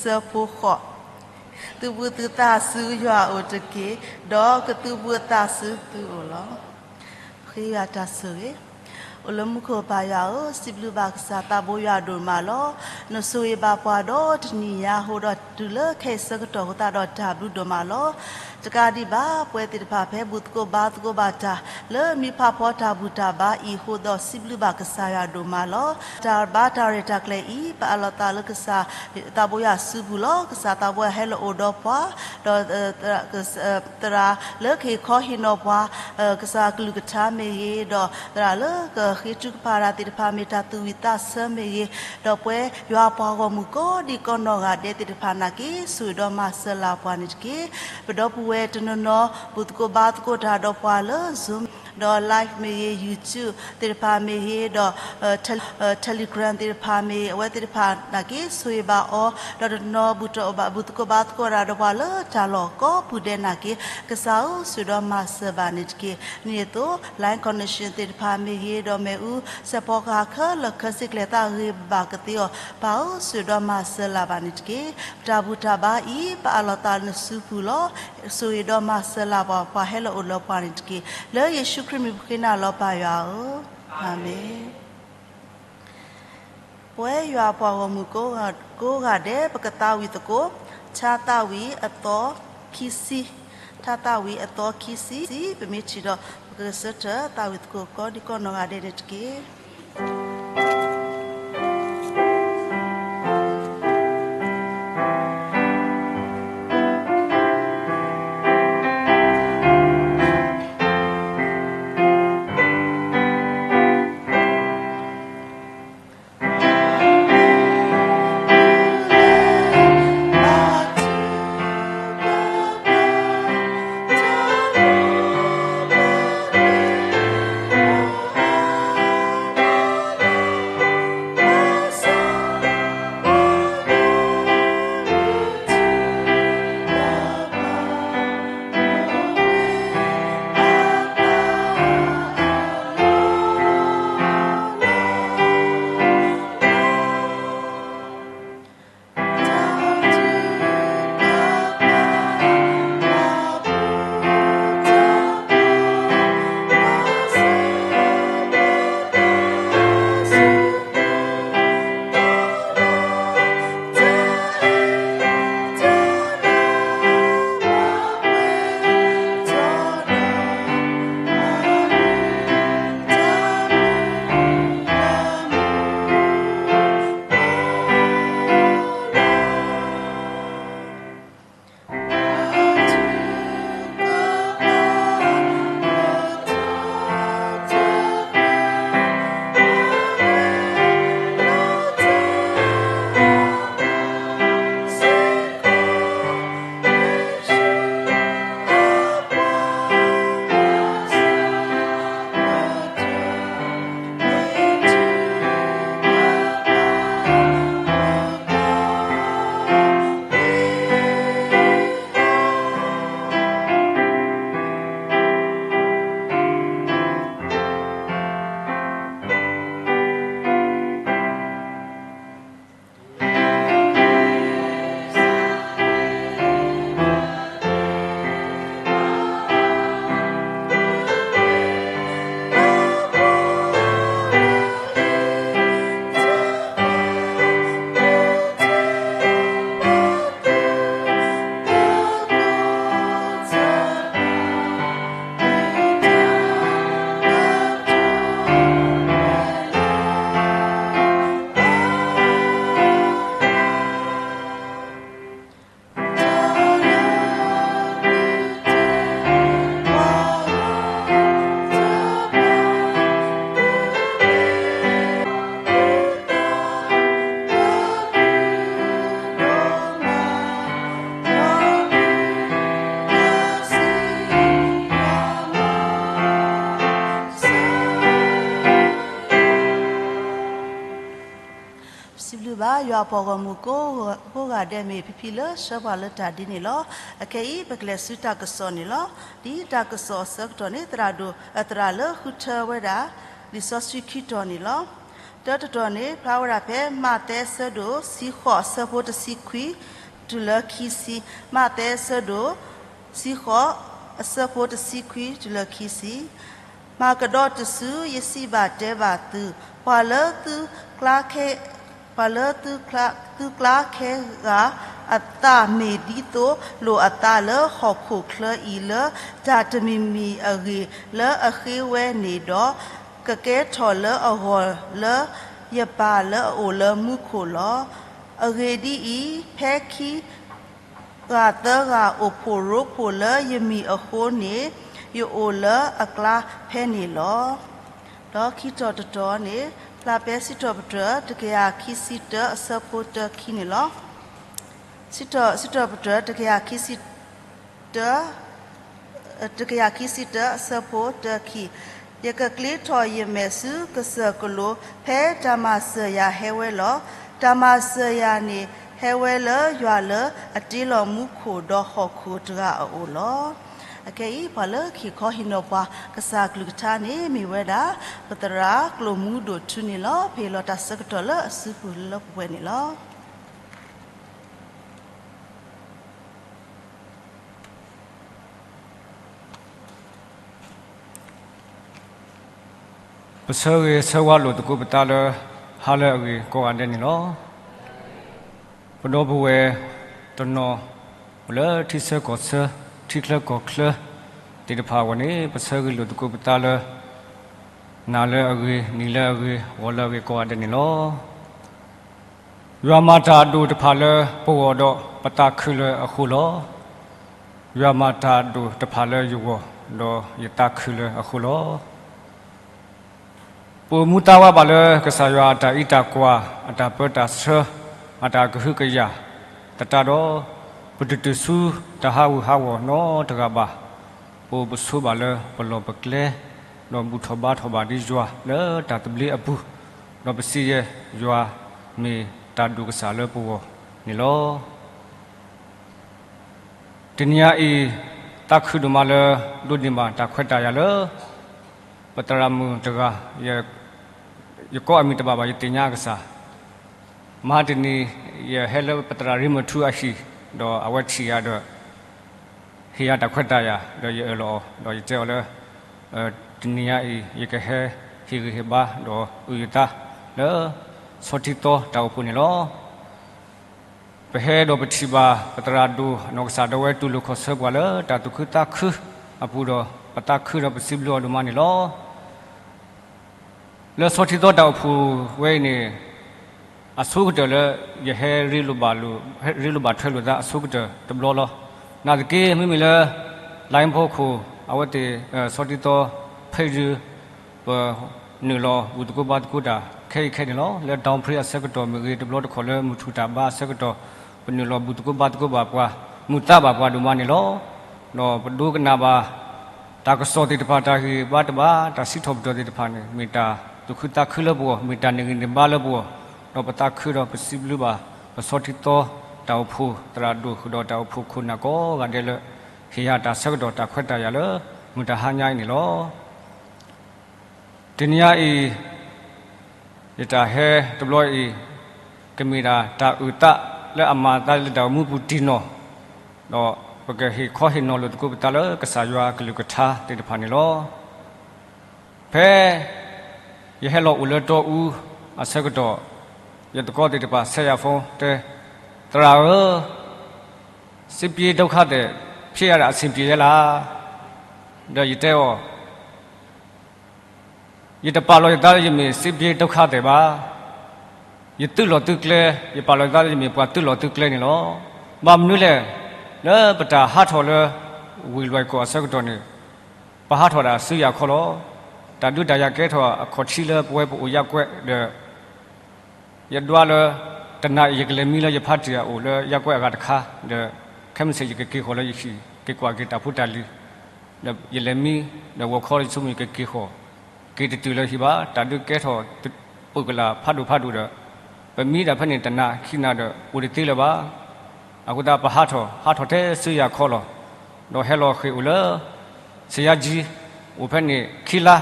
စၢဖှိဃီး, သုသူၣ်ဘံၣ်သုသးဆူယွၤအအိၣ်တက့ၢ်, ဒီးကသူၣ်ဘံၣ်အသးဆူသုအိၣ်လီၤ. ဃ့ယွၤတၢ်ဆိၣ်ဂ့ၤ, အိၣ်လၢမူခိၣ်ပၢ်ယွၤဧၢ, စံးဘျုးဘၣ်ကစၢ်သးဘိယွၤဒိၣ်မးလီၤ. နဆိၣ်ဂ့ၤဘၣ်ပှၤဒီးတနံၤညါအဃိဒီးတုၤလၢခဲအံၤဆၢကတီၢ်အဃိသတးဒီးတၢ်ဘျုးဒိၣ်မးလီၤ. တကးဒံးဘၣ် ပဝဲသ့ၣ်တဖၣ်ဖဲဘူၣ်သကိးဘါသကိးဘၣ်တၢ် လၢမံဖးဖီတၢ်ဘူၣ်တၢ်ဘါအံၤအဃိဒီးစံးဘျုးဘၣ်ကစၢ်ယွၤဒိၣ်မးလီၤ. တၢ်ဘါတၢ်ရဲၣ်တၢ်ကျဲၤအံၤ ပအးလီၤသးလၢကစၢ်သးဘိယွၤစုပူၤလီၤ. ကစၢ်သးဘိယွၤဟဲလီၤအိၣ်ဒီးပှၤ, ဒီး သရၣ်လၢကဟ့ၣ်ခီဟ့ၣ်နီၤပှၤ ကစၢ်ကလုၢ်ကထါမ့ၢ်ဂ့ၤ, ဒီးသရၣ်လၢက ဃ့ထုကဖၣ်တၢ်သ့ၣ်တဖၣ်မ့ၢ်တၢ်သူၣ်ဝံၣ်သးဆၢမ့ၢ်ဂ့ၤ, ဒီးပဝဲယွၤပှၤဂီၢ်မုၢ်ကိးဒံးကိးနီၢ်ဂၤဒဲးသ့ၣ်တဖၣ်နာ်က့ ဆိၣ်ဂ့ၤဒီးမၤစၢၤလၢ်ပှၤန့ၣ်တက့ၢ်. ပဒီပုၢ်ဝဲၢ်တနီၤနီၤ ဘူၣ်သကိးဘါသကိးတၢ်ဒီးပှၤလၢ Zoom ဒီး live မ့ၢ်ဂ့ၤ, YouTube သ့ၣ်တဖၣ်မ့ၢ်ဂ့ၤ, ဒီး Telegram သ့ၣ်တဖၣ်မ့ၢ်ဂ့ၤ, အဝဲသ့ၣ်တဖၣ်နာ်က့ ဆိၣ်ဂ့ၤဘၣ်အီၤ, ဒီးတနီၤဘူၣ်သကိးဘါသကိးတၢ်ဒီးပှၤလၢတၢ်လီၢ်ကိးပူၤဒဲးနာ်က့ ကစၢ်ဧၢ ဆိၣ်ဂ့ၤဒီးမၤစၢၤဘၣ်န့ၣ်တက့ၢ်. ဒ်န့ၣ်အသိး line connection သ့ၣ်တဖၣ်မ့ၢ်ဂ့ၤ, ဒီးမ့ၣ်အူစဲးဖီကဟၣ်ခဲလၢာ်ခဲဆ့ကျဲၤသးဂ့ၤဘၣ်ကသ့အီၤ ပၢ်ဧၢ ဆိၣ်ဂ့ၤဒီးမၤစၢၤလၢ်ဘၣ်န့ၣ်တက့ၢ်. ပတၢ်ဘူၣ်တၢ်ဘါအံၤ ပအးလီၤသးလၢနစုပူၤလီၤ. ဆိၣ်ဂ့ၤဒီးမၤစၢၤလၢ်ပှၤ ပှၤဟဲလီၤအိၣ်လၢပှၤန့ၣ်တက့ၢ်. လၢယ့ၣ်ၡူးခရံာ်မံၤပဃ့နၤလီၤပၢ်ယွၤဧၢ, အၤမ့ၣ်. ပဝဲယွၤပှၤဂီၢ်မုၢ်ကိးဂၤဒဲး ပကသးဝံၣ်သကိး ထါသးဝံၣ်အသီခံဆံ, ထါသးဝံၣ်အသီခံဆံ, ပမ့ၢ်ထံၣ်ဒီး ပကဂဲၤဆၢထၢၣ်သးဝံၣ်သကိးကိးဒံးကိးနီၢ်ဂၤဒဲးန့ၣ်တက့ၢ်. စံးဘျုးဘၣ်ယွၤပှၤဂီၢ်မုၢ်ကိးဂၤဒဲးမ့ၢ်ဖံဖံလၢဆှၢပှၤလၢတၢ်ဒ်န့ၣ်လီၤ. အခဲအံၤ ပကလဲၤဆူတၢ်ကစီၣ်န့ၣ်လီၤ. ဒ်တၢ်ကစီၣ်အဆၢကတီၢ်န့ၣ် သရၣ်ဒိၣ် အသရၣ်လၢဃုထၢဝဲဒၣ် လံာ်စီဆှံခံတီၤန့ၣ်လီၤ. တၢတတီၤန့ၣ် ဖျါဝဲဒၣ်ဖဲ မးသဲအဆၢဒိၣ်တဆံဃိး အဆၢဖိတဆံခွံ တုၤလၢခံဆံ, မးသဲအဆၢဒိၣ်တဆံဃိး အဆၢဖိတဆံခွံ တုၤလၢခံဆံ. မၤကဒီးတစု, ယစံးဘၣ်တဲဘၣ်သု, ပှၤလၢသုကျါခဲ, ပှၤလၢသုကျါ, သုကျါခဲဂၤအသး မ့ၢ်ဒ်သိးလိာ်အသးလၢဟီၣ်ခိၣ်ချၢအံၤ လၢတၢ်တမံၤမံၤအဂ့ၢ် လၢအဃ့ဝဲန့ၣ်ဒီး, ကကဲထီၣ်လၢအဂီၢ်လၢယပၢ်လၢအအိၣ်လၢမူခိၣ်လီၤ. အဂ့ၢ်ဒ်အံၤ, ဖဲခံ ဂၤသၢဂၤအိၣ်ဖှိၣ်ရိဖှိၣ်လၢယမံၤအဃိန့ၣ်, ယအိၣ်လၢအကျါဖဲန့ၣ်လီၤ. ဒီးခံတီၤတတီၤန့ၣ် ဖျါဖဲစံးထီၣ်ပတြၢၤ တကယၤခံဆံတၢ အဆၢဖိတၢခံန့ၣ်လီၤ. စံးထီၣ်, စံးထီၣ်ပတြၢၤ တကယၤခံဆံတၢ တကယၤခံဆံတၢ အဆၢဖိတၢခံ, ယကကျ့ထီၣ်ယမဲာ်ဆူကစၢၢ်ကလိ, ဖဲတၢ်မၤစၢၤယၤဟဲဝဲလီၤ. တၢ်မၤစၢၤယၤန့ၣ် ဟဲဝဲလၢယွၤလၢအတ့လီၤမူခိၣ်ဒီးဟီၣ်ခိၣ်တဂၤအအိၣ်လီၤ. အခဲအံၤ ပှၤလၢကဟ့ၣ်ခီဟ့ၣ်နီၤပှၤကစၢ်အကလုၢ်ကထါန့ၣ် မ့ၢ်ဝဲဒၣ် ပသရၣ်ကျိၣ်မူဒိၣ်ထူန့ၣ်လီၤ. ပဟ့ၣ်လီၤတၢ်ဆၢကတီၢ်လၢအစုပူၤလၢပှဲၤန့ၣ်လီၤ. ပဆၢဂ့ၤဆၢဝါလိာ်သကိးပသးလၢ ဟါလၢအဂ့ၤကိးဂၤဒဲးန့ၣ်လီၤ. ပဒီပုၢ်ဝဲၢ်တနီၤ အိၣ်လၢထံဆၢကီၢ်ဆၢ ထံချၢကီၢ်ချၢသ့ၣ်တဖၣ်အဂီၢ်န့ၣ် ပဆၢဂ့ၤလိာ်သကိးပသးလၢ နၤလၢအဂ့ၤ, နံၤလၢအဂ့ၤ, ဂီၤလၢအဂ့ၤကိးဂၤဒဲးန့ၣ်လီၤ. ယွၤမၤတၢ်အဒိၣ်တဖၣ်လၢပဂီၢ်ဒီးပသးခုလၢအဃိလီၤ. ယွၤမၤတၢ်အဒိၣ်တဖၣ်လၢယဂီၢ်ဒီးယသးခုလၢအဃိလီၤ. ပအိၣ်မူသးဝးဘၣ်လၢကစၢ်ယွၤအတၢ်အံးတၢ်ကွၢ်, အတၢ်ပၢတၢ်ဆှၢ, အတၢ်ကဟုကယာ်သတးဒီး, ပတတုၤဆူတၢ်ဟးဂူာ်ဟးဂီၤနီတဂၤဘၣ်. ပအိၣ်ပဆိးဘၣ်လၢပလီၢ်ပကျဲ, ဒီးဘူၣ်ထီၣ်ဘါထီၣ်ဘၣ်ဒ်ယွၤလၢတၢ်သဘျ့အပူၤ, ဒီးပစံးယဲၢ်ယွၤမ့ၢ်တၢ်ဒိၣ်ကစၢ်လၢပဂီၢ်န့ၣ်လီၤ. တနံၤအံၤ သးခုဒိၣ်မးလၢ ဒိးန့ၢ်ဘၣ်တၢ်ခွဲးတၢ်ယာ်လၢ ပသရၣ်မုၣ်တဂၤ, ယကိးအမံၤတဘၣ်ဘၣ် ယသ့ၣ်ညါအကစၢ်, မဟါတနံၤ ယဟဲလၢပသရၣ်ရ့မထူအဟံၣ်, ဒီးအဝဲထံၣ်ယၤဒီး ဟ့ၣ်ယၤတၢ်ခွဲးတၢ်ယာ် ဒီးယအၢၣ်လီၤအီၤ ဒီးယတဲအီၤလၢ တနံၤညါအံၤ ယကဟဲဟ့ၣ်ဂံၢ်ဟ့ၣ်ဘါ ဒီးအုၣ်ယသးလၢ ဆီထံသီတၢ်အိၣ်ဖှိၣ်န့ၣ်လီၤ. ပဟဲဒီးပထံၣ်ဘၣ် ပသရၣ်ဒိၣ်အနီၢ်ကစၢ်ဒၣ်ဝဲတူၢ်လိာ်ခီၣ်ဆၢပှၤလၢတၢ်သူၣ်ခုသးခုအပူၤဒီး ပသးခုဒီးပစံးဘျုးအီၤဒိၣ်မးန့ၣ်လီၤ. လၢဆီထံသီတၢ်အိၣ်ဖှိၣ်ဝဲအံၤန့ၣ် အဆိကတၢၢ်လၢ ယဟဲရ့လိာ်ဘၣ်လိာ်, ရ့လိာ်ဘၣ်ထွဲလိာ်သးအဆိကတၢၢ်တဘျီလီၤ. နာ်သက့ မ့မ့ၢ်လၢ လါအ့ဖီခိၣ် အဝဲသ့ၣ် ဆီထံသီ ဖဲယုၢ် ပနုာ်လီၤဘူၣ်သကိးဘါသကိးတၢ်ခဲအံၤခဲန့ၣ်လီၤ. လၢ Downpray အဆၢကတီၢ်မ့ၢ်ဂ့ၤ, တဘျီတခီၣ်လၢမုၢ်ထူၣ်တၢ်ဘါအဆၢကတီၢ် ပနုာ်လီၤဘူၣ်သကိးဘါသကိးဘၣ်ပှၤ, မုာ်သးဘၣ်ပှၤဒိၣ်မးန့ၣ်လီၤ. ဒီးပဒိကနၣ်ဘၣ် တၢ်ကစီၣ်သ့ၣ်တဖၣ် တၢ်ဂံၢ်ဘါတဘါ တၢ်စံးထီၣ်ပတြၢၤသ့ၣ်တဖၣ်န့ၣ် မ့ၢ်တၢ်သူၣ်ခုသးခုလၢပဂီၢ်, မ့ၢ်တၢ်န့ၢ်ဂံၢ်န့ၢ်ဘါလၢပဂီၢ်, ဒီးပသးခုဒီးပစံးဘျုးဘၣ် ပဆီထံသီတၢ်အိၣ်ဖှိၣ် သရၣ်ဒိၣ်ဃုာ်ဒီးတၢ်အိၣ်ဖှိၣ်ခိၣ်နၢ်ကိးဂၤဒဲးလၢ ဟ့ၣ်ယၤတၢ်ဆၢကတီၢ်တၢ်ခွဲးတၢ်ယာ်လၢ မုၢ်တၢ်ဟါညါအံၤန့ၣ်လီၤ. တနံၤညါအံၤ ယတၢ်ဟဲတဘျီအံၤ ကမ့ၢ်ဒၣ်တၢ်အုၣ်သးလၢအမၤသးလၢတၢ်အိၣ်မူပူၤတံၢ်နီၢ်, ဒီးပကဟ့ၣ်ခီဟ့ၣ်နီၤလိာ်သကိးပသးလၢကစၢ်ယွၤအကလုၢ်ကထါသ့ၣ်တဖၣ်န့ၣ်လီၤ. ဖဲယဟဲလီၤအိၣ်လၢတီအူအဆၢကတီၢ်, ယသကိးသ့ၣ်တဖၣ်ဆဲးယၤဖိတဲ, သရၣ်ဧၢ, စစ်ပြေးဒုက္ခသည် ဖြစ်ရတာ အဆင်ပြေရဲ့လား, ဒီးယတဲအီၤ ယတပာ်လီၤယသးလၢယမ့ၢ် စစ်ပြေးဒုက္ခသည် ဘၣ်. ယသုးလီၢ်သုးကျဲ, ယပာ်လီၤယသးလၢယမ့ၢ်ပှၤသုးလီၢ်သုးကျဲန့ၣ်လီၤ. ဘၣ်မနုၤလဲၣ်, လၢပတၢ်ဟးထီၣ်လၢ ဝ့ၢ်လွဲၢ်ကီၢ်အဆၢကတီၢ်န့ၣ်, ပဟးထီၣ်ဒၣ်ဆူယၤခီလီၤ. တၢ်ဒုးတၢ်ယၤကဲထီၣ်အခီၣ်ထံးလၢပဝဲပအိၣ်ယၢ်ကွဲၢ်ဒီး ယဒွးလၢ တနၤအံၤယကလဲၤမံလၢယဖါတံၢ်အအိၣ်လၢယၢ်ကွဲၢ်အဂၤတခါ, ဒီးခဲမုၢ်ဆ့ၣ်ယကက့ၤဃီၤလၢယဟံၣ် က့ၤကွၢ်က့ၤတၢ်ဖိတၢ်လံၤ, ဒီးယလဲၤမံ, ဒီးဂီၤခီယဆိကမိၣ်ယကက့ၤဃီၤ, က့ၤတတုၤလၢဟံၣ်ဘၣ်, တၢ်ဒုးကဲထီၣ် ပုၢ်ကလာ်ဖးဒိၣ်ဖးဒိၣ်ဒီး, ပမံဒၣ်ဖဲန့ၣ်တနၤခံနၤဒီး အိၣ်တသ့လၢၤဘၣ်. အဃိသတးပဟးထီၣ်, ဟးထီၣ်ထဲဆူယၤခီလီၤ. ဒီးဟဲလီၤဃ့ၢ်အိၣ်လၢ စယါကၠံ, အိၣ်ဖဲန့ၣ်ခံလါ,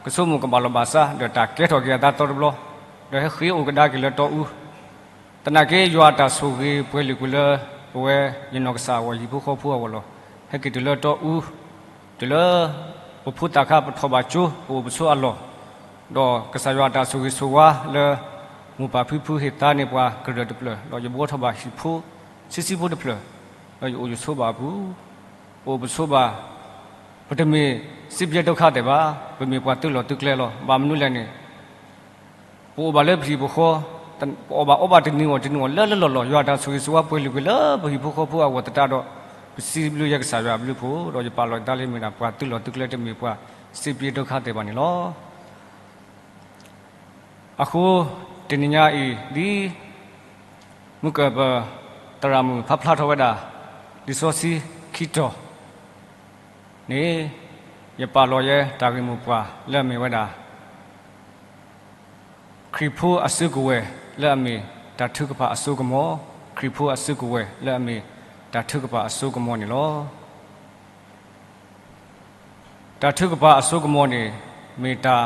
ကဆိကမိၣ်ကဘၣ်လီၤဘၣ်စး ဒီးတၢ်ကဲထီၣ်က့ၤအသးသီတဘျီ ဒီးဟဲဃ့အိၣ်ကဒါက့ၤလၢတီအူ, သနာ်က့ယွၤအတၢ်ဆိၣ်ဂ့ၤပှဲၤလုာ်ကွံာ်လၢ ပဝဲယနီၢ်ကစၢ်အဂီၢ် ဟံၣ်ဖိဃီဖိအဂီၢ်လီၤ. ဟဲက့ၤတုၤလၢတီအူ, တုၤလၢ ပဖိသၣ်ခါပထီၣ်ဘၣ်ကၠိ ပအိၣ်ပဆိးအလီၢ်, ဒီးကစၢ်ယွၤအတၢ်ဆိၣ်ဂ့ၤဆိၣ်ဝါလၢ မိၢ်ပၢ်ဖံဖုဟ့ၣ်သါန့ၢ်ပှၤကရၢၢ်တဖျၢၣ်, ဒီးယဘှီထီၣ်ဘၣ်ဟံၣ်ဖိဆံးဆံးဖိတဖျၢၣ်, ဒီးယအိၣ်ယဆိးဘၣ်အပူၤ, ပအိၣ်ပဆိးဘၣ်, ပတမ့ၢ် ဆံးပျဲဒုက္ခသည် ဘၣ်, ပမ့ၢ်ပှၤသုးလီၢ်သုးကျဲလီၤ. ဘၣ်မနုၤလဲၣ်န့ၣ် ပအိၣ်ဘၣ်လၢပဟံၣ်ပဃီ, ပအီၣ်ဘၣ်အီဘၣ်တနံၤအဂီၢ်တနံၤအဂီၢ်လၢလၢလီၢ်လီၢ်, ယွၤအတၢ်ဆိၣ်ဂ့ၤဆိၣ်ဝါပှဲၤလုာ်ကွံာ်လၢပဟံၣ်ဖိဃီဖိအဂီၢ်သတးဒီး, ပစံးဘျုးယဲကစၢ်ယွၤအဘျုးအဖှိၣ်, ဒီးယပာ်လီၤယသးလၢမ့ၢ်ဒၣ်ပှၤသုးလီၢ်သုးကျဲတမ့ၢ်ပှၤ ဆံးပျဲဒုက္ခသည် ဘၣ်န့ၣ်လီၤ. အဃိ တနံၤညါအံၤ ဒ် မုၢ်ကၢၢ်ပၢၢ်သရၣ်မုၣ်ဖးဖျါထီၣ်ဝဲဒၣ် လံာ်စီဆှံခံတီၤန့ၣ်, ယပာ်လီၤယဲတၢ်ဂ့ၢ်မိၢ်ပှၢ်လၢအမ့ၢ်ဝဲဒၣ် ခရံာ်ဖိအစုကဝဲၤလၢအမ့ၢ်တၢ်ထုကဖၣ်အစိကမီၤ, ခရံာ်ဖိအစုကဝဲၤလၢအမ့ၢ်တၢ်ထုကဖၣ်အစိကမီၤန့ၣ်လီၤ. တၢ်ထုကဖၣ်အစိကမီၤန့ၣ် မ့ၢ်တၢ်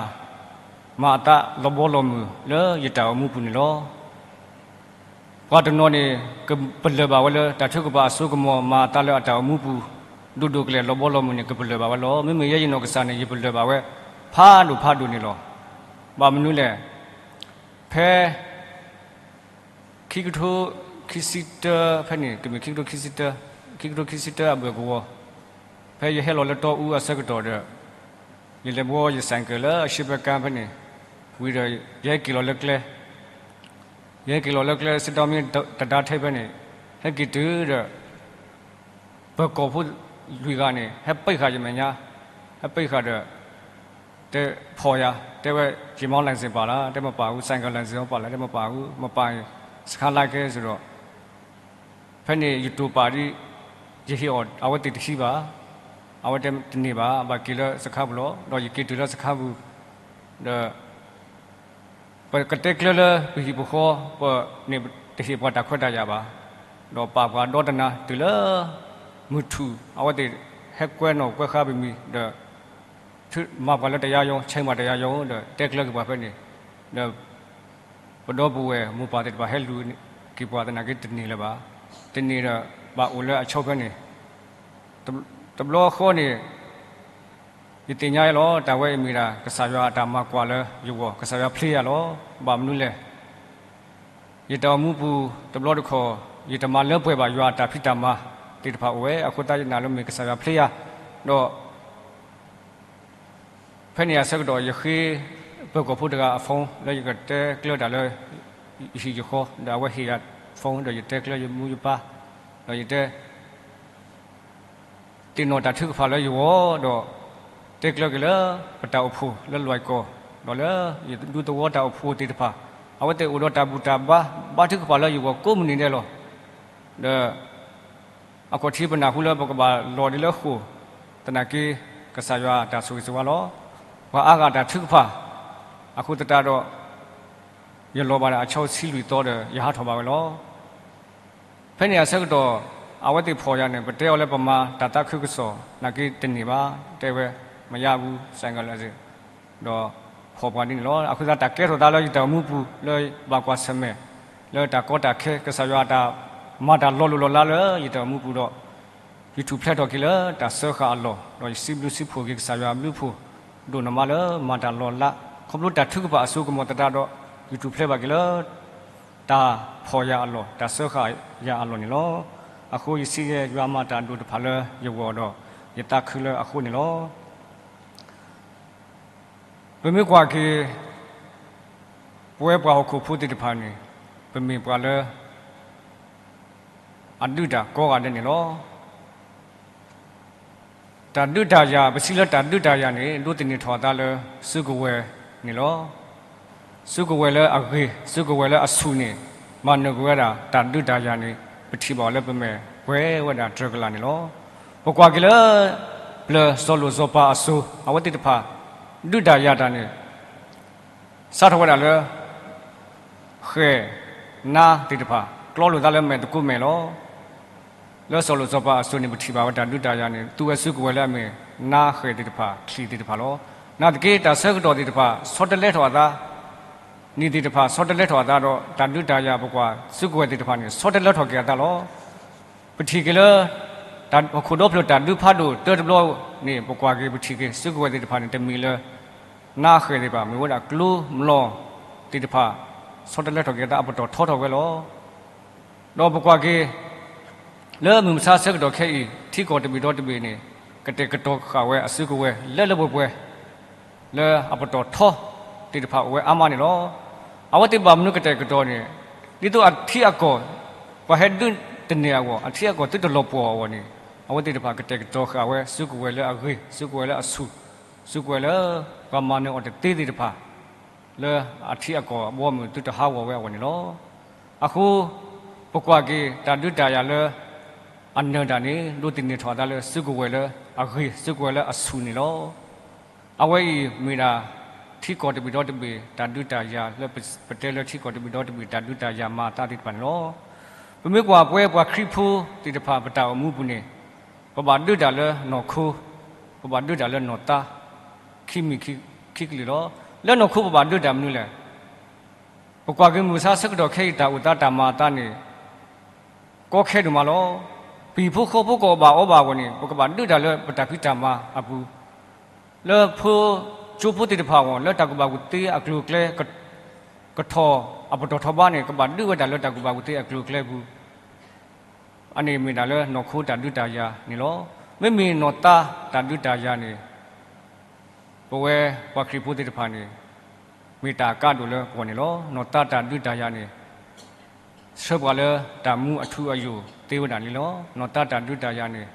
မၤအသးလီၤဘီလီၤမုၢ်လၢယတၢ်အိၣ်မူပူၤန့ၣ်လီၤ. ပှၤတနီၤန့ၣ် ကပလၢၢ်ဘၣ်ဝဲလၢ တၢ်ထုကဖၣ်အစိကမီၤမၤအသးလၢအတၢ်အိၣ်မူပူၤ ဒိၣ်ဒိၣ်ကလဲာ်လီၤဘီလီၤမုၢ်န့ၣ် ကပလၢၢ်ဘၣ်ဝဲလီၤ. မ့မ့ၢ်ယဲယနီၢ်ကစၢ်န့ၣ် ယပလၢၢ်ဘၣ်ဝဲ ဖးဒိၣ်ဖးဒိၣ်န့ၣ်လီၤ. ဘၣ်မနုၤလဲၣ်, ဖဲ ခံကထိခံဆံတၢ ဖဲန့ၣ် ကမ့ၢ်ခံကထိခံဆံတၢ, ခံကထိခံဆံတၢအဘၢၣ်ကဝီၤ, ဖဲယဟဲလီၤလၢတီအူအဆၢကတီၢ်ဒီး ယလဲၤဘှီယ ဆိုင်ကယ် လၢအရှ့ဘၢကါဖဲန့ၣ်, ဝံၤဒီး ယဟဲက့ၤလီၤလၢကျဲ, ယဟဲက့ၤလီၤလၢကျဲ စ့တီမ့ၢ်တဒါထဲဖဲန့ၣ်, ဟဲက့ၤတုၤဒီး ပၢၤကီၢ်ဖိလွံၢ်ဂၤန့ၣ် ဟဲပံးဃာ်ယမဲာ်ညါ, ဟဲပံးဃာ်ဒီး တဲဖီၣ်ယၤ, တဲဝဲ ယမီလၢ်စ့ၣ်ပာ်လၢ်, တဲမပာ်အူ, ဆိုင်ကယ် လၢ်စ့ၣ်မပာ်လဲၣ်, တဲမပာ်အူ, မပာ် စခါလၢ်ကဲ စ့ၢ်ဒီး ဖဲန့ၣ်ယတိာ်ပာ်ဒ် ယဟ့ၣ်အီၤ အဝဲသ့ၣ်တဟံးဘၣ်, အဝဲတဲတန့ၢ်ဘၣ်, ဘၣ်က့ၤလၢစခါပူၤလီၤ. ဒီးယက့ၤတုၤလၢစခါပူၤ, ဒီး ပကတဲကျၢၤလၢပဟံၣ်ပဃီ, ပန့ၣ်တဟ့ၣ်ပှၤတၢ်ခွဲးတၢ်ယာ်ဘၣ်, ဒီးပာ်ပှၤဒီတနၤ တုၤလၢမုၢ်ထူၣ် အဝဲသ့ၣ်ဟဲကွဲနီၣ်ကွဲဃါပမံၤဒီး မၤပှၤလၢတယါယီ, ဆဲးပှၤတယါယီဒီး တဲကျၢၤက့ၤပှၤဖဲန့ၣ်, ဒီး ပဒီပုၢ်ဝဲၢ်မိၢ်ပၢ်သ့ၣ်တဖၣ်ဟဲလူၤက့ၤပှၤသနာ်က့တန့ၢ်လၢၤဘၣ်, တန့ၢ်ဒီးဘၣ်အိၣ်လၢအဆိဖဲန့ၣ်, တဘျီဃီန့ၣ် ယသ့ၣ်ညါလီၤ, တၢ်ဝဲအံၤမ့ၢ်ဒၣ် ကစၢ်ယွၤအတၢ်မၤကွၢ်လၢယဂီၢ်, ကစၢ်ယွၤဖျ့ယၤလီၤ. ဘၣ်မနုၤလဲၣ်, ယတၢ်အိၣ်မူပူၤတဘျီတခီၣ် ယတမၤလၢပှဲၤဘၣ်ယွၤအတၢ်ဖံးတၢ်မၤသ့ၣ်တဖၣ်အိၣ်ဝဲ, အဃိသတးယနာ်လၢမ့ၢ်ကစၢ်ယွၤဖျ့ယၤ, ဒီး ဖဲန့ၣ်အဆၢကတီၢ် ယဃ့ပၢၤကီၢ်ဖိတဂၤအ phone လၢယကတဲကျၢၤတၢ်လၢ ယဟံၣ်ယဃီ, ဒီးအဝဲဟ့ၣ်ယၤ phone ဒီးယတဲကျၢၤယမူယပၢ်, ဒီးယတဲ သ့ၣ်နီၣ်တၢ်ထုကဖၣ်လၢယဂီၢ်ဒီး တဲကျၢၤက့ၤလၢ ပတၢ်အိၣ်ဖှိၣ်လၢလွဲၢ်ကီၢ်, ဒီးလၢယဒူသဝီတၢ်အိၣ်ဖှိၣ်သ့ၣ်တဖၣ်, အဝဲသ့ၣ်အိၣ်ဒီးတၢ်ဘူၣ်တၢ်ဘါ ဘါထုကဖၣ်လၢယဂီၢ်ကိးမုၢ်နံၤဒဲးလီၤ. ဒီး အခီၣ်ထံးပနၢ်ဟူလၢပကဘၣ်လီၤဒ်လၢဃိာ်, သနာ်က့ ကစၢ်ယွၤအတၢ်ဆိၣ်ဂ့ၤဆိၣ်ဝါလီၤ. ပှၤအါဂၤတၢ်ထုကဖၣ်, အဃိသတးဒီး ယလီၤဘၣ်ဒီးအဆၢဆံလွံၢ်သီဒီး ယဟးထီၣ်ဘၣ်ဝဲလီၤ. ဖဲန့ၣ်အဆၢကတီၢ် အဝဲသ့ၣ်ဖီၣ်ယၤန့ၣ် ပတဲအီၤလၢပမၤတၢ်သးခုကစီၣ် သနာ်က့တန့ၢ်ဘၣ်, တဲဝဲ မရဘူး ဆိုင်ကယ် လၢစ့ၣ် ဒီးဖီၣ်ပှၤဒ်န့ၣ်လီၤ. အဃိသတးတၢ်ကဲထီၣ်သးလၢယတၢ်အိၣ်မူပူၤ လၢဘၣ်ကွၢ်ဆၢၣ်မဲာ် လၢတၢ်ကီတၢ်ခဲ ကစၢ်ယွၤအတၢ်မၤတၢ်လီၤလိၢ်လီၤလးလၢယတၢ်အိၣ်မူပူၤဒီး ယထူၣ်ဖျဲးထီၣ်က့ၤလၢတၢ်စၢဃာ်အလီၢ်, ဒီးယစံးဘျုးစံးဖှိၣ်က့ၤကစၢ်ယွၤအဘျုးအဖှိၣ် ဒိၣ်နီၢ်မးလၢမၤတၢ်လီၤလး, ခီဖျိတၢ်ထုကဖၣ်အစိကမီၤသတးဒီး ယထူၣ်ဖျဲးဘၣ်က့ၤလၢ တၢ်ဖီၣ်ယၤအလီၢ်, တၢ်စၢဃာ်ယၤအလီၢ်န့ၣ်လီၤ. အဃိယစံးယဲ ယွၤမၤတၢ်ဒိၣ်တဖၣ်လၢယဂီၢ်ဒီး ယသးခုလၢအဃိန့ၣ်လီၤ. ပမ့ၢ်ကွၢ်က့ၤ ပဝဲပှၤဟီၣ်ခိၣ်ဖိသ့ၣ်တဖၣ်န့ၣ် ပမ့ၢ်ပှၤလၢ အဒုးတၢ်ကိးဂၤဒဲးန့ၣ်လီၤ. တၢ်ဒုးတၢ်ယၤ, ပစံးလၢတၢ်ဒုးတၢ်ယၤန့ၣ် ဒိးသန့ၤထီၣ်အသးလၢစုကဝဲၤန့ၣ်လီၤ. စုကဝဲၤလၢအဂ့ၤ, စုကဝဲၤလၢအဆူၣ်န့ၣ် မၤနၢၤကွံာ်ဝဲဒၣ်တၢ်ဒုးတၢ်ယၤန့ၣ် ပထံၣ်ဘၣ်အီၤလၢပမဲာ်ပှဲၤဝဲဒၣ်တြၢၤကလာ်န့ၣ်လီၤ. ပကွၢ်က့ၤလၢ ပျၢၤစီၤလိာ်စီၤပၤအစိၤ အဝဲသ့ၣ်တဖၣ် ဒုးတၢ်ယၤတၢ်န့ၣ် စးထီၣ်ဝဲဒၣ်လၢ ဃဲၣ် နါသ့ၣ်တဖၣ် ကျီလိာ်သးလၢမဲာ်သကိးမဲာ်လီၤ. လၢစီၤလိာ်စီၤပၤအစိၤန့ၣ် ပထံၣ်ဘၣ်ဝဲတၢ်ဒုးတၢ်ယၤန့ၣ် သူဝဲစုကဝဲၤလၢအမ့ၢ် နါဃဲၣ်သ့ၣ်တဖၣ် ချံးသ့ၣ်တဖၣ်လီၤ. နာ်သက့ တၢ်ဆၢကတီၢ်သ့ၣ်တဖၣ် ဆီတလဲထီၣ်အသး နံၤသ့ၣ်တဖၣ်ဆီတလဲထီၣ်အသးဒီး တၢ်ဒုးတၢ်ယၤ ပကွၢ်စုကဝဲၤသ့ၣ်တဖၣ်န့ၣ် ဆီတလဲထီၣ်က့ၤအသးလီၤ. ပထံၣ်က့ၤလၢ ပခိၣ်ဒီဖျၢၣ်တၢ်ဒုးဖးဒိၣ်တၢတဘျီန့ၣ် ပကွၢ်က့ၤ ပထံၣ်က့ၤစုကဝဲၤသ့ၣ်တဖၣ်န့ၣ် တမ့ၢ်လၢ နါဃဲၣ်သ့ၣ်တဖၣ် မ့ၢ်ဝဲဒၣ်ကျိၤမျိာ်သ့ၣ်တဖၣ် ဆီတလဲထီၣ်က့ၤအသး အပတီၢ်ထီထီၣ်ဝဲလီၤ. ဒီးပကွၢ်က့ၤ လၢမုၢ်မဆါဆၢကတီၢ်ခဲအံၤ ထံကီၢ်တဘ့ၣ်ဒီတဘ့ၣ်န့ၣ် ကတဲာ်ကတီၤဃာ်ဝဲအစုကဝဲၤလၢလၢပှဲၤပှဲၤ လၢအပတီၢ်ထီသ့ၣ်တဖၣ်အိၣ်ဝဲအါမးန့ၣ်လီၤ. အဝဲသ့ၣ်ဘၣ်မနုၤကတဲာ်ကတီၤန့ၣ် ဒ်သိးအထံအကီၢ် ပှၤဟဲဒုးတန့ၢ်အဂီၢ် အထံအကီၢ်သုတလီၤပှီၢ်အဂီၢ်န့ၣ် အဝဲသ့ၣ်တဖၣ်ကတဲာ်ကတီၤဃာ်ဝဲစုကဝဲၤလၢအဂ့ၤ စုကဝဲၤလၢအဆူၣ် စုကဝဲၤလၢ ပှၤမၤနၢၤအီၤတသ့သ့ၣ်တဖၣ် လၢအထံအကီၢ်အဘီအမုၢ်သုတဟးဂီၤဝဲအဂီၢ်န့ၣ်လီၤ. အဃိ ပကွၢ်က့ၤတၢ်ဒုးတၢ်ယၤလၢ အနၢၤတၢ်န့ၣ် ဒိးသန့ၤထီၣ်အသးလၢစုကဝဲၤလၢအဂ့ၤ စုကဝဲၤလၢအဆူၣ်န့ၣ်လီၤ. အဝဲအံၤမ့ၢ်ဒၣ် ထံကီၢ်တဘ့ၣ်ဒီတဘ့ၣ် တၢ်ဒုးတၢ်ယၤလၢပတဲလၢထံကီၢ်တဘ့ၣ်ဒီတဘ့ၣ် တၢ်ဒုးတၢ်ယၤမၤအသးသ့ၣ်တဖၣ်န့ၣ်လီၤ. ပမ့ၢ်ကွၢ်ပဝဲပှၤခရံာ်ဖိသ့ၣ်တဖၣ် ပတၢ်အိၣ်မူပူၤန့ၣ် ပဘၣ်ဒုးတၢ်လၢနီၢ်ခိ ပဘၣ်ဒုးတၢ်လၢနီၢ်သး ခံမံၤခံကလုာ်လီၤ. လၢနီၢ်ခိပဘၣ်ဒုးတၢ်မနုၤလဲၣ်. ပကွၢ်က့ၤမုၢ်မဆါဆၢကတီၢ်ခဲအံၤ တၢ်အိၣ်သးတၢ်မၤအသးန့ၣ် ကီခဲဒိၣ်မးလီၤ. ပဟံၣ်ဖိဃီဖိကအီၣ်ဘၣ်အီဘၣ်အဂီၢ်န့ၣ် ပကဘၣ်ဒုးတၢ်လၢပတၢ်ဖံးတၢ်မၤအပူၤ လၢဖိကၠိဖိသ့ၣ်တဖၣ်အဂီၢ် လၢတၢ်ကူၣ်ဘၣ်ကူၣ်သ့အကျိၤအကျဲ ကထီၣ်အပတီၢ်ထီဘါန့ၣ် ကဘၣ်ဒုးဝဲဒၣ်လၢတၢ်ကူၣ်ဘၣ်ကူၣ်သ့အကျိၤအကျဲပူၤ အန့ၣ်မ့ၢ်ဒၣ်လၢနီၢ်ခိတၢ်ဒုးတၢ်ယၤန့ၣ်လီၤ. မ့မ့ၢ်နီၢ်သးတၢ်ဒုးတၢ်ယၤန့ၣ် ပဝဲပှၤခရံာ်ဖိသ့ၣ်တဖၣ်န့ၣ် မ့ၢ်တၢ်အကါဒိၣ်လၢပဂီၢ်န့ၣ်လီၤ. နီၢ်သးတၢ်ဒုးတၢ်ယၤန့ၣ် ဆှၢပှၤလၢတၢ်မူအထူအယိာ်သ့ဝဲဒၣ်န့ၣ်လီၤ. နီၢ်သးတၢ်ဒုးတၢ်ယၤန့ၣ်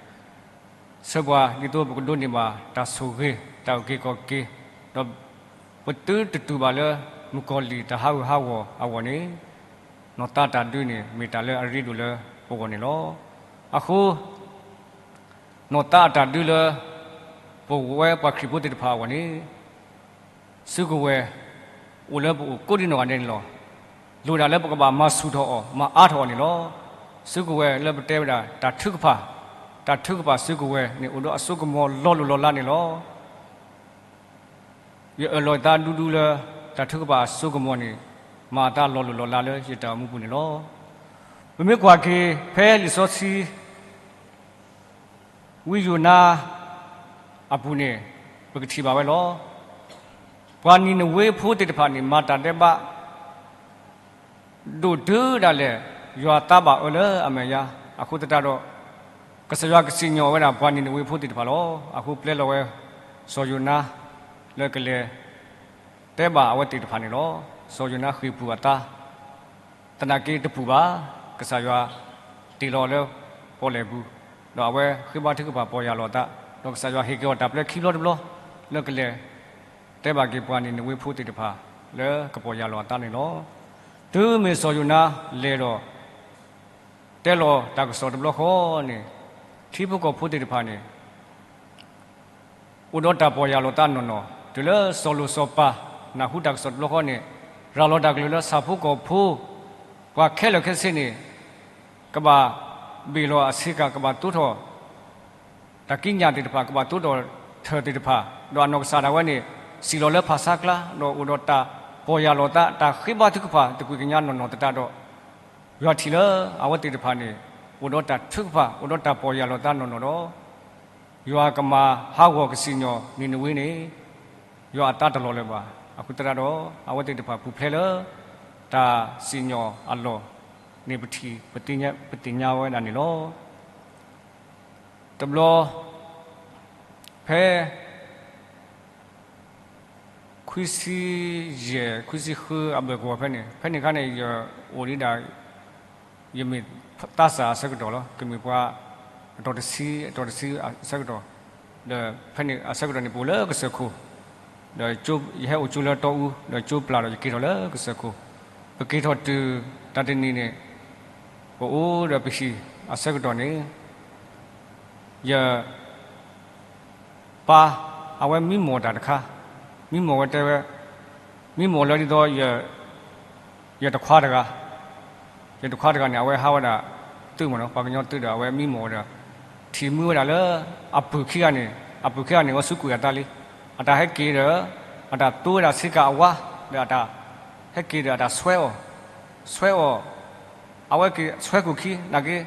ဆှၢပှၤဒ်သိးပကဒိးန့ၢ်ဘၣ်တၢ်ဆိၣ်ဂ့ၤ တၢ်အုၣ်က့ၤခီၣ်က့ၤ ဒီး ပသုတတူၢ်ဘၣ်လၢ မုၣ်ကီၤလံၢ်တၢ်ဟးဂူာ်ဟးဂီၤအဂီၢ်န့ၣ် နီၢ်သးတၢ်ဒုးန့ၣ် မ့ၢ်တၢ်လၢအရ့ဒိၣ်လၢပဂီၢ်န့ၣ်လီၤ. အဃိ နီၢ်သးအတၢ်ဒုးလၢ ပဝဲပှၤခရံာ်ဖိသ့ၣ်တဖၣ်အဂီၢ်န့ၣ် စုကဝဲၤ အိၣ်လၢပအိၣ်ကိးဒံနီၢ်ဂၤဒဲးန့ၣ်လီၤ. လိၣ်ဒၣ်လၢပကဘၣ်မၤဆူၣ်ထီၣ်အီၤ မၤအါထီၣ်အီၤန့ၣ်လီၤ. စုကဝဲၤလၢပတဲဝဲဒၣ် တၢ်ထုကဖၣ်, တၢ်ထုကဖၣ်စုကဝဲၤန့ၣ် အိၣ်ဒီးအစိကမီၤလီၤလိၢ်လီၤလးန့ၣ်လီၤ. ယအၢၣ်လီၤယသးဒူဒူလၢ တၢ်ထုကဖၣ်အစိကမီၤန့ၣ် မၤအသးလီၤလိၢ်လီၤလးလၢယတၢ်အိၣ်မူပူၤန့ၣ်လီၤ. ပမ့ၢ်ကွၢ်က့ၤ ဖဲလံာ်စီဆှံ ဝံယိၤနါအပူၤန့ၣ် ပကထံၣ်ဘၣ်ဝဲလီၤ. ပှၤနံၤနဝ့ဖိသ့ၣ်တဖၣ်န့ၣ် မၤတၢ်ဒဲးဘး ဒိၣ်တုၤဒၣ်လဲာ် ယွၤသးဘၣ်အၢလၢအမဲာ်ညါ, အဃိသတးဒီး ကစၢ်ယွၤကစံၣ်ညီၣ်ဝဲဒၣ်ပှၤနံၤနဝ့ဖိသ့ၣ်တဖၣ်လီၤ. အဃိပျဲလီၤဝဲ စီၤယိၤနါ လၢကလဲၤ တဲဘၣ်အဝဲသ့ၣ်တဖၣ်န့ၣ်လီၤ. စီၤယိၤနါဃ့ၢ်ပူၤအသး သနာ်က့တပူၤဘၣ်, ကစၢ်ယွၤတ့ၢ်လီၤလၢပီၣ်လဲၣ်ပူၤ, ဒီးအဝဲဃ့ဘါထုကဖၣ်ပီၢ်ယၢ်လီၤအသး, ဒီးကစၢ်ယွၤဟ့ၣ်က့ၤအီၤတၢ်ပျဲခံဘျီတဘျီ လၢကလဲၤ တဲဘၣ်က့ၤပှၤနံၤနဝ့ဖိသ့ၣ်တဖၣ် လၢကပီၢ်ယၢ်လီၤအသးန့ၣ်လီၤ. တုၤမ့ၢ်စီၤယိၤနါလဲၤဒီး တဲလီၤတၢ်ကစီၣ်တဘျီဃီန့ၣ်, ထံဖိကီၢ်ဖိသ့ၣ်တဖၣ်န့ၣ် အိၣ်ဒီးတၢ်ပီၢ်ယၢ်လီၤသးနီၢ်နီၢ်, တုၤလၢစီၤလိၣ်စီၤပၤ နၢ်ဟူတၢ်ကစီၣ်တဘျီဃီန့ၣ်, ရၤလီၤတၢ်ကလုၢ်လၢဆၣ်ဖိကီၢ်ဖိ ပှၤခဲလၢာ်ခဲဆ့န့ၣ် ကဘၣ်ဘ့ၣ်လီၤအဆ့ကၤ ကဘၣ်သိထီၣ် တၢ်ကံးညာ်သ့ၣ်တဖၣ် ကဘၣ်သိထီၣ်ထၢၣ်သ့ၣ်တဖၣ်, ဒီးအနီၢ်ကစၢ်ဒၣ်ဝဲန့ၣ် စံၣ်လီၤလၢဖၣ်ဆါကျါ, ဒီးအိၣ်ဒီးတၢ်ပီၢ်ယၢ်လီၤသး တၢ်ဃ့ဘါထုကဖၣ်သကွံာ်ကညးနီၢ်နီၢ်သတးဒီး, ယွၤထံၣ်လၢအဝဲသ့ၣ်တဖၣ်န့ၣ် အိၣ်ဒီးတၢ်ထုကဖၣ် အိၣ်ဒီးတၢ်ပီၢ်ယၢ်လီၤသးနီၢ်နီၢ်ဒီး ယွၤကမၤဟးဂီၤကစံၣ်ညီၣ်နံၤနဝ့န့ၣ် ယွၤအသးတလီၤလၢၤဘၣ်. အဃိသတးဒီး အဝဲသ့ၣ်တဖၣ်ပူၤဖျဲးလၢ တၢ်စံၣ်ညီၣ်အလီၢ်န့ၣ် ပထံၣ် ပသ့ၣ်ညါဝဲဒၣ်န့ၣ်လီၤ. တဘျီ ဖဲ ခွံဆံယဲၢ် ခွံဆံဃုအဘၢၣ်ကဝီၤဖဲန့ၣ်, ဖဲန့ၣ်အခါန့ၣ် ယအိၣ်ဒံးဒၣ် ယမ့ၢ်သးစၢ်အဆၢကတီၢ်လီၤ. ကမ့ၢ်ပှၤ အတီၢ်တဆံ အတီၢ်တဆံအဆၢကတီၢ်, ဒီးဖဲန့ၣ်အဆၢကတီၢ်န့ၣ် ပအိၣ်လၢကစၢၢ်ခိၣ်, ဒီးယဟဲအိၣ်ကၠိလၢတီအူ, ဒီးကၠိပျၢ်ဒီးယက့ၤထီၣ်လၢကစၢၢ်ခိၣ်, ပက့ၤထီၣ်တုၤတၢ်တနံၤန့ၣ်, ပအိၣ်ဒီးပဟံၣ်အဆၢကတီၢ်န့ၣ် ယ ပၢ် အဝဲမံမီၢ်တၢ်တခါ, မံမီၢ်ဝဲတဲဝဲ, မံမီၢ်လၢဒ်သိး ယတခွါတဂၤ, ယတခွါတဂၤန့ၣ် အဝဲဟးဝဲဒၣ် သုးမ့ၢ်နီၤ ပှၤကညီသုးဒီး အဝဲမံမီၢ်ဝဲဒီး ထံၣ်မုာ်ဝဲဒၣ်လၢ အပုၢ်ခံဂၤန့ၣ်, အပုၢ်ခံဂၤန့ၣ် အဝဲစူးကွံာ်အသးလံ, အတၢ်ဟဲက့ၤဒီး အတၢ်သိဝဲဒၣ်ဆ့ကၤအဝါ, ဒီးအတၢ် ဟဲက့ၤဒီးအတၢ်ဆွဲအီၤ, ဆွဲအီၤ, အဝဲက့ၤဆွဲခိၣ်ခံ နာ်က့,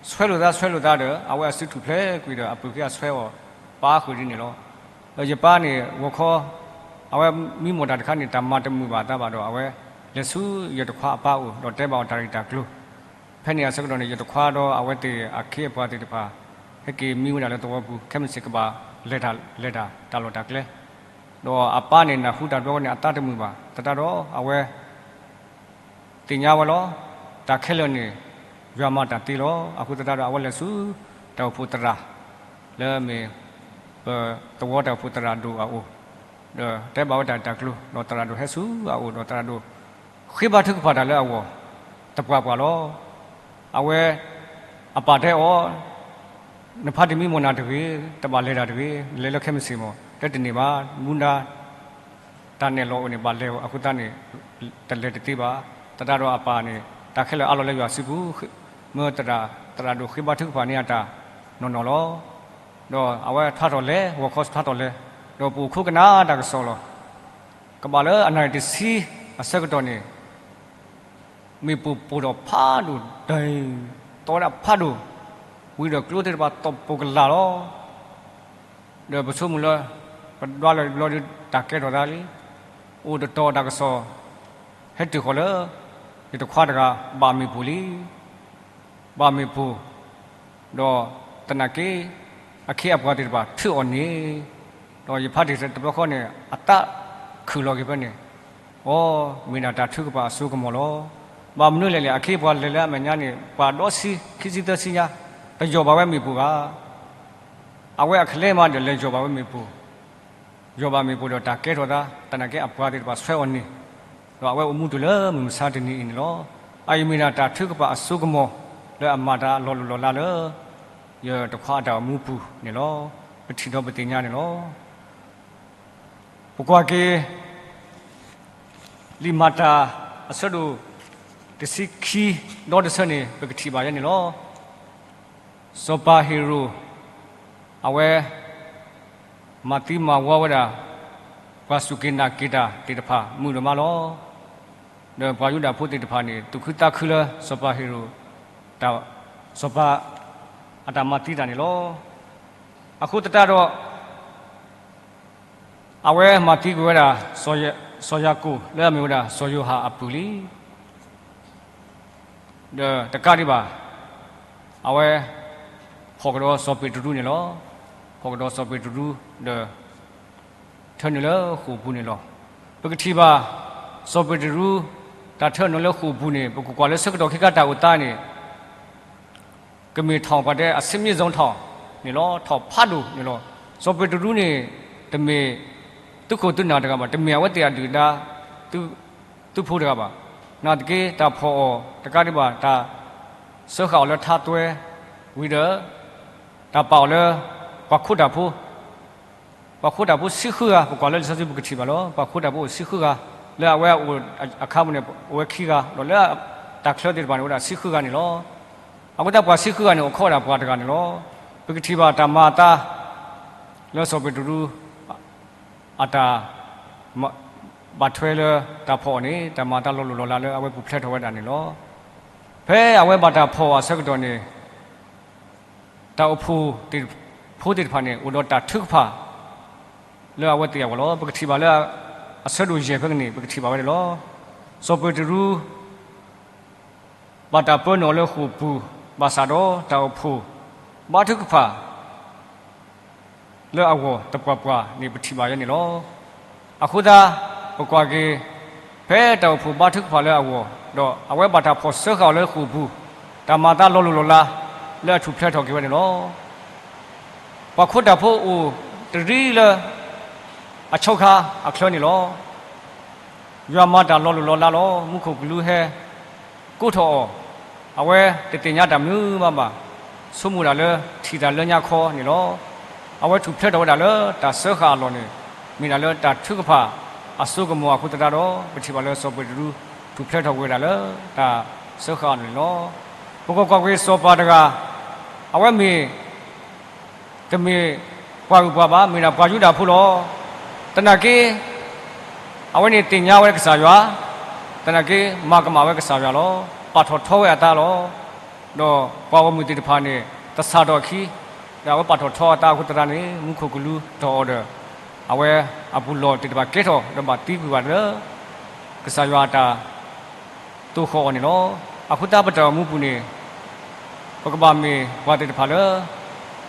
ဆွဲလိာ်သး ဆွဲလိာ်သးဒီး အဝဲအစုထူၣ်ဖျဲးကွံာ်ဒီး အပုၢ်က့အဆွဲအီၤ ပာ်ဃုာ်ဒ်န့ၣ်လီၤ. ဒီးယပၢ်န့ၣ် ဂီၤခီ အဝဲမံမီၢ်တၢ်တခါန့ၣ် တၢ်မၤတမုာ်ဘၣ်အသးဘၣ်ဒီး အဝဲလဲၤဆူယတခွါအပၢ်အိၣ် ဒီးတဲဘၣ်အီၤတၢ်ဂ့ၢ်တၢ်ကျိၤ. ဖဲန့ၣ်အဆၢကတီၢ်န့ၣ် ယတခွါဒီးအဝဲသ့ၣ်အခ့အပှၤသ့ၣ်တဖၣ် ဟဲက့ၤမံဝဲဒၣ်လၢသဝီပူၤ ခဲမုၢ်ဆ့ၣ်ကဘၣ်လဲၤတၢ် လဲၤတၢ် တၢ်လီၢ်တၢ်ကျဲ ဒီးအပၢ်န့ၣ် နၢ်ဟူတၢ်ဒိအဃိန့ၣ် အသးတမုာ်ဘၣ်. သတးဒီးအဝဲသ့ၣ်ညါဝဲလီၤ. တၢ်ခဲလၢာ်န့ၣ် ယွၤမၤတၢ်သ့လီၤ. အဃိသတးဒီး အဝဲလဲၤဆူတၢ်အိၣ်ဖှိၣ်သရၣ် လၢမ့ၢ် ပသဝီတၢ်အိၣ်ဖှိၣ်သရၣ်ဒိၣ်အအိၣ်, ဒီးတဲဘၣ်ဝဲတၢ်ဂ့ၢ်တၢ်ကျိၤ, ဒီးသရၣ်ဒိၣ်ဟဲဆူအအိၣ်, ဒီးသရၣ်ဒိၣ်ဃ့ဘါထုကဖၣ်တၢ်လၢအဂီၢ် သပှၢ်ပှၢ်လီၤ. အဝဲ အပၢ်တဲအီၤ, နဖါတံၢ်မံမီၢ်နၤတဂ့ၤ, တဘၣ်လဲၤတၢ်တဂ့ၤ, နလဲၤလၢခဲမုၢ်ဆ့ၣ်မီၢ်, တဲတန့ၢ်ဘၣ်, မူဒါ တၢ်နဲၣ်လီၤအိၣ်န့ၣ် ဘၣ်လဲၤအဃိသတးန့ၣ် တလဲၤတသ့ဘၣ်. သတးဒီးအပၢ်န့ၣ် တၢ်ခဲလၢာ်အးလီၤလၢယွၤစုပူၤ, မၢသရၣ်, သရၣ်ဒိၣ်ဃ့ဘါထုကဖၣ်န့ၢ်အတၢ်နီၢ်နီၢ်လီၤ. ဒီးအဝဲထွါထီၣ်လဲၤ, ဂီၤခီထွါထီၣ်လဲၤ, ဒီးပအိၣ်ခိးကနၣ်တၢ်ကစီၣ်လီၤ. ကဘၣ်လၢအနၣ်ရံၣ်တဆံအဆၢကတီၢ်န့ၣ် မ့ၣ်ပိၢ်ပိၢ်ထီၣ်ဖးဒိၣ်, သီဝဲဒၣ်ဖးဒိၣ်, ဝံၤဒီးကျိသ့ၣ်တဖၣ်သီၣ်ပိၢ်ကလာ်လီၤ. ဒီးပဆိကမိၣ်လၢ ပဒွးလီၤဘျီဒီးတၢ်ကဲထီၣ်သးလံ. အိၣ်တတီၤတၢ်ကစီၣ် ဟဲတုၤဃီၤလၢ ယတခွါတဂၤ ဘၣ်မ့ၣ်ပိၢ်လံ. ဘၣ်မ့ၣ်ပိၢ်, ဒီးသနာ်က့ အခ့အပှၤသ့ၣ်တဖၣ်ထုးအီၤန့ၣ်, ဒီးယဖါတံၢ်တဘျီဃီန့ၣ် အသးခုၣ်လီၤက့ၤဖဲန့ၣ်, အိ, မ့ၢ်ဒၣ်တၢ်ထုကဖၣ်အစိကမီၤလီၤ. ဘၣ်မနုၤလဲၣ်လဲၣ် အခ့အပှၤလဲၤလၢအမဲာ်ညါန့ၣ် ပှၤဒီးဆံ ခံဆံသၢဆံညါ, တယီၢ်ဘၣ်ဝဲမ့ၣ်ပိၢ်ဘၣ်. အဝဲအကလဲၤမးဒီးလဲၤယီၢ်ဘၣ်ဝဲမ့ၣ်ပိၢ်, ယီၢ်ဘၣ်မ့ၣ်ပိၢ်ဒီးတၢ်ကဲထီၣ်သး, သနာ်က့အပှၤသ့ၣ်တဖၣ်ဆွဲအီၤန့ၣ်, ဒီးအဝဲအိၣ်မူတုၤလၢမုၢ်မဆါတနံၤအံၤန့ၣ်လီၤ. အအံၤမ့ၢ်ဒၣ်တၢ်ထုကဖၣ်အစိကမီၤ လၢအမၤတၢ်လီၤလိၢ်လီၤလးလၢ ယတခွါအတၢ်အိၣ်မူပူၤန့ၣ်လီၤ. ပထံၣ်ဒီးပသ့ၣ်ညါန့ၣ်လီၤ. ပကွၢ်က့ၤ လံာ်မၤတၢ်အဆၢဒိၣ်တဆံခံ ဒီတဆၢန့ၣ် ပကထံၣ်ဘၣ်ယဲန့ၣ်လီၤ. စီၤပၤဟ့ၤရိာ် အဝဲ မၤသံမၤဝီဝဲဒၣ် ပှၤစူၢ်က့ၤနာ်က့ၤတၢ်သ့ၣ်တဖၣ်မုာ်ဒိၣ်မးလီၤ. ဒီးပှၤယူဒၤဖိသ့ၣ်တဖၣ်န့ၣ် သူၣ်ခုသးခုလၢစီၤပၤဟ့ၤရိာ် တၢ်, စီၤပၤအတၢ်မၤသံတၢ်န့ၣ်လီၤ. အဃိသတးဒီး အဝဲမၤသံကွံာ်ဝဲဒၣ် စီၤယၤကိာ် လၢအမ့ၢ်ဝဲဒၣ်စီၤယိၤဟၣ်အပုၢ်လံ. ဒီးတကးဒံးဘၣ် အဝဲ ဖီၣ်ကဒီးစီၤပ့းတရူးန့ၣ်လီၤ. ဖီၣ်ကဒီးစီၤပ့းတရူး ဒီး ထၢနုာ်လၢဃိာ်ပူၤန့ၣ်လီၤ. ပကထံၣ်ဘၣ် စီၤပ့းတရူး တၢ်ထၢနုာ်လၢဃိာ်ပူၤန့ၣ် ပကကွၢ်လၢဆၢကတီၢ်ခဲခါတၢ်အိၣ်သးန့ၣ် ကမ့ၢ်ထီၣ်ပှၤတဲအဆ့မ့ၣ်စီထီၣ်န့ၣ်လီၤ. ထီၣ်ဖးဒိၣ်န့ၣ်လီၤ. စီၤပ့းတရူးန့ၣ် တမ့ၢ်သုးခိၣ်သုးနၢ်တဂၤဘၣ်, တမ့ၢ်အဝဲသ့ၣ်အဒုၣ်ဒါ သုးဖိတဂၤဘၣ်. နာ်သက့ တၢ်ဖီၣ်အီၤတကးဒံးဘၣ် တၢ်စၢဃာ်အီၤလၢထါသွဲ ဝံၤဒီး တၢ်ပာ်အီၤလၢ ပှၤခိးတၢ်ဖိ ပှၤခိးတၢ်ဖိဆံဃုဂၤ, ပကွၢ်လၢလံာ်စီဆှံပကထံၣ်ဘၣ်လီၤ. ပှၤခိးတၢ်ဖိအိၣ်ဆံဃုဂၤ လၢအဝဲအိၣ်အခါပူၤန့ၣ် အိၣ်ဝဲခံဂၤ, ဒီးလၢတၢ်ချၢသ့ၣ်တဖၣ်န့ၣ် အိၣ်ဝဲဒၣ်ဆံဃုဂၤန့ၣ်လီၤ. အဃိသတးပှၤဆံဃုဂၤန့ၣ် အိၣ်ခိးဝဲဒၣ်ပှၤတဂၤန့ၣ်လီၤ. ပကထံၣ်ဘၣ်တၢ်မၤအသး လၢစီၤပ့းတရူး အတၢ် ဘၣ်ထွဲလၢတၢ်ဖီၣ်အီၤန့ၣ် တၢ်မၤအသးလီၤလိၢ်လီၤလးလၢအဝဲပူၤဖျဲးထီၣ်ဝဲဒၣ်န့ၣ်လီၤ. ဖဲအဝဲဘၣ်တၢ်ဖီၣ်အဆၢကတီၢ်န့ၣ် တၢ်အိၣ်ဖှိၣ်သ့ၣ်တဖၣ်န့ၣ် အိၣ်ဒီးတၢ်ထုကဖၣ် လၢအဝဲသ့ၣ်အဂီၢ်လီၤ. ပကထံၣ်ဘၣ်လၢ အဆၢဒိၣ်ယဲၢ်ဖဲန့ၣ် ပကထံၣ်ဘၣ်ဝဲန့ၣ်လီၤ. စီၤပ့းတရူး ဘၣ်တၢ်ပၢနုာ်အီၤလၢဃိာ်ပူၤ ဘၣ်ဆၣ်ဒီးတၢ်အိၣ်ဖှိၣ် ဘါထုကဖၣ် လၢအဂီၢ်သပှၢ်ပှၢ်န့ၣ် ပထံၣ်ဘၣ်ယဲန့ၣ်လီၤ. အဃိသတး ပကွၢ်က့ၤ ဖဲတၢ်အိၣ်ဖှိၣ်ဘါထုကဖၣ်လၢအဂီၢ် ဒီးအဝဲဘၣ်တၢ်ဖီၣ်စၢဃာ်အီၤလၢဃိာ်ပူၤ တၢ်မၤအသးလီၤလိၢ်လီၤလး လၢအထူၣ်ဖျဲးထီၣ်က့ၤဝဲန့ၣ်လီၤ. ပှၤခိးတၢ်ဖိအိၣ်တရံးလၢ အဆီခါအချၢန့ၣ်လီၤ. ယွၤမၤတၢ်လီၤလိၢ်လီၤလးလီၤ. မူခိၣ်ကလူးဟဲ ကိးထီၣ်အီၤ, အဝဲတသ့ၣ်ညါတၢ်မနုၤမးဘၣ်, ဆိကမိၣ်ဒၣ်လၢထံၣ်တၢ်လၢညါခီန့ၣ်လီၤ. အဝဲထူၣ်ဖျဲးထီၣ်ဝဲဒၣ်လၢတၢ်စၢဃာ်အလီၢ်န့ၣ် မ့ၢ်ဒၣ်လၢတၢ်ထုကဖၣ်အစိကမီၤအဃိသတးဒီး ပထံၣ်ဘၣ်လၢစီၤပ့းတရူး ထူၣ်ဖျဲးထီၣ်ကွံာ်ဝဲဒၣ်လၢတၢ်စၢဃာ်အလီၢ်န့ၣ်လီၤ. ပကကွၢ်ကွၢ်က့ၤစီၤပၤတဂၤ, အဝဲမ့ၢ် တမ့ၢ်ပှၤဂုၤပှၤဘၣ်, မ့ၢ်ဒၣ်ပှၤယူဒၤဖိလီၤ. သနာ်က့ အဝဲန့ၣ်သ့ၣ်ညါဝဲကစၢ်ယွၤ သနာ်က့ မၤကမၣ်ဝဲကစၢ်ယွၤလီၤ. ပာ်ထီၣ်ထီဝဲအသးလီၤ. ဒီးပှၤဂီၢ်မုၢ်သ့ၣ်တဖၣ်န့ၣ် သဆၣ်ထီၣ်အခံ, ဒီးအဝဲပာ်ထီၣ်ထီအသးအဃိသတးန့ၣ် မူခိၣ်ကလူၤထီၣ်အီၤဒီး အဝဲအပူၤလီၢ်သ့ၣ်တဖၣ်ကဲထီၣ် ဒီးဘၣ်သံကွံာ်ဘၣ်လၢ ကစၢ်ယွၤအတၢ် သိၣ်ဃီၣ်အီၤန့ၣ်လီၤ. အဃိသတးပတၢ်အိၣ်မူပူၤန့ၣ် ပကဘၣ်မ့ၢ်ပှၤသ့ၣ်တဖၣ်လၢ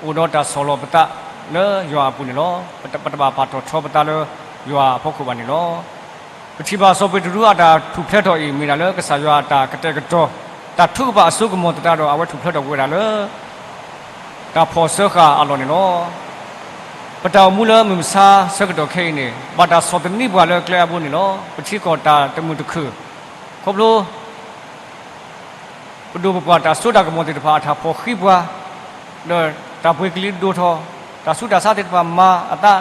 အိၣ်ဒီးတၢ်ဆီၣ်လီၤပသးလၢယွၤအပူၤန့ၣ်လီၤ. ပတဘၣ်ပာ်ထီၣ်ထီပသးလၢယွၤအဖီခိၣ်ဘၣ်န့ၣ်လီၤ. ပထံၣ်ဘၣ်စီၤပ့းတရူးအတၢ်ထူၣ်ဖျဲးထီၣ်အံၤ မ့ၢ်ဒၣ်လၢကစၢ်ယွၤအတၢ်ကတဲာ်ကတီၤ တၢ်ထုကဖၣ်အစိကမီၤသတးဒီး အဝဲထူၣ်ဖျဲးထီၣ်ကွံာ်ဝဲဒၣ်လၢ တၢ်ဖီၣ်စၢဃာ်အလီၢ်န့ၣ်လီၤ. ပတၢ်အိၣ်မူလၢမုၢ်မဆါဆၢကတီၢ်ခဲအံၤန့ၣ် ဘၣ်တၢ်ဆီၣ်သနံးပှၤလၢကျဲအဘိန့ၣ်လီၤ. ပထံကီၢ်တၢ်တမုာ်တခုၣ် ခီဖျိ ပဒိၣ်ပပှၢ်တၢ်စိတၢ်ကမီၤသ့ၣ်တဖၣ်အတၢ်ဖီၣ်ဃံးပှၤ, ဒီးတၢ်ပှ့ၤကလံၤဒိၣ်ထီၣ်, တၢ်ဆူးတၢ်ဆါသ့ၣ်တဖၣ်မၤအသး,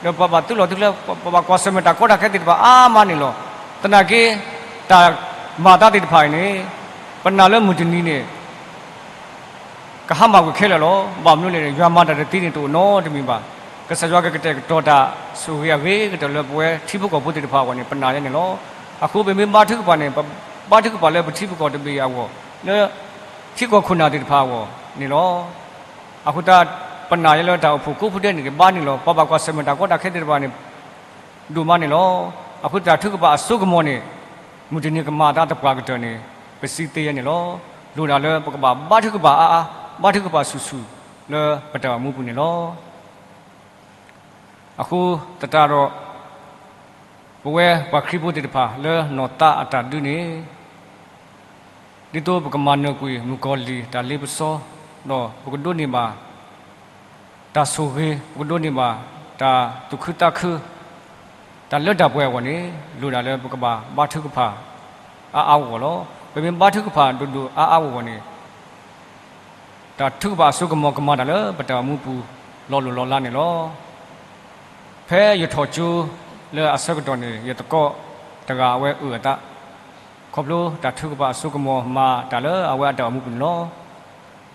ဒီးပှၤဘၣ်သုးလီၢ်သုးကျဲ, ပဘၣ်ကွၢ်ဆၢၣ်မဲာ်တၢ်ကီတၢ်ခဲသ့ၣ်တဖၣ်အါမးန့ၣ်လီၤ. သနာ်က့ တၢ်မၤအသးသ့ၣ်တဖၣ်အံၤန့ၣ် ပနာ်လၢမုၢ်တနံၤန့ၣ် ကဟါမၢ်ကွံာ်ခဲလၢာ်လီၤ. ဘၣ်မနုၤလဲၣ်န့ၣ် ယွၤမၤတၢ်တသ့န့ၣ် တအိၣ်နီတမံၤဘၣ်. ကစၢ်ယွၤကကတဲာ်ကတီၤတၢ်ဆိၣ်ဂ့ၤအဂ့ၤကတၢၢ်လၢပဝဲထံဖိကီၢ်ဖိသ့ၣ်တဖၣ်အဂီၢ်န့ၣ် ပနာ်ယဲန့ၣ်လီၤ. အဃိပမ့ၢ်ဘါထုကဖၣ်န့ၣ် ပဘါထုကဖၣ်လၢပထံပကီၢ်တဘ့ၣ်အဂီၢ်, လၢထံကီၢ်ခိၣ်နၢ်သ့ၣ်တဖၣ်အဂီၢ်န့ၣ်လီၤ. အဃိသတး ပနာ်ယဲလၢတၢ်အိၣ်ဖှိၣ်ကိးဖုဒဲန့ၣ် ကဘါန့ၣ်လီၤ. ပှၤဘၣ်ကွၢ်ဆၢၣ်မဲာ်တၢ်ကီတၢ်ခဲသ့ၣ်တဖၣ်န့ၣ် ဒိၣ်မးန့ၣ်လီၤ. အဃိသတးထုကဖၣ်အစိကမီၤန့ၣ် မုၢ်တနံၤကမၤအသးသပှၢ်ကတၢၢ်န့ၣ် ပစံးသ့ယဲန့ၣ်လီၤ. လိၣ်ဒၣ်လၢပကဘၣ်ဘါထုကဖၣ်အါအါ, ဘါထုကဖၣ်ဆူၣ်ဆူၣ်လၢပတၢ်အိၣ်မူပူၤန့ၣ်လီၤ. အဃိသတးဒီး ပဝဲပှၤခရံာ်ဖိသ့ၣ်တဖၣ်လၢနီၢ်သးအတၢ်ဒုးန့ၣ် ဒ်သိးပကမၤနၢၤကွံာ်မုၣ်ကီၤလံၢ်တၢ်လ့ပစီ, ဒီးပကဒိးန့ၢ်ဘၣ် တၢ်ဆိၣ်ဂ့ၤ, ပကဒိးန့ၢ်ဘၣ်တၢ်သူၣ်ခုသးခု, တၢ်လၢတၢ်ပှဲၤအဂီၢ်န့ၣ် လိၣ်ဒၣ်လၢပကဘၣ်ဘါထုကဖၣ် အါအါဂီၢ်ဂီၢ်လီၤ. ပမ့ၢ်ဘါထုကဖၣ်ဒိၣ်ဒိၣ်အါအါဂီၢ်ဂီၢ်န့ၣ် တၢ်ထုကဖၣ်အစိကမီၤကမၤတၢ်လၢပတၢ်အိၣ်မူပူၤ လီၤလိၢ်လီၤလးန့ၣ်လီၤ. ဖဲယထီၣ်ကၠိလၢအဆၢကတီၢ်န့ၣ် ယသကိးတဂၤအဝဲအုၣ်အသး ခီဖျိတၢ်ထုကဖၣ်အစိကမီၤမၤတၢ်လၢအဝဲအတၢ်အိၣ်မူပူၤန့ၣ်လီၤ.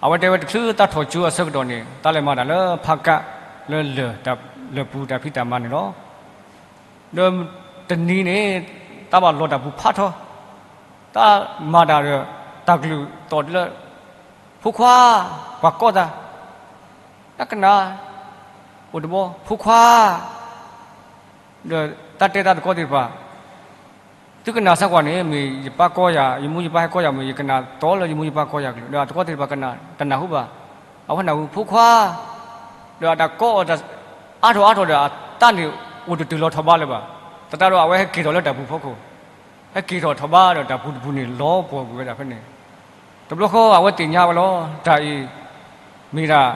အဝဲတဲဝဲတချုးသးထီၣ်ကၠိအဆၢကတီၢ်န့ၣ် သးလဲၤမၤတၢ်လၢဖးကးလၢလၢၢ်ပူၤတၢ်ဖံးတၢ်မၤန့ၣ်လီၤ. ဒီးတနံၤန့ၣ် သးဘၣ်လီၤတၢ်ပူၤဖးထီ, သးမၤတၢ်ဒီး တၢ်ကလုၢ်သီၣ်လၢ ဖိခွါ, ပှၤကိးသး, တၢ်ကနၣ်, အိၣ်တဘီ, ဖိခွါ, ဒီးသးတဲသးသကိးသ့ၣ်တဖၣ် သုကနၣ်စၢ်ကွၢ်န့ၣ် မ့ၢ်ယပၢ်ကိးယၤ, ယမိၢ်ယပၢ်ဟဲကိးယၤမ့ၢ် ယကနၣ်သီလၢယမိၢ်ယပၢ်ကိးယၤကလုၢ်, ဒီးအသကိးသ့ၣ်တဖၣ်ကနၣ် တနၢ်ဟူဘၣ်. အဝဲနၢ်ဟူ ဖိခွါ, ဒီးအတၢ်ကိးအီၤ အါထီၣ်အါထီၣ်ဒီး အသးန့ၣ်အိၣ်တတုၤလီၤထီၣ်ဘးလၢၤဘၣ်. သတးဒီးအဝဲဟဲက့ၤထီၣ်လၢတၢ်ပူၤဖီခိၣ်, ဟဲက့ၤထီၣ်ထီၣ်ဘးဒီးတၢ်ပူၤတပူၤန့ၣ် လီၤပှီၢ်ကွံာ်ဝဲဒၣ်ဖဲန့ၣ်. တဘျီဃီအဝဲသ့ၣ်ညါဝဲလီၤ, တၢ်အံၤ မ့ၢ်ဒၣ်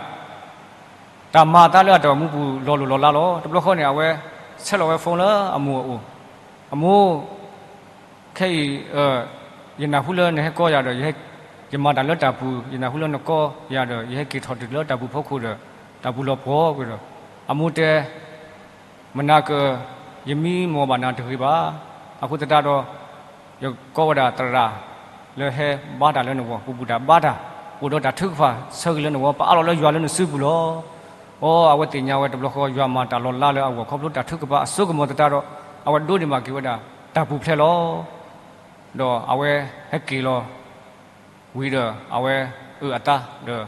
တၢ်မၤအသးလၢအတၢ်အိၣ်မူပူၤလီၤလိၢ်လီၤလးလီၤ. တဘျီဃီန့ၣ် အဝဲဆဲးလီၤဝဲ phone လၢအမိၢ်အအိၣ်, အမိၢ်, ခဲအံၤ ယနၢ်ဟူလၢနဟဲကိးယၤဒီး ယမၤတၢ်လၢတၢ်ပူၤ, ယနၢ်ဟူလၢနကိးယၤဒီး ယဟဲက့ၤထီၣ်တုၤလၢတၢ်ပူၤဖီခိၣ်ဒီး တၢ်ပူၤလီၤပှီၢ်ကွံာ်ဒီး အမိၢ်တဲ မနၤကၢၤ, ယမံမီၢ်ဘၣ်နၤတဂ့ၤဘၣ်. အဃိသတးဒီး ယကိးဝဲဒၣ်သရၣ်လၢဟဲဘါတၢ်လၢနဂီၢ်, ပူၤပူၤတၢ်ဘါတၢ်, အိၣ်ဒီးတၢ်ထုကဖၣ်ဆၢဂ့ၤလၢနဂီၢ်, ပအးလီၤလၢယွၤလၢနစုပူၤလီၤ. အိ အဝဲသ့ၣ်ညါဝဲတဘျီဃီ ယွၤမၤတၢ်လီၤလးလၢအဂီၢ် ခီဖျိတၢ်ထုကဖၣ်အစိကမီၤသတးဒီး အဝဲဒိးန့ၢ်ဘၣ်က့ၤဝဲဒၣ် တၢ်ပူၤဖျဲးလီၤ. ဒီးအဝဲဟဲက့ၤလီၤ ဝံၤဒီးအဝဲအုၣ်အသးဒီး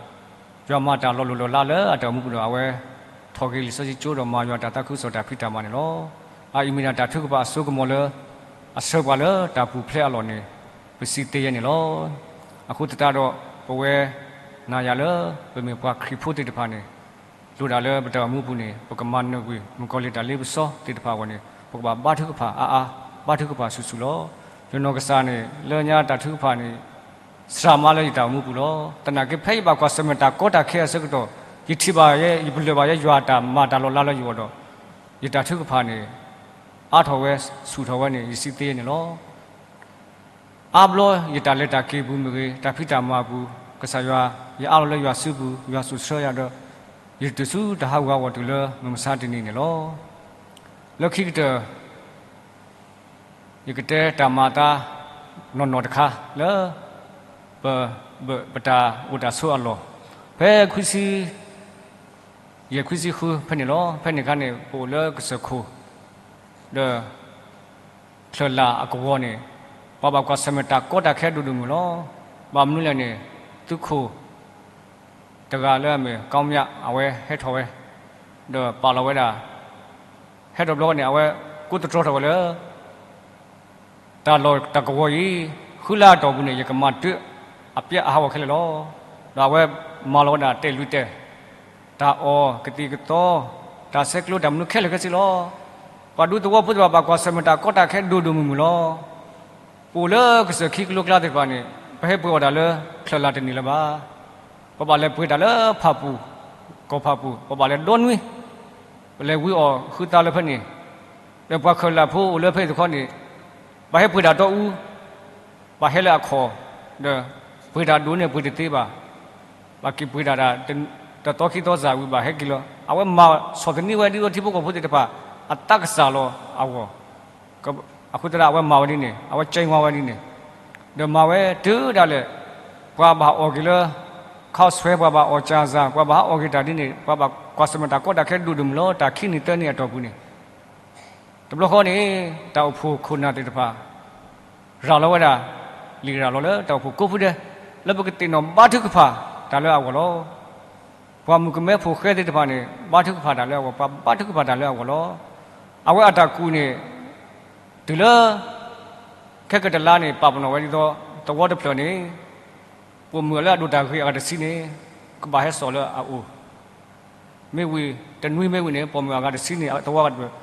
ယွၤမၤတၢ်လီၤလိၢ်လီၤလးလၢအတၢ်အိၣ်မူပူၤဒီး အဝဲထီၣ်က့ၤလံာ်စီဆှံကၠိဒီးမၤယွၤတၢ်သးခုကစီၣ်တၢ်ဖံးတၢ်မၤန့ၣ်လီၤ. အအံၤမ့ၢ်ဒၣ်တၢ်ထုကဖၣ်အစိကမီၤလၢ အဆၢပှၤလၢတၢ်ပူၤဖျဲးအလီၢ်န့ၣ် ပစံးသ့ယဲန့ၣ်လီၤ. အဃိသတးဒီး ပဝဲနၤယၤလၢ ပမ့ၢ်ပှၤခရံာ်ဖိသ့ၣ်တဖၣ်န့ၣ် လိၣ်ဒၣ်လၢပတၢ်အိၣ်မူပူၤန့ၣ် ပကမၤနၢၤကွံာ် မုၣ်ကီၤလံၢ်တၢ်လ့ပစီသ့ၣ်တဖၣ်အဂီၢ်န့ၣ် ပကဘၣ်ဘါထုကဖၣ်အါအါ, ဘါထုကဖၣ်ဆူၣ်ဆူၣ်လီၤ. ယနီၢ်ကစၢ်န့ၣ် လၢညါတၢ်ထုကဖၣ်န့ၣ် စှၤမးလၢယတၢ်အိၣ်မူပူၤလီၤ. သနာ်က့ဖဲယဘၣ်ကွၢ်ဆၢၣ်မဲာ်တၢ်ကီတၢ်ခဲအဆၢကတီၢ် ယထံၣ်ဘၣ်ယဲ ယပလၢၢ်ဘၣ်ယဲ ယွၤအတၢ်မၤတၢ်လီၤလးလၢယဂီၢ်ဒီး ယတၢ်ထုကဖၣ်န့ၣ် အါထီၣ်ဝဲဆူၣ်ထီၣ်ဝဲန့ၣ် ယစံးသ့န့ၣ်လီၤ. အါဘျီယတၢ်လဲၤတၢ်က့ၤပူၤမ့ၢ်ဂ့ၤ, တၢ်ဖံးတၢ်မၤပူၤ, ကစၢ်ယွၤ, ယအးလီၤလၢယွၤစုပူၤ, ယွၤစိာ်ဆှၢယၤဒီး ယတတုၤဆူတၢ်ဟးဂူာ်ဟးဂီၤတုၤလၢမုၢ်မဆါတနံၤန့ၣ်လီၤ. လၢခံကတၢၢ် ယကတဲတၢ်မၤအသးနီၢ်နီၢ်တခါလၢ ပ, ပ, ပတၢ်အိၣ်တၢ်ဆိးအလီၢ်, ဖဲခွံဆံ, ယဲၢ်ခွံဆံဃုဖဲန့ၣ်လီၤ. ဖဲန့ၣ်အခါန့ၣ် ပအိၣ်လၢကစၢၢ်ခိၣ် ဒီး ချၢၣ်လၣ်အကဝီၤန့ၣ် ပှၤဘၣ်ကွၢ်ဆၢၣ်မဲာ်တၢ်ကီတၢ်ခဲဒိၣ်ဒိၣ်မုၢ်မုၢ်လီၤ. ဘၣ်မနုၤလဲၣ်န့ၣ်, သုးခိၣ်တဂၤလၢအမ့ၢ် ကီမၠး အဝဲဟဲထီၣ်ဝဲ, ဒီးပာ်လီၤဝဲဒၣ်, ဟဲထီၣ်တဘျီဃီန့ၣ် အဝဲကိးသတြီထီၣ်ဝဲလၢ တၢ်လီၢ်တၢ်ကဝီၤအံၤ, ဃုလါအတီၢ်ပူၤန့ၣ် ယကမၤတၢ်အပျဲအဟးဂီၤခဲလၢာ်လီၤ. ဒီးအဝဲမၤလီၤဝဲဒၣ်တဲာ်လွံၢ်တဲာ်, တၢ်အီၣ်ကသံၣ်ကသီ, တၢ်ဆဲးကျိးတၢ်မနုၤခဲလၢာ်ခဲဆ့လီၤ. ပှၤဒူသဝီဖိသ့ၣ်တဖၣ် ဘၣ်ကွၢ်ဆၢၣ်မဲာ်တၢ်ကီတၢ်ခဲဒိၣ်ဒိၣ်မုၢ်မုၢ်လီၤ. ပအိၣ်လၢကစၢၢ်ခံကလိကျါသ့ၣ်တဖၣ်န့ၣ် ပဟဲပှ့ၤအီၣ်တၢ်လၢချၢၣ်လၢ်တန့ၢ်လၢၤဘၣ်. ပဘၣ်လဲၤပှ့ၤတၢ်လၢဖၣ်ပူၣ်, ကီၢ်ဖၣ်ပူၣ်, ပဘၣ်လဲၤဒီနွံ, ပလဲၤဝံအီၣ်ဃုသါလၢဖဲန့ၣ်, ဒီးပှၤချၢၣ်လၢ်ဖိအိၣ်လၢဖဲအံၤတခီန့ၣ်, ဘၣ်ဟဲပှ့ၤတၢ်တီအူ, ဘၣ်ဟဲလၢအခီၣ်, ဒီးပှ့ၤတၢ်ဒိၣ်န့ၣ်ပှ့ၤတသ့ဘၣ်. ဘၣ်က့ၤပှ့ၤတၢ်ဒၣ် တသီခံသီစၢ်ဝံၤဘၣ်ဟဲက့ၤလီၤ. အဝဲမၤဆီၣ်သနံးဝဲဒ်သိးထံဖိကီၢ်ဖိသ့ၣ်တဖၣ် အသးကစၢ်လီၤအဂီၢ် အဃိသတးဒီးအဝဲမၤဝဲဒ်န့ၣ်, အဝဲကဲဝါဝဲဒ်န့ၣ်, ဒီးမၤဝဲတုၤဒၣ်လဲာ် ပှၤဘၣ်အီၣ်က့ၤလၢ ခီးဆွဲ ပှၤဘၣ်အီၣ်ကၠၣ်စၢ် ပှၤဘၣ်ဟးအီၣ်က့ၤတၢ်ဒ်န့ၣ် ပှၤဘၣ်ကွၢ်ဆၢၣ်မဲာ်တၢ်ကီတၢ်ခဲဒိၣ်ဒိၣ်မုၢ်လီၤ. တၢ်ခံနံၣ်သၢနံၣ်အတီၢ်ပူၤန့ၣ်, တဘျီဃီန့ၣ် တၢ်အိၣ်ဖှိၣ်ခိၣ်နၢ်သ့ၣ်တဖၣ် ရၤလီၤဝဲဒၣ်, လံာ်ရၤလီၤလၢတၢ်အိၣ်ဖှိၣ်ကိးဖုဒဲး လၢပကသ့ၣ်နီၣ်ဘါထုကဖၣ်တၢ်လၢအဂီၢ်လီၤ. ပှၤမုၣ်ကမဲဖိဃဲသ့ၣ်တဖၣ်န့ၣ် ဘါထုကဖၣ်တၢ်လၢအဂီၢ်, ပှၤဘါထုကဖၣ်တၢ်လၢအဂီၢ်လီၤ. အဝဲအတၢ်ကူၣ်န့ၣ် တုၤလၢ ခဲကတလါန့ၣ် ပာ်ပနီၣ်ဝဲဒ်သိး သဝီတဖျၢၣ်န့ၣ် ပိာ်မုၣ်လၢအဒိၣ်တၢ်ဂ့ၤအဂၤတဆံန့ၣ် ကဘၣ်ဟဲစိာ်လၢအအိၣ် မ့ၢ်ဝံၤ တနွံမ့ၢ်ဝံၤန့ၣ် ပိာ်မုၣ်အဂၤတဆံန့ၣ် သဝီဂၤတဖျၢၣ်,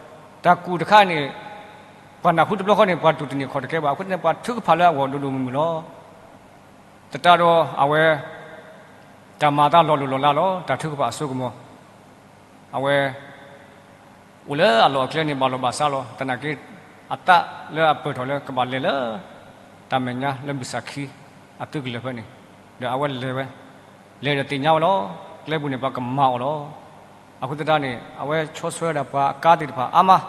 တၢ်ကူၣ်တခါန့ၣ် ပှၤနၢ်ဟူတဘျီဃီန့ၣ် ပှၤတူၢ်တန့ၢ်ခီၣ်တကဲဘၣ်. အဃိသတးန့ၣ် ပှၤထုကဖၣ်လၢအဂီၢ်ဒိၣ်ဒိၣ်မုၢ်မုၢ်လီၤ. သတးဒီးအဝဲ တၢ်မၤအသးလီၤလိၢ်လီၤလးလီၤ. တၢ်ထုကဖၣ်အစိကမီၤ အဝဲ အိၣ်လၢအလီၢ်အကျဲန့ၣ် ဘၣ်လီၢ်ဘၣ်စးလီၤ. သနာ်က့ အသးလၢအပၢၢ်ထီၣ်လၢကဘၣ်လဲၤလၢ တၢ်မဲာ်ညါလၢဘုၣ်စၢ်ခံ အသုးကလၢၤဖဲန့ၣ်, ဒီးအဝဲလဲၤဝဲ, လဲၤဒီးသ့ၣ်ညါဝဲလီၤ. ကျဲပူၤန့ၣ် ပှၤကမၤအီၤလီၤ. အဃိသတးန့ၣ် အဝဲဆီဆွဲဝဲဒၣ်ပှၤအကါသ့ၣ်တဖၣ်အါမး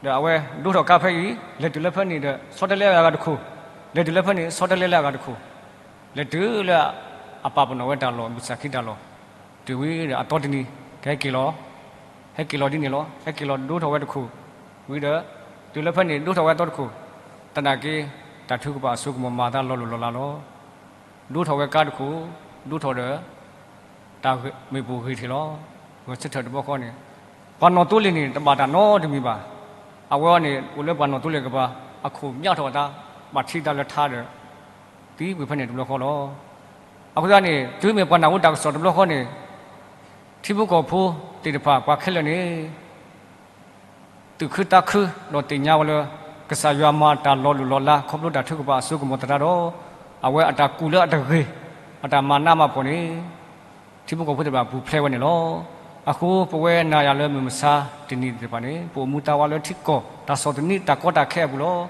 ဒီးအဝဲဒိးထီၣ်ကါဖဲအံၤ လဲၤတုၤလၢဖဲန့ၣ်ဒီး ဆီတလဲလၢအဂၤတခိၣ်, လဲၤတုၤလၢဖဲန့ၣ် ဆီတလဲလၢအဂၤတခိၣ်, လဲၤတုၤလၢ အပာ်ပနီၣ်ဝဲတၢ်လီၢ် ဘုၣ်စၢ်ခံတၢ်လီၢ်, တုၤဝံၤဒီးအသီတနံၤ ကဟဲက့ၤလီၤ, ဟဲက့ၤလီၤဒ်န့ၣ်လီၤ. ဟဲက့ၤလီၤဒိးထီၣ်ဝဲတခိၣ်, ဝံၤဒီး တုၤလၢဖဲန့ၣ် ဒိးထီၣ်ဝဲအသီတခိၣ်, သနာ်က့ တၢ်ထုကဖၣ်အစိကမီၤမၤအသးလီၤလိၢ်လီၤလးလီၤ. ဒိးထီၣ်ဝဲကါတခိၣ်, ဒိးထီၣ်ဒီး တၢ်မ့ၣ်ပိၢ်ဂ့ၤထီၣ်လီၤ. ဂဲၤဆၢထၢၣ်တဘျီဃီန့ၣ် ပှၤနီၣ်သိလ့ၣ်န့ၣ် တဘၣ်တၢ်နီတမံၤဘၣ်. အဝဲန့ၣ် အိၣ်လၢပှၤနီၣ်သိလ့ၣ်ကပၤ အခိၣ်မၠးထီၣ်အသး, ဘၣ်ထံးသးလၢထါဒီး သံကွံာ်ဖဲန့ၣ်တဘျီဃီလီၤ. အဃိသတးန့ၣ် တုၤမ့ၢ်ပှၤနၢ်ဟူတၢ်ကစီၣ်တဘျီဃီန့ၣ် ထံဖိကီၢ်ဖိသ့ၣ်တဖၣ် ပှၤခဲလၢာ်န့ၣ် သူၣ်ခုသးခု ဒီးသ့ၣ်ညါဝဲလၢ ကစၢ်ယွၤမၤတၢ်လီၤလိၢ်လီၤလး ခီဖျိတၢ်ထုကဖၣ်အစိကမီၤသတးဒီး အဝဲအတၢ်ကူၣ်လၢအတဂ့ၤ, အတၢ်မၤနးမၤဖှီၣ်န့ၣ် ထံဖိကီၢ်ဖိသ့ၣ်တဖၣ်ပူၤဖျဲးဝဲန့ၣ်လီၤ. အဃိပဝဲနၤယၤလၢမုၢ်မဆါတနံၤသ့ၣ်တဖၣ်န့ၣ် ပအိၣ်မူသးဝးလၢထံကီၢ် တၢ်ဆီၣ်သနံးတၢ်ကီတၢ်ခဲအပူၤလီၤ.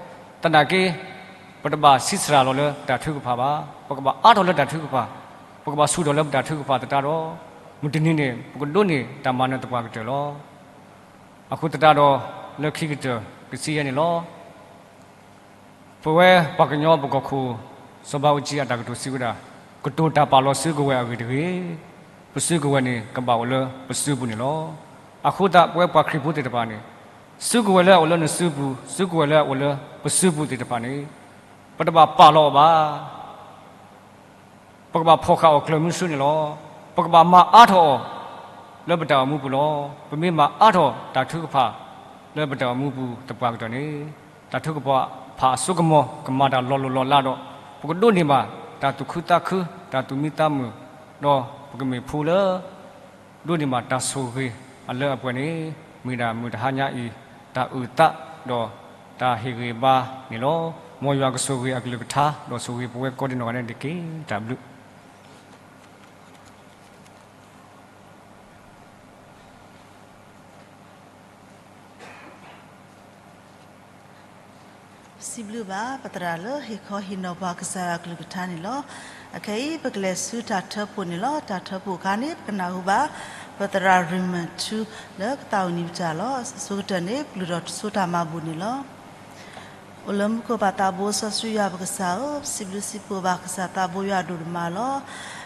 သနာ်က့ ပတဘၣ်ဆံးစှၤလီၤလၢတၢ်ထုကဖၣ်ဘၣ်. ပကဘၣ်အါထီၣ်လၢတၢ်ထုကဖၣ်, ပကဘၣ်ဆူၣ်ထီၣ်လၢပတၢ်ထုကဖၣ်သတးဒီး မုၢ်တနံၤန့ၣ် ပကဒိးန့ၢ်တၢ်မၤနၢၤသပှၢ်ကတၢၢ်လီၤ. အဃိသတးဒီး လၢခံကတၢၢ်ကဆံယဲၢ်န့ၣ်လီၤ. ပဝဲပှၤကညီပကီၢ်ခိၣ် စီၤဘးအူကၠံအတၢ်ကတိၤစံးဝဲဒၣ်, ကတိၤတၢ်ပာ်လီၤစုကဝဲၤအဂ့ၢ်တဂ့ၤ, ပစုကဝဲၤန့ၣ် ကဘၣ်အိၣ်လၢပစုပူၤန့ၣ်လီၤ. အဃိသတး ပဝဲပှၤခရံာ်ဖိသ့ၣ်တဖၣ်န့ၣ် စုကဝဲၤလၢအအိၣ်လၢနစုပူၤ, စုကဝဲၤလၢအအိၣ်လၢပစုပူၤသ့ၣ်တဖၣ်န့ၣ် ပတဘၣ်ပာ်လီၤအီၤဘၣ်. ပကဘၣ်ဖီၣ်ဃာ်အီၤကျၢၤမုဆူန့ၣ်လီၤ. ပကဘၣ်မၤအါထီၣ်အီၤ လၢပတၢ်အိၣ်မူပူၤလီၤ. ပမ့ၢ်မၤအါထီၣ်တၢ်ထုကဖၣ် လၢပတၢ်အိၣ်မူပူၤသပှၢ်ကတၢၢ်န့ၣ် တၢ်ထုကဖၣ်အစိကမီၤ ကမၤတၢ်လီၤလိၢ်လီၤလးဒီး ပကဒိးန့ၢ်ဘၣ် တၢ်သူၣ်ခုသးခု တၢ်သူၣ်မံသးမုာ်, ဒီးပကမ့ၢ်ဖိလၢ ဒိးန့ၢ်ဘၣ်တၢ်ဆိၣ်ဂ့ၤအလၢအပှဲၤန့ၣ် မ့ၢ်ဒၣ်မုၢ်တဟါညါအံၤ တၢ်အုၣ်သးဒီးတၢ်ဟ့ၣ်ဂံၢ်ဘါန့ၣ်လီၤ. မ်ယွၤကဆိၣ်ဂ့ၤအကလုၢ်ကထါ ဒီးဆိၣ်ဂ့ၤပဝဲကိးဒံနီၢ်ဂၤဒဲးန့ၣ်တက့ၢ်. တၢ်ဘျုး စံးဘျုးဘၣ်ပသရၣ်လၢဟ့ၣ်ခီဟ့ၣ်နီၤပှၤကစၢ်ယွၤအကလုၢ်ကထါန့ၣ်လီၤ. အခဲအံၤ ပကလဲၤဆူတၢ်ထၢဖှိၣ်န့ၣ်လီၤ. တၢ်ထၢဖှိၣ်အခါန့ၣ် ပကနၢ်ဟူဘၣ် ပသရၣ်ရ့ၣ်မၢၣ်ထူ လၢကသးဝံၣ်နံၤပတၢ်လီၤ. အဆိကတၢၢ်န့ၣ် ပကလုၢ်ထီၣ်တၢ်ဆိတၢ်မၤဘူၣ်န့ၣ်လီၤ. အိၣ်လၢမူခိၣ်ပၢ်သးဘိစီဆှံယွၤပကစၢ်ဧၢ, ပစံးဘျုးစံးဖှိၣ်ဘၣ်ကစၢ်သးဘိယွၤဒိၣ်ဒိၣ်မးလီၤ.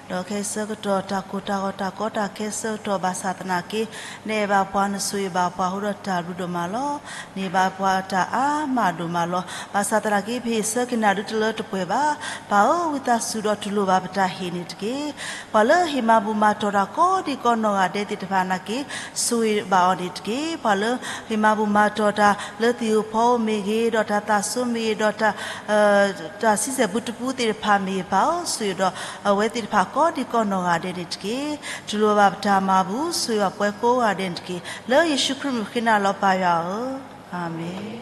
ဒီးခဲအံၤဆၢကတီၢ်တၢ်ကိၢ်တၢ်ဂီၤတၢ်ကီတၢ်ခဲဆၢကတီၢ်ဘၣ်ဆၣ်သနာ်က့, နအဲၣ်ဘၣ်ပှၤနဆိၣ်ဂ့ၤဘၣ်ပှၤအဃိဒီးတၢ်ဘျုးဒိၣ်မးလီၤ. နဟ့ၣ်ဘၣ်ပှၤတၢ်အါမးဒိၣ်မးလီၤ. ဘၣ်ဆၣ်သနာ်က့ ပဟ့ၣ်ဆၢက့ၤနၤဒုးတလၢတပှဲၤဘၣ်. ပၢ်ဧၢ, ဝံသးစူၤဒီးတူၢ်လိာ်ဘၣ်ပတၢ်ဟ့ၣ်န့ၣ်တက့ၢ်. ပှၤလၢဟ့ၣ်မၤဘူၣ်မၤတီၢ်တၢ်ကိးဒံကိးနီၢ်ဂၤဒဲးသ့ၣ်တဖၣ်နာ်က့ ဆိၣ်ဂ့ၤဘၣ်အီၤန့ၣ်တက့ၢ်. ပှၤလၢဟ့ၣ်မၤဘူၣ်မၤတီၢ်တၢ်လၢသ့ၣ်ဧိၤဖီဧိၤမ့ၢ်ဂ့ၤ, ဒီးတၢ်သးစူၤမ့ၢ်ဂ့ၤ, ဒီးတၢ် တၢ်ဆံဆဲၣ်ပူတပူသ့ၣ်တဖၣ်မ့ၢ်ဂ့ၤ, ပၢ်ဧၢ, ဆိၣ်ဂ့ၤဒီးအဝဲသ့ၣ်တဖၣ်ကိးဒံကိးနီၢ်ဂၤဒဲးန့ၣ်တက့ၢ်. တူၢ်လိာ်ဘၣ်ပတၢ်မၤဘူၣ်, ဆိၣ်ဂ့ၤဘၣ်ပှၤကိးဂၤဒဲးန့ၣ်တက့ၢ်. လၢယ့ၣ်ၡူးခရံာ်မံၤဃ့နၤလီၤ ပၢ်ယွၤဧၢ, အၤမ့ၣ်.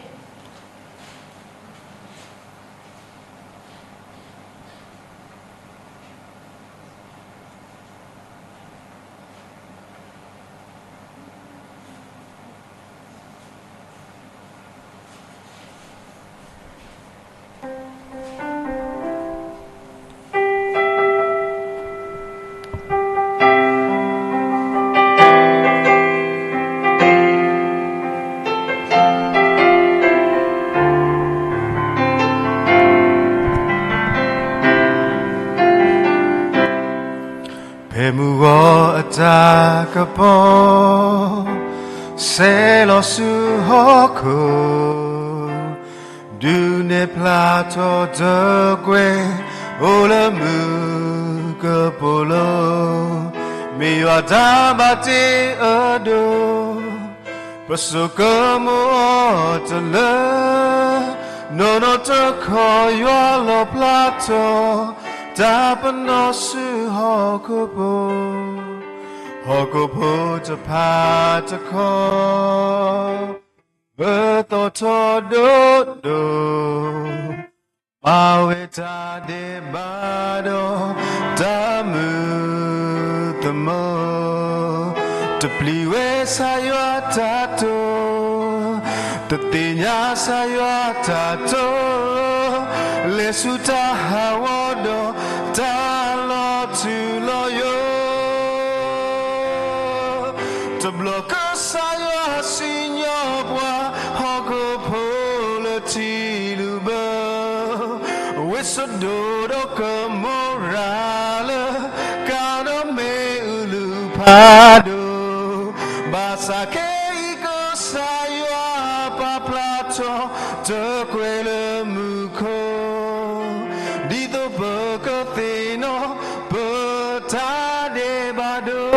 ဖဲမုၢ်ဂီၤအတၢ်ကပီၤ ဆဲးလီၤဆူဟီၣ်ခိၣ် ဒုးနဲၣ်ဖျါထီၣ်တကွဲၢ် အိၣ်လၢမုၢ်ကပိာ်လိၤ, မ့ၢ်ယွၤတၢ်ဘၣ်တ့အဒိၣ် ပဆိကမိၣ်အီၤတလၢ, နီၢ်နီၢ်တခီယွၤလီၣ်ဖျါထီၣ် တၢ်ပနီၣ်ဆူဟီၣ်ခိၣ်ဖိ, ဟီၣ်ခိၣ်ဖိတဖၣ်တခီ အၢသီၣ်ထီၣ်ဒိၣ်ဒိၣ်, မၤဝဲတၢ်ဒဲးဘးဒီး တၢ်မုာ်သမိး, တပျံၤဝဲကစၢ်ယွၤတၢ်တိာ်, တသ့ၣ်ညါကစၢ်ယွၤတၢ်တိာ်, လဲၤဆူတၢ်ဟးဂီၤဒီး တၢ်လီၤထူလီၤယိာ် တဘျီကစၢ်ယွၤစံၣ်ညီၣ်ပှၤ ဟီၣ်ခိၣ်ဖိလၢထံလုၣ်ဘၢ, ဝ့ၢ်စဒိၣ်ဒီးကမိရၤလၢ ကၤဒီးမ့ၣ်အူလုၢ်ဖးဒိၣ်, ဘၣ်ဆၣ်ခဲအံၤကစၢ်ယွၤပာ်ဖျါထီၣ် တကွဲးလၢမူခိၣ်, ဒ်သိးပကသ့ၣ်နီၣ် ပတၢ်ဒဲးဘးဒိၣ်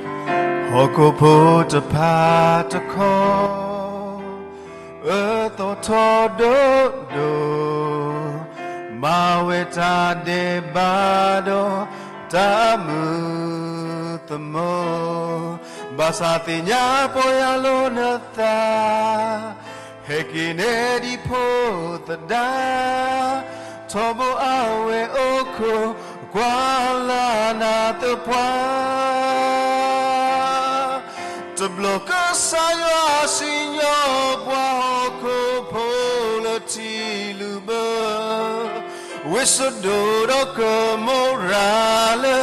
ဟီၣ်ခိၣ်ဖိတဖၣ်တခီ အၢသီၣ်ထီၣ်ဒိၣ်ဒိၣ်, မၤဝဲတၢ်ဒဲးဘးဒီး တၢ်မုာ်သမိး, ဘၣ်ဆၣ်သ့ၣ်ညါပီၢ်ယၢ်လီၤနသး ဟဲက့ၤနဲဒ်ဖိသဒါ, ထီဘိအဝဲအိၣ်ခိးကွၢ်လၢ်နၤသပှၢ်, တဘျီကစၢ်ယွၤစံၣ်ညီၣ်ပှၤဟီၣ်ခိၣ်ဖိလၢထံလုၢ်ဘၢ ဝ့ၢ်စဒိၣ်ဒီးကမိရၤလၢ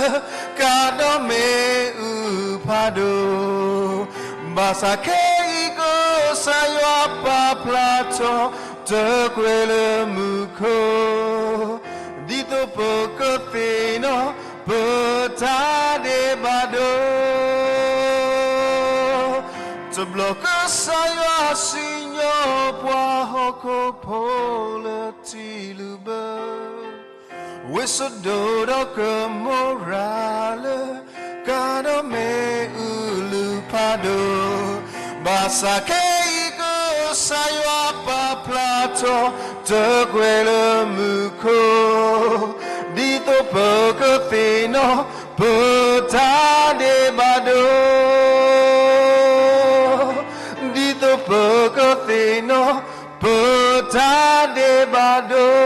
ကၤဒီးမ့ၣ်အူဖးဒိၣ်, ဘၣ်ဆၣ်ခဲအံၤကစၢ်ယွၤပာ်ဖျါထီၣ် တကွဲးလၢမူခိၣ်, ဒ်သိးပကသ့ၣ်နီၣ် ပတၢ်ဒဲးဘးဒိၣ် တဘျီကစၢ်ယွၤစံၣ်ညီၣ်ပှၤဟီၣ်ခိၣ်ဖိလၢထံလုၢ်ဘၢ, ဝ့ၢ်စဒိၣ်ဒီးကမိရၤလၢ ကၤဒီးမ့ၣ်အူလုၢ်ဖးဒိၣ်, ဘၣ်ဆၣ်ခဲအံၤကစၢ်ယွၤပာ်ဖျါထီၣ် တကွဲးလၢမူခိၣ်, ဒ်သိးပကသ့ၣ်နီၣ် ပတၢ်ဒဲးဘးဒိၣ်, ဒ်သိးပကသ့ၣ်နီၣ် ပတၢ်ဒဲးဘးဒိၣ်.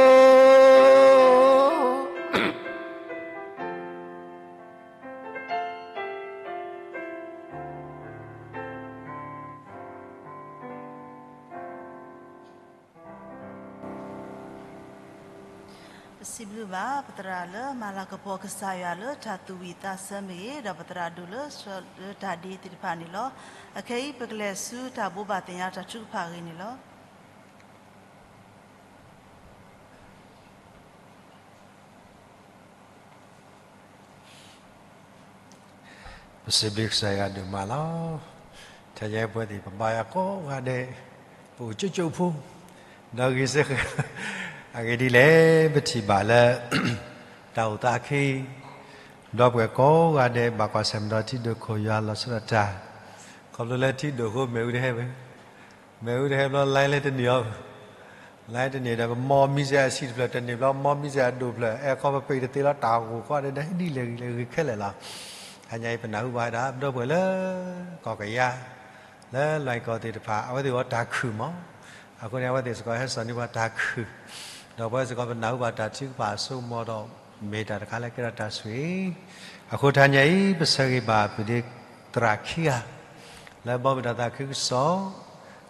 စံးဘျုးဘၣ်ပသရၣ်လၢမၤလၤကပီၤကစၢ်ယွၤလၢတၢ်သူၣ်ဝံၣ်သးဆၢမ့ၢ်ဂ့ၤ, ဒီးပသရၣ်ဒိၣ်လၢဆှၢလၢတၢ်ဒ့သ့ၣ်တဖၣ်န့ၣ်လီၤ. အခဲအံၤပကလဲၤဆူတၢ်ဘိးဘၣ်သ့ၣ်ညါတၢ်ထုကဖၣ်အဂ့ၢ်န့ၣ်လီၤ. ပစံးဘျုးကစၢ်ယွၤဒိၣ်မးလီၤ. တၢ်ယဲပဝဲသ့ၣ်ပဘါယွၤကိးဂၤဒဲး, ပအိၣ်ကၠိကၠိဖိ, ဒီးဂ့ၤဆၢဃာ်, အဂ့ၢ်ဒ်လဲၣ်, ပထံၣ်ဘၣ်လၢ တၢ်အိၣ်သးအခံ, ဒီပုၢ်ဝဲၢ်ကိးဂၤဒဲး ဘၣ်ကွၢ်ဆၢၣ်မဲာ်ဒီးထံဒိၣ်ခိၣ်ယွၤလီၤဆီဒၣ်တၢ်, ခီဖျိလၢထံဒိၣ်အဃိ မ့ၣ်အူတဟဲဘၣ် မ့ၣ်အူတဟဲဘျီ line လၢတန့ၢ်အီၤ, line တန့ၢ်ဒီး ပမီ message အဆံးတဖျၢၣ် တန့ၢ်ဘျီ မီ message အဒိၣ်ဖျၢၣ် အဲၣ်ခီပပံာ်တသ့လီၤ တၢ်ဂိၢ်ကီဒီး ဒ်လဲၣ်ဂ့ၤလဲၣ်ဂ့ၤခဲလၢာ်လီၤ. တနံၤအံၤ ပနၢ်ဟူဘၣ်ဝဲဒၣ် ပဒီပုၢ်ဝဲၢ်လၢ ကီၢ်ကယၤ လၢလွဲၢ်ကီၢ်သ့ၣ်တဖၣ် အဝဲသ့ၣ်အီၤတၢ်ခုၣ်မး, အဃိန့ၣ် အဝဲသ့ၣ်စ့ၢ်ကီးဟဲစိာ်န့ၢ်ပှၤတၢ်ခုၣ်, ဒီးပဝဲစ့ၢ်ကီးပနၢ်ဟူဘၣ်တၢ်ထုကဖၣ်အစိကမီၤဒီး မ့ၢ်တၢ်တခါလၢကဲထီၣ်တၢ်ဆိၣ်ဂ့ၤ, အဃိတနံၤအံၤ ပဆၢဂ့ၤဘၣ်ပဒ့သရၣ်ခံဂၤ လၢဘီမုၢ်တၢ်သးခုကစီၣ်,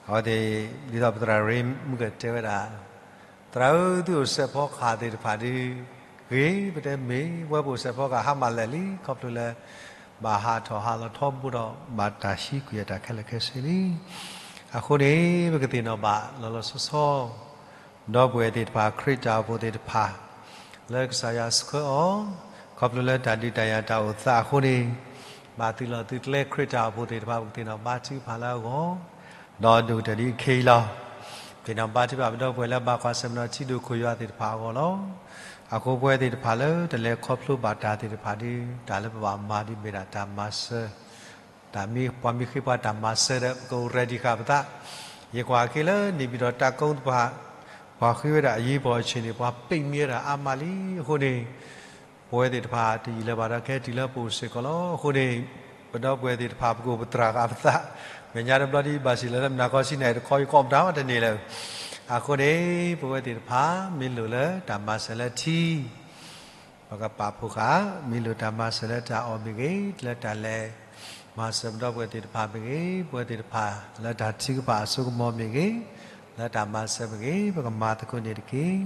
အဝဲသ့ၣ် ဒ်သိးပသရၣ်ရ့မုၣ်ကတဲဝဲဒၣ်, သရၣ်ဧၢ သုအိၣ်စဲးဖီကဟၣ်သ့ၣ်တဖၣ်ဒီး ဂ့ၤ ပတဲမ့ၢ် ဝဲပအိၣ်စဲးဖီကဟၣ်ဟါမၢ်လၢာ်လံ ခီဖျိလၢ ဘၣ်ဟးထီၣ်ဟးလီၤထီဘိဒီး ဘၣ်တၢ်ဟံးကွံာ်အတၢ်ခဲလၢာ်ခဲဆ့လံ. အဃိန့ၣ် ပကသ့ၣ်နီၣ်ဘၣ်လီၤလီၤဆီဆီ ဒီပုၢ်ဝဲၢ်သ့ၣ်တဖၣ် ခရံာ်တၢ်အိၣ်ဖှိၣ်သ့ၣ်တဖၣ် လၢကစၢ်ယွၤဆှၢအီၤ, ခီဖျိလၢတၢ်ဒုးတၢ်ယၤတၢ်အိၣ်သးအဃိန့ၣ်, ဘၣ်သုးလီၢ်သုးကျဲခရံာ်တၢ်အိၣ်ဖှိၣ်သ့ၣ်တဖၣ် ပကသ့ၣ်နီၣ်ဘါထုကဖၣ်လၢအဂီၢ်, ဒီးဒိၣ်ကတၢၢ်ဒ်အံၤခဲအံၤလီၤ. သ့ၣ်နီၣ်ဘါထုကဖၣ်ပဒီပုၢ်ဝဲၢ်လၢဘၣ်ကွၢ်ဆၢၣ်မဲာ်ဒီးထံဒိၣ်ခိၣ်ယွၤသ့ၣ်တဖၣ်အဂီၢ်လီၤ. အဃိပဝဲသ့ၣ်တဖၣ်လၢတလဲၤခီဖျိဘၣ်တၢ်သ့ၣ်တဖၣ်ဒီး တၢ်လၢပဘၣ်မၤဒ်မ့ၢ်ဒၣ်တၢ်မၤစၢၤ တၢ်မ့ၢ်ပှၤမ့ၢ်ဃ့ပှၤတၢ်မၤစၢၤဒီး ပကအိၣ် ready ဃာ်ပသး, ယကွၢ်က့ၤလၢန့ၣ်ပၠံၣ်တီၣ်တၢ်ကိးသ့ၣ်တဖၣ်, ပှၤဃ့ဝဲဒၣ်အရေးပေါ်အခြေအနေ ပှၤပိတ်မံဝဲဒၣ်အါမးလံအဃိန့ၣ်, ပဝဲသ့ၣ်တဖၣ်တယံာ်လၢၤဘၣ်ဒီးကဟဲတုၤလၢပအိၣ်စ့ၢ်ကီးလီၤ. အဃိန့ၣ်, ပဒီပုၢ်ဝဲၢ်သ့ၣ်တဖၣ် ပကအိၣ်ပသရၣ်ဃာ်ပသး, မဲာ်ညါတဘျီဒ်ဘၣ်စံးလၢ လၢမုၢ်နၤခီဆံနၣ်ရံၣ်တခီ ယကိးမတၤမတန့ၢ်လၢၤ. အဃိန့ၣ်, ပဝဲသ့ၣ်တဖၣ် မ့ၢ်လိၣ်လၢတၢ်မၤစၢၤလၢထံ ပကပာ်ဖှိၣ်ဃာ်, မ့ၢ်လိၣ်တၢ်မၤစၢၤလၢတၢ်အီၣ်မ့ၢ်ဂ့ၤ, လၢတၢ်လဲၤမၤစၢၤပဒီပုၢ်ဝဲၢ်သ့ၣ်တဖၣ်မ့ၢ်ဂ့ၤ, ပဝဲသ့ၣ်တဖၣ်လၢတၢ်ထုကဖၣ်အစိကမီၤမ့ၢ်ဂ့ၤ, လၢတၢ်မၤစၢၤမ့ၢ်ဂ့ၤ, ပကမၤသကိးန့ၣ်တက့ၢ်.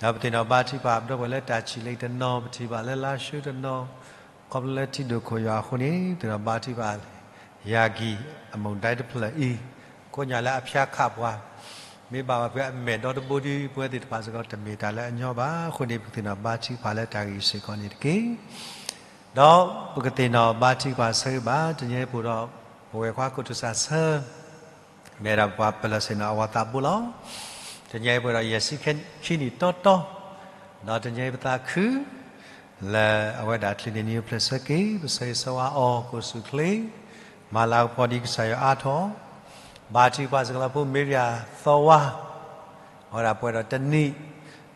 ဒီးပသ့ၣ်နီၣ်ဘါထုကဖၣ် ပဒီပုၢ်ဝဲၢ်လၢတၢ်ဆံၣ်လ့တနီၤ, ပထံၣ်ဘၣ်လၢလါၡိတနီၤ, ခီဖျိလၢထံဒိၣ်ခိၣ်ယွၤအဃိန့ၣ်, သ့ၣ်နီၣ်ဘါထုကဖၣ် ယၤကံၢ် အမုန်တိုင်းတဖျၢၣ်အံၤ, ကိးညါလၢအဖၠါခးပှၤ, မ့ၢ်ဘၣ်ဝဲဖဲအမဲာ်ဒီတဘိဒီး ပဝဲသ့ၣ်တဖၣ်စ့ၢ်ကီး တမ့ၢ်တၢ်လၢအညီဘၣ်. အဃိန့ၣ် ပကသ့ၣ်နီၣ်ဘါထုကဖၣ်လၢတၢ်ဂ့ၢ်စ့ၢ်ကီးန့ၣ်တက့ၢ်. ဒီးပကသ့ၣ်နီၣ်ဘါထုကဖၣ်ဆၢဂ့ၤဘၣ် တနံၤအံၤပအိၣ်ဒီး ပဝဲၢ်ခွါခိၣ်ထူၣ်စၢ်ဆၢ မ့ၢ်ဝဲဒၣ်ပှၤပလီၢ်ဆ့ၣ်နီၤအဝၤသးဘိလီၤ. တနံၤအံၤပအိၣ်ဒီးယဲၢ်ဆံခံနံၣ်တီတီ, ဒီးတနံၤအံၤပသးခု လၢအဝဲဒၣ်ချံးန့ၣ် နံၤဖျၢၣ်ဆၢက့ၤ ပဆၢဂ့ၤဆၢဝါအီၤ ကိးဆူၣ်ချ့, မၤလၤကပီၤဒ်ကစၢ်ယွၤအါထီၣ်, ဘါထုကဖၣ်စ့ၢ်ကီးလၢဖိမ့ရံယၤသီဝါ အဝဲဒၣ်ပှဲၤဒီးတနံၣ်,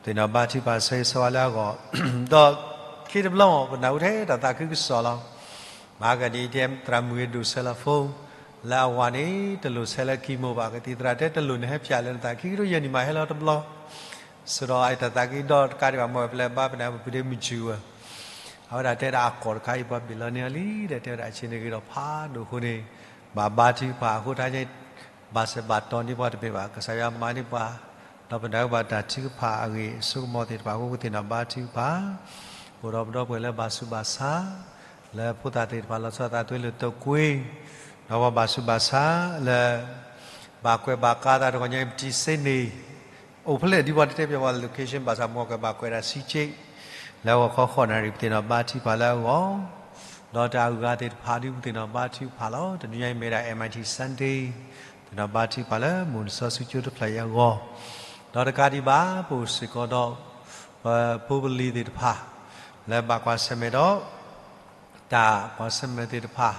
သ့ၣ်နီၣ်ဘါထုကဖၣ်ဆၢဂ့ၤဆၢဝါလၢအဂီၢ်, ဒီးခံတဘျီ ပနၢ်ဟူထဲတၢ်သးခုကစီၣ်လီၤ. မၤကဒံးထဲသရၣ်မုၣ်ဂ့ၤဒိၣ်ဆဲးလီၤဖိ, လၢအဝၤန့ၣ် တလိၣ်ဆဲးလၢ chemo ဘၣ်, ကသံၣ်သရၣ်တဲတလိၣ်နဟဲဖၠးလၢနသး ခံကထိယဲၢ်နံၣ်မးဟဲလီၤတဘျီ စံးဒီးအတၢ်သးကံၢ်ဒီတကးဒံးဘၣ် မ့ၢ်ဝဲပလဲၤဘါပနၢ်ပူၤဖုးဒ့မုၢ်ဆူၣ်ဝဲ, အဝဲဒၣ်တဲဒၣ်အကီၢ်တခါအံၤ ပှၤဘ့ၣ်လီၤန့ၢ်အီၤလံ ဒီးတဲဝဲဒၣ်အဆ့န့ၣ်ဂ့ၤဒီးဖးဒိၣ်အဃိန့ၣ်, ဘၣ်ဘါထုကဖၣ်အဃိ တဟါညါအံၤ ဘၣ်စဲးဘၣ်တီၤန့ၢ်ပှၤတမ့ၢ်ဘၣ်, ကစၢ်ယွၤမၤန့ၢ်ပှၤ, ဒီးပနၢ်ဟူဘၣ်တၢ်ထုကဖၣ်အဂ့ၢ်အစိကမီၤသ့ၣ်တဖၣ်အဃိ ပသ့ၣ်နီၣ်ဘါထုကဖၣ်, အိၣ်ဒီးပဒီပုၢ်ဝဲၢ်လၢဘၣ်ဆူးဘၣ်ဆါ, လၢဖိသၣ်သ့ၣ်တဖၣ်လီၤဆီအသးသွံၣ်လိာ်သကိး, ဒီးပှၤဘၣ်ဆူးဘၣ်ဆါလၢ ဘၣ်ကွဲးဘၣ်ကါသးတဂီၤညါအံၤ ပတံၤစ့န့ၣ် အိၣ်ဖဲလဲၣ်ဒ်ပှၤတတဲပၠးပှၤ location ဘၣ်ဆၣ်မ့ၢ်ကွဲးဘၣ်ကွဲးဒၣ်ဆံးက့, လၢဂီၤခီဃိးနၣ်ရံၣ် ပသ့ၣ်နီၣ်ဘါထုကဖၣ်လၢအဂီၢ်, ဒီးတၢ်အုၣ်အဂၤသ့ၣ်တဖၣ်ဒ်ပသ့ၣ်နီၣ်ဘါထုကဖၣ်လီၤ. တနံၤညါအံၤမ့ၢ်ဒၣ် M I T Sunday, သ့ၣ်နီၣ်ဘါထုကဖၣ်လၢမုၢ်နံၤစီဆှံကၠိတဖျၢၣ်အံၤအဂီၢ်, ဒီးတကးဒံးဘၣ် ပအိၣ်စ့ၢ်ကီးဒီး ပဖိပလံၤသ့ၣ်တဖၣ် လၢဘၣ်ကွၢ်ဆၢၣ်မဲာ်ဒီး တၢ်ကွၢ်ဆၢၣ်မဲာ်သ့ၣ်တဖၣ်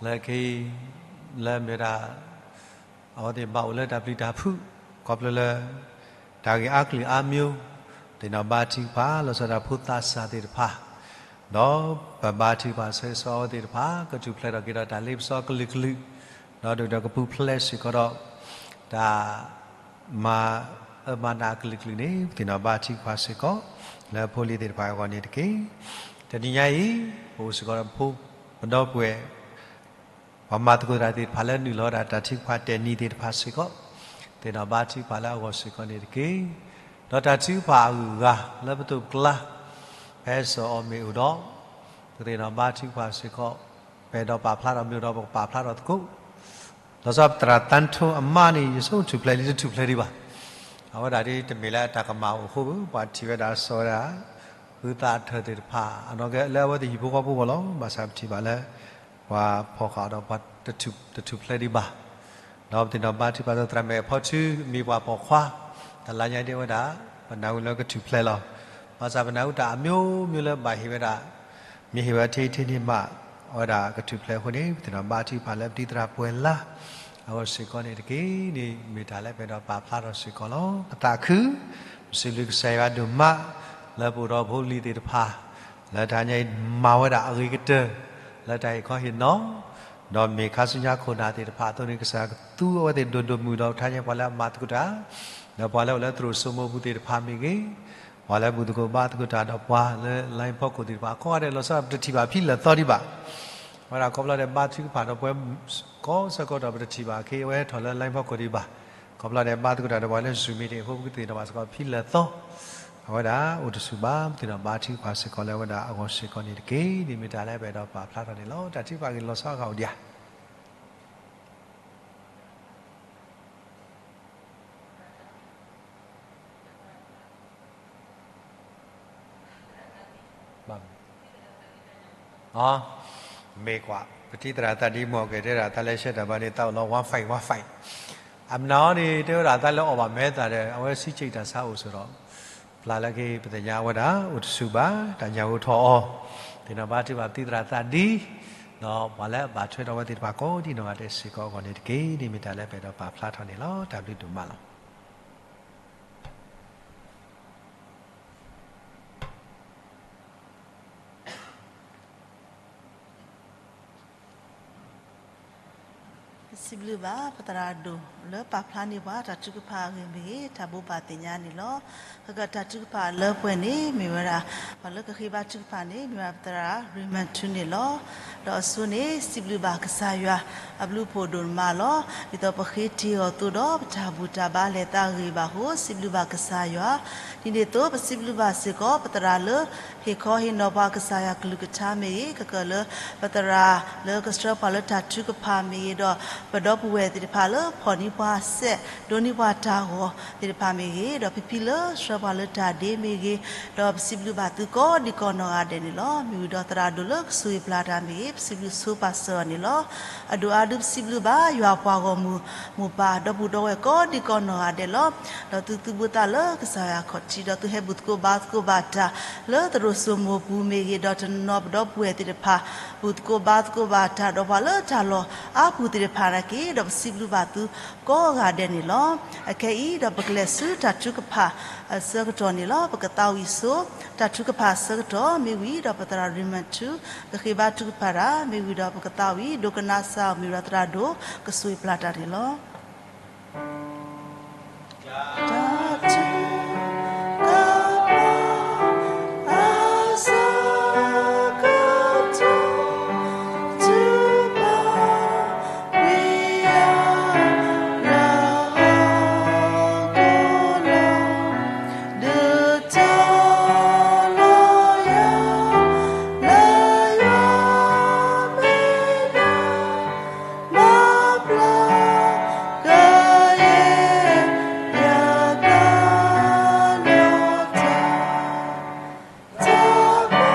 လၢခံ လၢမ့ၢ်ဝဲဒၣ် အဝဲသ့ၣ်ဘၣ်အိၣ်လၢတၢ်ပျံၤတၢ်ဖုး ခီဖျိလၢ တၢ်ဂ့ၢ်အါကလုာ်အါမံၤ သ့ၣ်နီၣ်ဘါထုကဖၣ် လီၤဆီဒၣ်တၢ်ဖိသးစၢ်သ့ၣ်တဖၣ် ဒီးပဘါထုကဖၣ်ဆၢဂ့ၤဆၢဝါအဝဲသ့ၣ်တဖၣ် ကထူၣ်ဖျဲးထီၣ်က့ၤဒီးတၢ်လ့ပစီကလုာ်ကလုာ် ဒီးဒုၣ်ဒီးကပူၤဖျဲးစ့ၢ်ကီးဒီး တၢ် မၤအၢမၤနးအကလုာ်ကလုာ်န့ၣ် ပသ့ၣ်နီၣ်ဘါထုကဖၣ်စ့ၢ်ကီး လၢဖိလံၤသ့ၣ်တဖၣ်အဂီၢ်န့ၣ်တက့ၢ်. တနံၤညါအံၤ ပအိၣ်စ့ၢ်ကီးဒီးဖိ ပဒီပုၢ်ဝဲၢ် ပှၤမၤသကိးတၢ်သ့ၣ်တဖၣ်လၢနုာ်လီၤဝဲဒၣ်တၢ်ထုကဖၣ်တဲာ်နံၤသ့ၣ်တဖၣ်စ့ၢ်ကီး သ့ၣ်နီၣ်ဘါထုကဖၣ်လၢအဂီၢ်စ့ၢ်ကီးန့ၣ်တက့ၢ်. ဒီးတၢ်ထုကဖၣ်အဂုၤအဂၤလၢပသိးပကျါ ဖဲစၢၤအီၤမ့ၢ်အိၣ်ဒီး ပသ့ၣ်နီၣ်ဘါထုကဖၣ်စ့ၢ်ကီး ပအဲၣ်ဒိးပာ်ဖျါထီၣ်မ့ၢ်အိၣ်ဒီးပကပာ်ဖျါထီၣ်သကိး လီၤဆီပသရၣ်သန်းထွန်းအမါန့ၣ် ယဆိကမိၣ်ထူၣ်ဖျဲးလံတထူၣ်ဖျဲးဒံးဘၣ်. အဝဲဒၣ်ဒ်တမ့ၢ်လၢတၢ်ကမၣ်အိၣ်အဃိဘၣ် ပှၤထံၣ်ဝဲဒၣ်စီၤဝဲဒၣ် ဃုသးအထၢၣ်သ့ၣ်တဖၣ် အနီၢ်ကဲလၢအဝဲသ့ၣ်ဟံၣ်ဖိဃီဖိအဂီၢ်လီၤ. ဘၣ်ဆၣ်ပထံၣ်ဘၣ်လၢ ပှၤဖီၣ်ဃာ်ဒီးပှၤတထူၣ်ဖျဲးဒံးဘၣ်. ဒီးပသ့ၣ်နီၣ်ဘါထုကဖၣ်သရၣ်မဲာ်ဖီထူ မ့ၢ်ပှၤပိာ်ခွါ တလါညါဒ်ဝဲဒၣ် ပနၢ်ဟူလၢကထူၣ်ဖျဲးလီၤ. ဘၣ်ဆၣ်ပနၢ်ဟူတၢ်အမျိုးမျိုးလၢဘၣ်ဟ့ၣ်ဝဲဒၣ် မ့ၢ်ဟ့ၣ်ဝဲထံထံန့ၣ်မး အဝဲဒၣ်ကထူၣ်ဖျဲးအဃိန့ၣ် ပသ့ၣ်နီၣ်ဘါထုကဖၣ်လၢပတံၤသရၣ်ပှဲၤလါ အဂီၢ်စ့ၢ်ကီးန့ၣ်တက့ၢ်န့ၣ် မ့ၢ်တၢ်လၢပအဲၣ်ဒိးပာ်ဖျါထီၣ်စ့ၢ်ကီးလီၤ. ပသးခု ပစံးဘျုးကစၢ်ယွၤဒိၣ်မး လၢပအိၣ်ဒီးဖိလံၤသ့ၣ်တဖၣ် လၢတဟါညါအံၤမၤဝဲဒၣ်အဂ့ၤကတၢၢ် လၢတၢ်ဟ့ၣ်ခီဟ့ၣ်နီၤ ဒီးမ့ၢ်ခါဆူညါခိၣ်နၢ်သ့ၣ်တဖၣ်အသိးန့ၣ် ကစၢ်ယွၤကသူအဝဲသ့ၣ်ဒိၣ်ဒိၣ်မုၢ်ဒီး ပထါညါပှၤလၢအမၤသကိးတၢ် ဒီးပှၤလၢအိၣ်လၢသရိာ်စိမိပူၤသ့ၣ်တဖၣ်မ့ၢ်ဂ့ၤ, ပှၤလၢဘူၣ်သကိးဘါသကိးတၢ်ဒီးပှၤလၢ line ဖီခိၣ်သ့ၣ်တဖၣ် ကိးဂၤဒဲးလီၤဆီဒၣ် ပတထံၣ်ဘၣ်ဖံလၢာ်သီဒံးဘၣ်. အဝဲဒၣ်ခီဖျိလၢဘါထုကဖၣ်ဒီးပှၤကိးဆၢကတီၢ်ပတထံၣ်ဘၣ်အဃိ အဝဲဟဲထီၣ်လၢ line ဖီခိၣ်ဒံးဘၣ်. ခီဖျိလၢဘါသကိးတၢ်ဒီးပှၤလၢ Zoom meeting အဃိ ပကသ့ၣ်နီၣ်ဘၣ်စ့ၢ်ကီးဖံလၢာ်သီ အဝဲဒၣ်အိၣ်တဆူၣ်ဘၣ် ပသ့ၣ်နီၣ်ဘါထုကဖၣ်စ့ၢ်ကီးလၢအဝဲဒၣ်အဂီၢ်စ့ၢ်ကီးန့ၣ်တက့ၢ်. န့ၣ်မ့ၢ်တၢ်လၢပအဲၣ်ဒိးပာ်ဖျါထီၣ်န့ၣ်လီၤ. တၢ်ထုကဖၣ်ဂ့ၤလီၤဆီအဂၤအိၣ်ဒံးဧါ. မ့ၢ်ကွၢ် ပတံၤသရၣ်သးဒ်မ့ၢ်ကဲတဲဒၣ် တၢ်လၢဆဲးတၢ်ဘါန့ၣ် သးအိၣ်လီၤ one five one five အမနုၤအီၤန့ၣ် တဲဝဲဒၣ်သးလၢအီၣ်ဘၣ်မဲာ်သၣ်ဒီး အဝဲဆံးဆံးတၢ်ဆါအိၣ်ဆိးဒီး ပျၢ်လၢက့ၤပသ့ၣ်ညါဝဲဒၣ် အိၣ်တဆူၣ်ဘၣ် တၢ်ညၣ်ဂိၢ်ထီၣ်အီၤ သ့ၣ်နီၣ်ဘါထုကဖၣ်ပတံၤသရၣ်သးဒ် ဒီးပှၤလၢအဘၣ်ထွဲဒီးအဝဲသ့ၣ်တဖၣ်ကိးဒံးနီၢ်ဂၤဒဲးစ့ၢ်ကီးအဂီၢ်န့ၣ်တက့ၢ်. န့ၣ်မ့ၢ်တၢ်လၢပအဲၣ်ဒိးပာ်ဖျါထီၣ်န့ၣ်လီၤ. တၢ်ဘျုးဒိၣ်မးလီၤ. ပစံးဘျုးဘၣ်ပသရၣ်ဒိၣ်လၢပာ်ဖျါန့ၢ်ပှၤတၢ်ထုကဖၣ်အဂ့ၢ်မ့ၢ်ဂ့ၤ တၢ်ဘိးဘၣ်သ့ၣ်ညါန့ၣ်လီၤ. ကကတၢ်ထုကဖၣ်အလၢပှဲၤန့ၣ် မ့ၢ်ဝဲဒၣ် ပှၤလၢကဃ့ဘါထုကဖၣ်န့ၣ် မ့ၢ်ဝဲဒၣ်ပသရၣ် ရံမၢၣ်ထူန့ၣ်လီၤ. ဒီးအဆိန့ၣ် စံးဘျုးဘၣ်ကစၢ်ယွၤ အဘျုးအဖှိၣ်ဒိၣ်မးလီၤ. ဒ်သိးပဃ့တ့ၢ်အီၤအသိးဒီး ပတၢ်ဘူၣ်တၢ်ဘါလဲၤသးဂ့ၤဘၣ်အဃိ စံးဘျုးဘၣ်ကစၢ်ယွၤ ဒ်န့ၣ်အသိး ပစံးဘျုးဘၣ်စ့ၢ်ကီး ပသရၣ်လၢ ဟ့ၣ်ခီဟ့ၣ်နီၤပှၤကစၢ်ယွၤကလုၢ်ကထါမ့ၢ်ဂ့ၤ, ကကၢၢ်လၢ ပသရၣ်လၢကဆှၢပှၤလၢတၢ်ထုကဖၣ်မ့ၢ်ဂ့ၤ, ဒီးပဒီပုၢ်ဝဲၢ်သ့ၣ်တဖၣ်လၢ ဖီၣ်န့ၢ်ပှၤစဲး, ဒိးန့ၢ်ပှၤတၢ်ဂီၤသ့ၣ်တဖၣ်မ့ၢ်ဂ့ၤ, ဒီးဖံဖံလၢဆှၢပှၤလၢတၢ်ဒ့မ့ၢ်ဂ့ၤ, ဒီးပစံးဘျုးဘၣ်သုကိးဒံးကိးနီၢ်ဂၤဒဲးန့ၣ်လီၤ. မ့ၢ်ဝံၤဒီးသရၣ်ဒိၣ်လၢကဆိၣ်ဂ့ၤပျၢ်တၢ်မ့ၢ်ဂ့ၤ, ပစံးဘျုးဆိပာ်စၢၤအီၤန့ၣ်လီၤ. အဒိၣ်အါဒုးပစံးဘျုးဘၣ် ယွၤပှၤဂီၢ်မုၢ် မိၢ်ပၢ် ဒီပုၢ်ဒီဝဲၢ်ကိးဒံးကိးနီၢ်ဂၤဒဲးလီၤ. ဒီးသုသူၣ်ဘိသးလၢကစၢ်ယွၤခီၣ်ထံး, ဒီးသုဟဲဘူၣ်သကိးဘါသကိးဘၣ်တၢ် လၢသရိာ်စိမိပူၤမ့ၢ်ဂ့ၤ, ဒီးတနီၤနီၤပဒီပုၢ်ဝဲၢ်သ့ၣ်တဖၣ် ဘူၣ်သကိးဘါသကိးဘၣ်တၢ်ဒီးပှၤလၢတၢ်လီၢ်အါပူၤသ့ၣ်တဖၣ်နာ်က့ၤ, ဒီးပစံးဘျုးဘၣ်သုကိးဂၤဒဲးန့ၣ်လီၤ. အခဲအံၤဒီးပကလဲၤဆူတၢ်ထုကဖၣ်အဆၢကတီၢ်န့ၣ်လီၤ. ပကသးဝံၣ်ဆိ တၢ်ထုကဖၣ်အဆၢကတီၢ် မ့ၢ်ဝံၤဒီးပသရၣ်ရံမၢၣ်ထူ ကဃ့ဘါထုကဖၣ်တၢ်, မ့ၢ်ဝံၤဒီးပကသးဝံၣ် ဒိကနၣ်စၢ်အီၤ မ့ၢ်ဝံၤဒီးသရၣ်ဒိၣ် ကဆိၣ်ဂ့ၤပျၢ်တၢ်န့ၣ်လီၤ.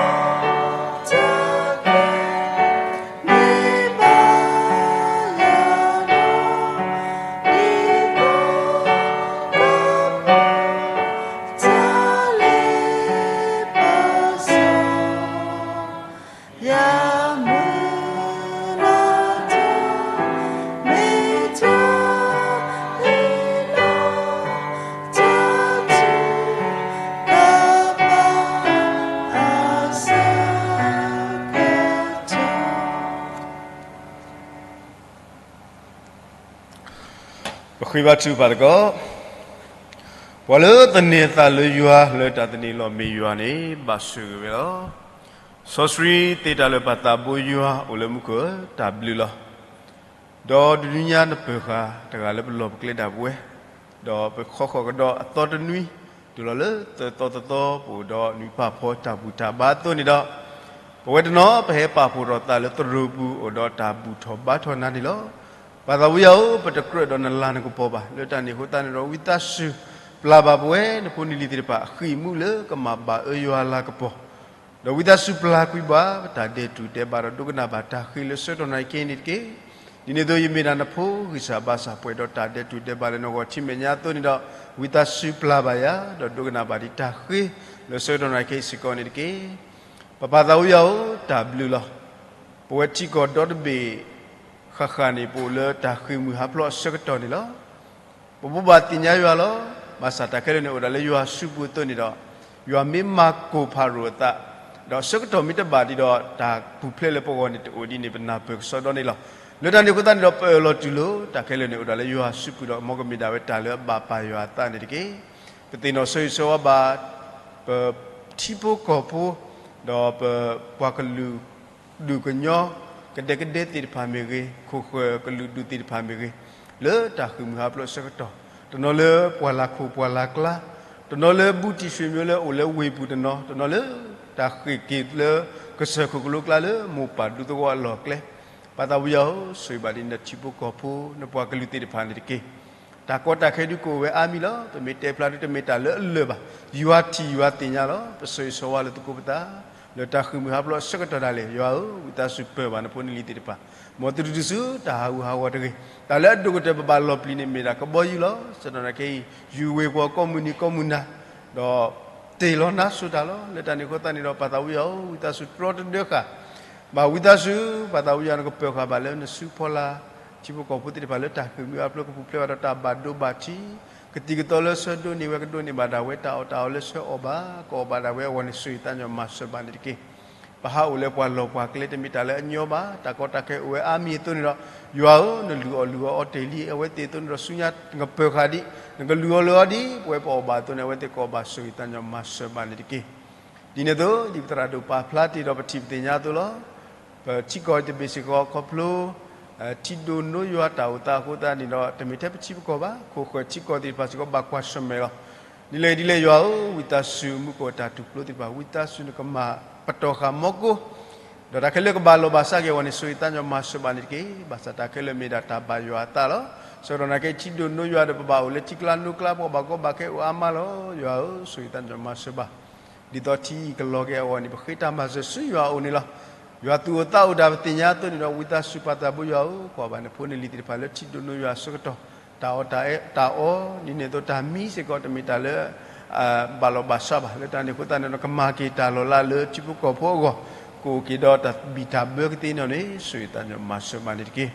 ပဃ့ဘါထုကဖၣ်သကိး, ပှၤလၢသန့ၤအသးလၢယွၤ လၢတၢ်သန့ၤလီၤမ့ၢ်ယွၤန့ၣ် ဘၣ်ဆိၣ်ဂ့ၤဝဲလီၤ. စီဆှံသ့တၢ်လၢာ်ပၢ်သးဘိယွၤ အိၣ်လၢမူခိၣ်ဧၢ, တၢ်ဘျုးလီၤ. ဒီးတနွံညါနပၢၢ်ဃာ်တဂၤလၢပလီၢ်ပကျဲဒၣ်ပဝဲ, ဒီးပဃီဃီကဒီးအသီတနွံ, တ တုၤလီၤလၢသၢသီသၢသီ ပအိၣ်ဒီးနွံဖးဖီတၢ်ဘူၣ်တၢ်ဘါအသိးန့ၣ်ဒီး, ပဝဲတနီၤ ပဟဲပာ်ဖှိၣ်ထီၣ်သးလၢသရိာ်ပူၤ အိၣ်ဒီးတၢ်ဘူၣ်ထီၣ်ဘါထီၣ်နၤန့ၣ်လီၤ. ပၢ်သးဝံယၤဧၢ, ပတကြၢးဒီးနလၤနကပီၤဘၣ်. လၢတၢ်န့ၣ်အဃိသတးန့ၣ်ဒီး ဝံသးစူၤပျၢ်ဘၣ်ပဝဲနဖိနလံၤသ့ၣ်တဖၣ် အဃံအမူလၢကမၤဘၣ်အၢယွၤအလၤကပီၤ ဒီးဝံသးစူၤပျၢ်ကွံာ်ဘၣ် ပတၢ်ဒဲးတူၢ်ဒဲးဘးဒီးဒိကနၣ်ဘၣ်တၢ်ဃ့လၢဆၢကတီၢ်နၣ်ရံၣ်ခဲအံၤန့ၣ်တက့ၢ်. ဒ်န့ၣ်အသိး ယမ့ၢ်ဒၣ်နဖိဂံၢ်စၢ်ဘါစၢ် ပှဲၤဒီးတၢ်ဒဲးတူၢ်ဒဲးဘးလၢနဂီၢ်ထံမဲာ်ညါအသိးန့ၣ်ဒီး, ဝံသးစူၤပျၢ်ဘၣ်ယၤ ဒီးဒိကနၣ်ဘၣ်ဒံးတၢ်ဃ့လၢဆၢကတီၢ်နၣ်ရံၣ်ခဲအံၤစ့ၢ်ကီးန့ၣ်တက့ၢ်. ပၢ်ပၢ်သးဝံယၤဧၢ, တၢ်ဘျုးလီၤ. ပဝဲထံကီၢ်ဒီတဘ့ၣ်ဃၣ်ဃၣ်န့ၣ် ပအိၣ်လၢတၢ်ဃ့ၢ်မှံဟးဖျိးအဆၢကတီၢ်န့ၣ်လီၤ. ပဘိးဘၣ်သ့ၣ်ညါယွၤလီၤ. ဘၣ်ဆၣ်တၢ်ခဲလၢာ်န့ၣ် အိၣ်ဒၣ်လၢယွၤအစုပူၤအသိးန့ၣ်ဒီး, ယွၤမ့ၢ်မၤကိၢ်ဖၤရိၤအသး, ဒီးဆၢကတီၢ်မ့ၢ်တဘၣ်ဒံးဒီး တၢ်ပူၤဖျဲးလၢပဂီၢ်န့ၣ်တအိၣ်ဒံးန့ၣ် ပနၢ်ပၢၢ်ကစီဒီန့ၣ်လီၤ. လၢတၢ်န့ၣ်အဃိသတးန့ၣ်ဒီး ပအၢၣ်လီၤတူၢ်လိာ် တၢ်ခဲလၢာ်န့ၣ် အိၣ်ဒၣ်လၢယွၤအစုပူၤဒီး မ်ကမ့ၢ်ဒၣ်ဝဲတၢ်လၢအဘၣ်ပၢ်ယွၤအသးန့ၣ်တက့ၢ်. ပသ့ၣ်နီၣ်ဆိၣ်ဂ့ၤဆိၣ်ဝါဘၣ် ပထံဖိကီၢ်ဖိ ဒီးပပှၤကလုာ် ဒူၣ်ကညီ ကဒဲကဒဲသ့ၣ်တဖၣ်မ့ၢ်ဂ့ၤ, ခိၣ်ဃၢၤကလုာ်ဒူၣ်သ့ၣ်တဖၣ်မ့ၢ်ဂ့ၤ, လၢတၢ်ဃ့ၢ်မှံဟးဖျိးအဆၢကတီၢ်, တနီၤလၢပှၢ်လၢ်ခိၣ်ပှၢ်လၢ်ကျါ, တနီၤလၢဘူးတံၢ်ဆှ့ၣ်မံၤလၢအိၣ်လၢဝ့ၢ်ပူၤတနီၤ, တနီၤလၢတၢ်ဃ့ၢ်က့ၤလၢကစၢၢ်ခိၣ်ကလိကျါလၢမိၢ်ပၢ်ဒူသဝီအလီၢ်အကျဲ, ပၢ်သးဝံယၤဧၢ, ဆိၣ်ဂ့ၤဘၣ်ဒ်နထံဖိကီၢ်ဖိ နပှၤကလုာ်သ့ၣ်တဖၣ်န့ၣ်တက့ၢ်. တၢ်ကီတၢ်ခဲဒုးကအိၣ်ဝဲအါမံၤလီၤ. ပမ့ၢ်တဲဖျါဒုးတမ့ၢ်တၢ်လၢအလၢာ်ဘၣ်. ယွၤထံၣ်ယွၤသ့ၣ်ညါလီၤ. ပဆိၣ်ဂ့ၤဆိၣ်ဝါလၢသကိးပသး လၢတၢ်ဃ့ၢ်မှံဟးဖျိးအဆၢကတီၢ်ဒၣ်လဲာ်, ယွၤဧၢ, ဝံသးစူၤပၢၢ်ဘၣ်နဖိနလံၤသ့ၣ်တဖၣ်, မ်သုတတုၤဆူတၢ်ဟးဂူာ်ဟးဂီၤတဂ့ၤ. တၢ်လၢအဒိၣ်ကတၢၢ်ပဘၣ်လီၤပျံၤန့ၣ်မ့ၢ်ဒၣ်ကဘီယူၤလီၤ. ဆၢကတီၢ်နၣ်ရံၣ်ခဲအံၤ ယူၤဝ့ၤပှီၤကိးမုၢ်နံၤကိးမုၢ်နၤ, ဒီးတ့ၢ်လီၤနါစိၤတၢ်လီၤ. လၢတၢ်န့ၣ်အဃိသတးန့ၣ်ဒီး ပၢ်သးဝံယၤဧၢ, ဝံသးစူၤတြီတဒၢဃာ် ဘၣ်ဝံသးစူၤ, ပၢ်သးဝံယၤနကပၢၢ်ဃာ်ဘၣ်လၢနစုဖီလာ် ထံဖိကီၢ်ဖိသ့ၣ်တဖၣ်လၢတၢ်ဃ့ၢ်မှံဟးဖျိးကပူၤဖျဲးဘၣ်ဒီးတၢ်ဘၣ်ဒိဘၣ်ထံး, ကသံၣ်ကသီလၢဆၢဒိးန့ၢ်ဝဲ ကဒိးန့ၢ်ဘၣ်ဒၣ်ဝဲတၢ်အီၣ်တၢ်အီလၢဆၢအီၣ်ဘၣ်, ကအီၣ်ဘၣ်ဒၣ်ဝဲအဂီၢ်န့ၣ် ဆိၣ်ဂ့ၤသးညီမၤစၢၤဘၣ်န့ၣ်တက့ၢ်. ပဟးအိၣ်လၢပှၢ်လီၢ်ပှၢ်ကျဲတမ့ၢ်တၢ်လၢအညီဘၣ်. တၢ်ကီတၢ်ခဲအိၣ်ဝဲအါမံၤအသိးန့ၣ်ဒီး, ယွၤဧၢ, နလုၢ်အီၣ်လုၢ်အီအီတ့ၢ်လံအဝဲသ့ၣ်အသိးန့ၣ်ဒီး ဆူညါနကပၢၢ်ဃာ်ဒံး, နကလုၢ်အီၣ်လုၢ်အီဒံး, ပဝဲပအီၣ်ဘၣ်အသိးန့ၣ် အဝဲသ့ၣ်ကအီၣ်ဘၣ် ဆိၣ်ဂ့ၤသးညီမၤစၢၤဘၣ်န့ၣ်တက့ၢ်. ဒ်န့ၣ်အသိး ဒ်ပသရၣ်ဒိၣ်ပာ်ဖျါတ့ၢ်ဒီးပထံၣ်ပသ့ၣ်ညါအသိးလီၤ. ပထံကီၢ်တဘ့ၣ်စ့ၢ်ကီးခီဖျိ ထံဒိၣ်နိယွၤတၢ်အိၣ်သးအဃိသတးန့ၣ်ဒီး တမ့ၢ်ထဲပထံပကီၢ်ဘၣ်, ခိၣ်ဃၢၤထံကီၢ်သ့ၣ်တဖၣ်စ့ၢ်ကီးဘၣ်ကွၢ်ဆၢၣ်မဲာ်လီၤ. ဒ်လဲၣ်ဒ်လဲၣ် ယွၤဧၢ, ဝံသးစူၤမူကီၢ်တၢ်ထူၣ်ဖျိသ့ၣ်တဖၣ်, ဝံသးစူၤနကမၤပတီၢ်ဃာ်မီကိ ဒီးတၢ်ခဲလၢာ်ကဘၣ်လီၤဘၣ်စးက့ၤအဂီၢ်န့ၣ် ဆိၣ်ဂ့ၤသးညီမၤစၢၤဘၣ်န့ၣ်တက့ၢ်. ဘၣ်ဆၣ်တၢ်ခဲလၢာ်မ့ၢ်ဒၣ်တၢ်ဘၣ်ယွၤအသးလီၤ. ဆၢကတီၢ်နၣ်ရံၣ်ခဲအံၤ ထံဒိၣ်နိယွၤဒီး ပဘၣ်အိၣ်လၢထံကျါနိကျါ ပှၤဘၣ်ကီဘၣ်ခဲအိၣ်အါမးလီၤ. ယွၤဧၢ, ဆိၣ်ဂ့ၤသးညီမၤစၢၤဘၣ်. ဒ်သိးထံအံၤကလီၤက့ၤအဂီၢ်န့ၣ် ပဃ့တၢ်မၤစၢၤဆူယွၤအအိၣ်န့ၣ်လီၤ. ယွၤသူၣ်အိၣ်သးအိၣ်တၢ်ပသ့ၣ်ညါအသိးန့ၣ်ဒီး ဝံသးစူၤပၢ်သးဘိယွၤဧၢ, ကွၢ်ဘၣ်နဖိနလံၤသ့ၣ်တဖၣ်လၢထံဒိၣ်နိယွၤအဆၢကတီၢ်, တၢ်အီၣ်တၢ်အီ, ဒ်န့ၣ်အသိးတၢ်မံစ့ၢ်ကီး တမ့ၢ်တၢ်လၢ ဘၣ်လီၤဘၣ်စးဘၣ်. လၢတၢ်န့ၣ်အဃိသတးန့ၣ်ဒီး ကမၤက့ၤတၢ်လီၤလးလၢထံဖိကီၢ်ဖိအဂီၢ်, ကအိၣ်က့ၤဒီးတၢ်ဘံၣ်တၢ်ဘၢကသ့န့ၣ်န့ၣ် ဆိၣ်ဂ့ၤသးညီမၤစၢၤဘၣ်န့ၣ်တက့ၢ်.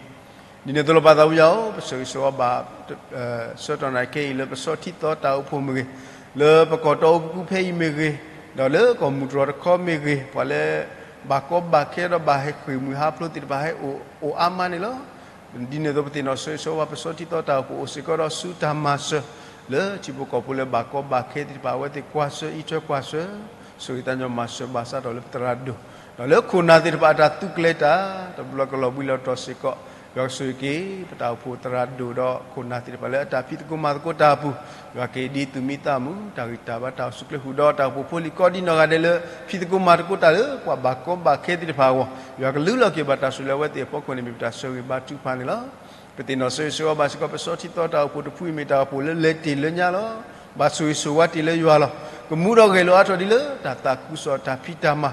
ဒ်န့ၣ်အသိးလီၤ ပၢ်သးဝံယၤဧၢ, ပဆိၣ်ဂ့ၤဆိၣ်ဝါဘၣ် ဆၢကတီၢ်နၣ်ရံၣ်ခဲအံၤ လၢပဆီထံသီတၢ်အိၣ်ဖှိၣ်မ့ၢ်ဂ့ၤ, လၢပကီၢ်တီအူပကူဖဲအံၤမ့ၢ်ဂ့ၤ, ဒီးလၢကီၢ်မုၢ်တြီၤတခီမ့ၢ်ဂ့ၤ, ပှၤလၢဘၣ်ကီဘၣ်ခဲဒီးဘၣ်ဟဲဃ့ၢ်မှံဟးဖျိးသ့ၣ်တဖၣ်ဟဲအိၣ်အိၣ်အါမးန့ၣ်လီၤ. ဒ်န့ၣ်အသိး ပသ့ၣ်နီၣ်ဆိၣ်ဂ့ၤဆိၣ်ဝါဘၣ် ပဆီထံသီတၢ်အိၣ်ဖှိၣ်အိၣ်စ့ၢ်ကီးဒီးဆူတၢ်မၤစၢၤ လၢထံဖိကီၢ်ဖိလၢဘၣ်ကီဘၣ်ခဲသ့ၣ်တဖၣ် အဝဲသ့ၣ်ကွၢ်ဆၢအံးထွဲကွၢ်ဆၢ, ဆိၣ်ဂ့ၤသးညီမၤစၢၤဘၣ်စးထီၣ်လၢပသရၣ်ဒိၣ်, ဒီးလၢခိၣ်နၢ်သ့ၣ်တဖၣ်အတၢ်သူၣ်ကျဲၤတၢ် တဘျီကလီၤဘှံးလီၤတီၤစ့ၢ်ကီး, ယွၤကဆိၣ်ဂ့ၤက့ၤ ပတၢ်အိၣ်ဖှိၣ်သရၣ်ဒိၣ်ဒီးခိၣ်နၢ်သ့ၣ်တဖၣ်လၢအတၢ်ဖံးသကိးမၤသကိးတၢ်အပူၤ, ယွၤက့ၤဒ်သူၣ်မံသးမုာ် တၢ်ဂံၢ်တၢ်ဘါတၢ်အိၣ်ဆူၣ်ချ့ဃုာ်ဒီးတၢ်အိၣ်ဖှိၣ်ဖိလံၤကိးဒံနီၢ်ဂၤဒဲးလၢ ဖံးသကိးမၤသကိးတၢ်လၢပှၤဘၣ်ကီဘၣ်ခဲသ့ၣ်တဖၣ်အဂီၢ်, ယွၤကလူလီၤက့ၤဘၣ်တၢ်ဆိၣ်လၢအဝဲသ့ၣ်အဖီခိၣ်န့ၣ် မ့ၢ်ပတၢ်ဆိၣ်ဂ့ၤဘါထုကဖၣ်န့ၣ်လီၤ. ပသ့ၣ်နီၣ်ဆိၣ်ဂ့ၤဆိၣ်ဝါဘၣ်စ့ၢ်ကီး ပဆီထံသီတၢ်အိၣ်ဖှိၣ်တဖုအံၤမ့ၢ်တၢ်အိၣ်ဖှိၣ်လၢလဲၤတ့ၢ်လၢညါလီၤ. ဘၣ်ဆိၣ်ဂ့ၤဆိၣ်ဝါတ့ၢ်လၢယွၤလီၤ. ကမူဒီးဂဲၤလိာ်အါထီၣ်ဒ်လၢတၢ်သးခုကစီၣ်တၢ်ဖံးတၢ်မၤ,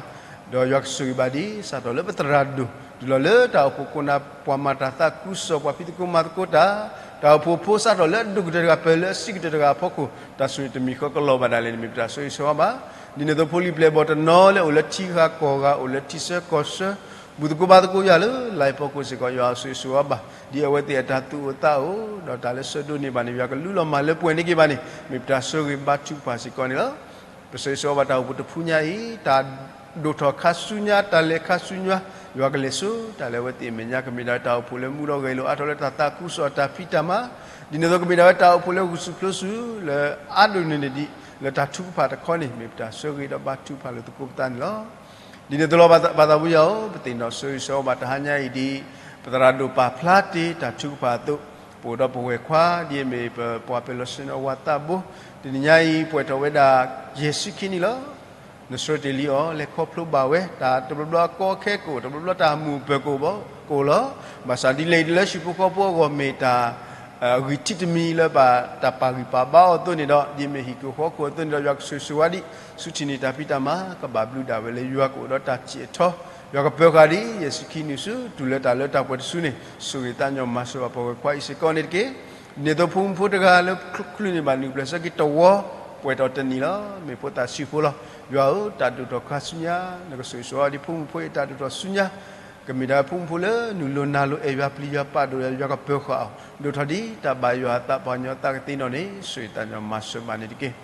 ဒီးယွၤကဆိၣ်ဂ့ၤဘၣ်ဒ်စးထီၣ်လၢပသရၣ်ဒိၣ် တုၤလီၤလၢတၢ်အိၣ်ဖှိၣ်ခိၣ်နၢ် ပှၤမၤတၢ်သးခုကစီၣ် ပှၤဖံးသကိးမၤသကိးတၢ်, တၢ်အိၣ်ဖှိၣ်ဖိစးထီၣ်လၢအဒိၣ်ကတၢၢ်တဂၤပၢၢ်လၢအဆံးကတၢၢ်တဂၤအဖီခိၣ် တၢ်ဆိၣ်ဂ့ၤတမံၤဃီကလီၤဘၣ်ဒၣ်လဲာ်န့ၣ် မ့ၢ်ပတၢ်ဆိၣ်ဂ့ၤဆိၣ်ဝါဘၣ်. ဒ်န့ၣ်အသိး ဖိလံၤပျဲၢ်ဘီၣ်တနီၤလၢအိၣ်လၢထံဂၤကီၢ်ဂၤ အိၣ်လၢထံဆၢကီၢ်ဆၢ ဘူၣ်သကိးဘါသကိးယွၤလၢ live ဖီခိၣ်စ့ၢ်ကီး ယွၤဆိၣ်ဂ့ၤဆိၣ်ဝါဘၣ် ဒ်အဝဲသ့ၣ်အတၢ်သူၣ်အိၣ်သးအိၣ် ဒီးတၢ်လၢဆၢဒိးန့ၢ်ဘၣ်န့ၣ် ယွၤကလူလီၤမၤလၢပှဲၤန့ၢ်က့ၤဘၣ်န့ၣ် မ့ၢ်ပတၢ်ဆိၣ်ဂ့ၤဘါထုကဖၣ်စ့ၢ်ကီးန့ၣ်လီၤ. ပဆိၣ်ဂ့ၤဆိၣ်ဝါဘၣ်တၢ်အိၣ်ဖှိၣ်တဖုညါအံၤ တၢ်ဒိၣ်ထီၣ်ခါဆူညါ တၢ်လဲၤခါဆူညါ ယွၤကလဲၤဆိ တၢ်လၢအဝဲသ့ၣ်အမဲာ်ညါ ကမ့ၢ်ဒၣ်တၢ်အိၣ်ဖှိၣ်လၢမူဒီးဂဲၤလိာ်အါထီၣ်လၢတၢ်သးခုကစီၣ်တၢ်ဖံးတၢ်မၤ, ဒ်န့ၣ်အသိးကမ့ၢ်ဒၣ်ဝဲတၢ်အိၣ်ဖှိၣ်လၢဂုာ်ဆူၣ်ပျိဆူၣ် လၢအါဒိၣ်န့ၢ်န့ၢ်ဒံး လၢတၢ်ထုကဖၣ်တခီန့ၣ် မ့ၢ်ပတၢ်ဆိၣ်ဂ့ၤဒီးဘါထုကဖၣ်လိာ်သကိးပသးန့ၣ်လီၤ. ဒ်န့ၣ်အသိးလီၤ ပၢ်သးဝံယၤဧၢ, ပသ့ၣ်နီၣ်ဆိၣ်ဂ့ၤဆိၣ်ဝါဘၣ်တဟါညါအံၤဒ် ပသရၣ်ဒိၣ်ပာ်ဖျါတ့ၢ်တၢ်ထုကဖၣ်အသိး ပအိၣ်ဒီးပဝဲၢ်ခွါ ဒ်အမ့ၢ်ပပှၤပၢၤလီၢ်ဆ့ၣ်နီၤဝၤသးဘိ, တနံၤညါအံၤ ပှဲၤထီၣ်ဝဲဒၣ် ယဲၢ်ဆံခံနံၣ်လီၤ. နဆှၢတ့ၢ်လံအီၤ လဲၤခီဖျိဘၣ်ဝဲ တၢ်တဘျီဘျီအကီအခဲကအိၣ်, တဘျီဘျီတၢ်မုာ်ပၢၤကအိၣ်ဘၣ်ကအိၣ်လီၤ. ဘၣ်ဆၣ်ဒ်လဲၣ်ဒ်လဲၣ် ဟံၣ်ဖိဃီဖိအဂီၢ်မ့ၢ်တၢ် အဂံၢ်ထံးတမံၤလၢဘၣ်တၢ်ပာ်ဂံၢ်ပာ်ဘါအီၤအသိးန့ၣ်ဒီး, ဒ်အမ့ၢ်ဟံၣ်ကအိၣ်ဃီကအိၣ်အသိးန့ၣ်ဒီး ယွၤကဆိၣ်ဂ့ၤဆိၣ်ဝါဒံး, ဆူထံၣ်န့ၢ်တၢ်ဖံးတၢ်မၤ ကဘၣ်ဘျုးဒၣ်ဝဲလၢယွၤကအိၣ်ဒီးတၢ်ထံၣ်အထီ, ယွၤကပၢၤဃာ်ဒံး ယဲၢ်ဆံခံနံၣ်ဆူ တုၤလၢတၢ်လၢတၢ်ပှဲၤတစုန့ၣ် ဆိၣ်ဂ့ၤသးကညီၤမၤစၢၤဘၣ်ပဝဲၢ်ခွါအံၤစ့ၢ်ကီးန့ၣ်တက့ၢ်. ဒ်န့ၣ်အသိး ဖိမုၣ်ဖိတဂၤလၢချုးန့ၢ်ဘၣ်နုာ်ပျဲၢ်ဆၢက့ၤတဝီ ပှဲၤထီၣ်တနံၣ်လီၤ. မ့ၢ်ဖိသၣ်ဆံးဖိလီၤ. ယွၤဧၢ, တၢ်ဒိၣ်ထီၣ်ခါဆူညါ နကဆိၣ်ဂ့ၤဆိၣ်ဝါဒံးဖိမုၣ်ဖိအံၤအတၢ်ဒိၣ်ထီၣ်ဆူညါ ကမ့ၢ်ဒၣ်ဖိမုၣ်ဖိလၢနုာ်လီၤနၤလီၤ အဲၣ်ယွၤပျံၤယွၤပာ်ဒိၣ်ယွၤ ယွၤကပၢၤဃာ်အီၤ ဒိၣ်ထီၣ်ဒ်တၢ်ဘၣ်ယွၤအသး ပှၤကညီအသးကသ့နီၣ်န့ၣ် ဆိၣ်ဂ့ၤသးကညီၤမၤစၢၤဘၣ်န့ၣ်တက့ၢ်.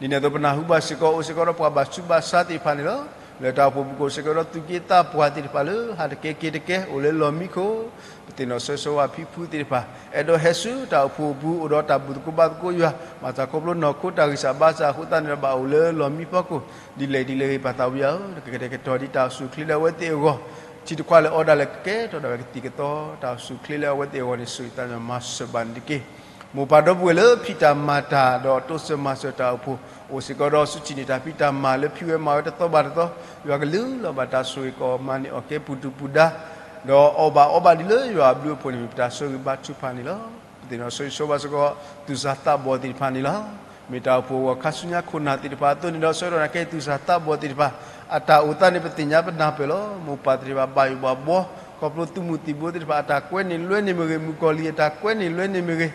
ဒ်န့ၣ်အသိး ပနၢ်ဟူဘၣ်စ့ၢ်ကီး အိၣ်စ့ၢ်ကီးဒီးပှၤဘၣ်ဆူးဘၣ်ဆါသ့ၣ်တဖၣ်န့ၣ်လီၤ. လၢတၢ်အိၣ်ဖှိၣ်ပူၤကအိၣ်စ့ၢ်ကီးဒီးသူၣ်က့သးပှၢ်သ့ၣ်တဖၣ်လၢ ဟးတကဲက့ၤတကဲ အိၣ်လၢလီၢ်မံခိၣ်, ပသ့ၣ်နီၣ်ဆၢဂ့ၤဆၢဝါဖံဖုသ့ၣ်တဖၣ် အဲၣ်ဒိးဟဲဆူတၢ်အိၣ်ဖှိၣ်အပူၤ အိၣ်ဒီးတၢ်ဘူၣ်သကိးဘါသကိးယွၤ ဘၣ်ဆၣ်ခီဖျိနီၢ်ခိတၢ်ဂံၢ်စၢ်ဘါစၢ်အဃိသတးန့ၣ်ဒီး ဘၣ်အိၣ်လၢလီၢ်မံဖီခိၣ်, ဒ်လဲၣ်ဒ်လဲၣ်ဂ့ၤ ပၢ်သးဝံယၤဧၢ, နကကတဲာ်ကတီၤဒ်တၢ်အိၣ်ဆူၣ်အိၣ်ချ့လၢအဝဲသ့ၣ်အဂီၢ်, ထံတခွးလၢအီဒၣ်လဲာ် ကကဲထီၣ်ဒၣ်ဝဲကသံၣ်ကသီ တၢ်အိၣ်ဆူၣ်အိၣ်ချ့လၢအဝဲသ့ၣ်အဂီၢ်န့ၣ် ဆိၣ်ဂ့ၤသးကညီၤမၤစၢၤဘၣ်န့ၣ်တက့ၢ်. မိၢ်ပၢ်ဒီပုၢ်ဝဲၢ်လၢဖံးတၢ်မၤတၢ်ဒီးတိစၢၤမၤစၢၤတၢ်အိၣ်ဖှိၣ်, အိၣ်စ့ၢ်ကီးဒီးဆူထံၣ်န့ၢ်တၢ်ဖံးတၢ်မၤလၢဖံးဝဲမၤဝဲတသီဘၣ်တသီ, ယွၤကလူလီၤဘၣ်တၢ်ဆိၣ်ဂ့ၤ ကမၤန့ၢ်အီၣ်ကဲပူၤဒုၣ်ပူၤဒါ ဒီးအီၣ်ဘၣ်အီဘၣ်ဒ်လၢယွၤအဘျုးအဖှိၣ်န့ၣ် မ့ၢ်ပတၢ်ဆိၣ်ဂ့ၤဘါထုကဖၣ်န့ၣ်လီၤ. ပသ့ၣ်နီၣ်ဆၢဂ့ၤဆၢဝါစ့ၢ်ကီး သူၣ်စၢ်သးဘီၣ်သ့ၣ်တဖၣ်န့ၣ်လီၤ. မ့ၢ်တၢ်အိၣ်ဖှိၣ်အဂီၢ် ခါဆူညါခိၣ်နၢ်သ့ၣ်တဖၣ်အသိးန့ၣ်ဒီး ဆၢကတီၢ်နၢ်ကဲ သူၣ်စၢ်သးဘီၣ်သ့ၣ်တဖၣ် အတၢ်အိၣ်သးန့ၣ် ပသ့ၣ်ညါပနၢ်ပၢၢ်လီၤ. မိၢ်ပၢ်သ့ၣ်တဖၣ် ဘၣ်ယိၣ်ဘၣ်ဘှီ ခီဖျိသုးမုၢ်သံၣ်ဘိသ့ၣ်တဖၣ် အတၢ်ကွဲန့ၢ်လွဲန့ၢ်မ့ၢ်ဂ့ၤ, မုၣ်ကီၤလံၢ်အတၢ်ကွဲန့ၢ်လွဲန့ၢ်မ့ၢ်ဂ့ၤ,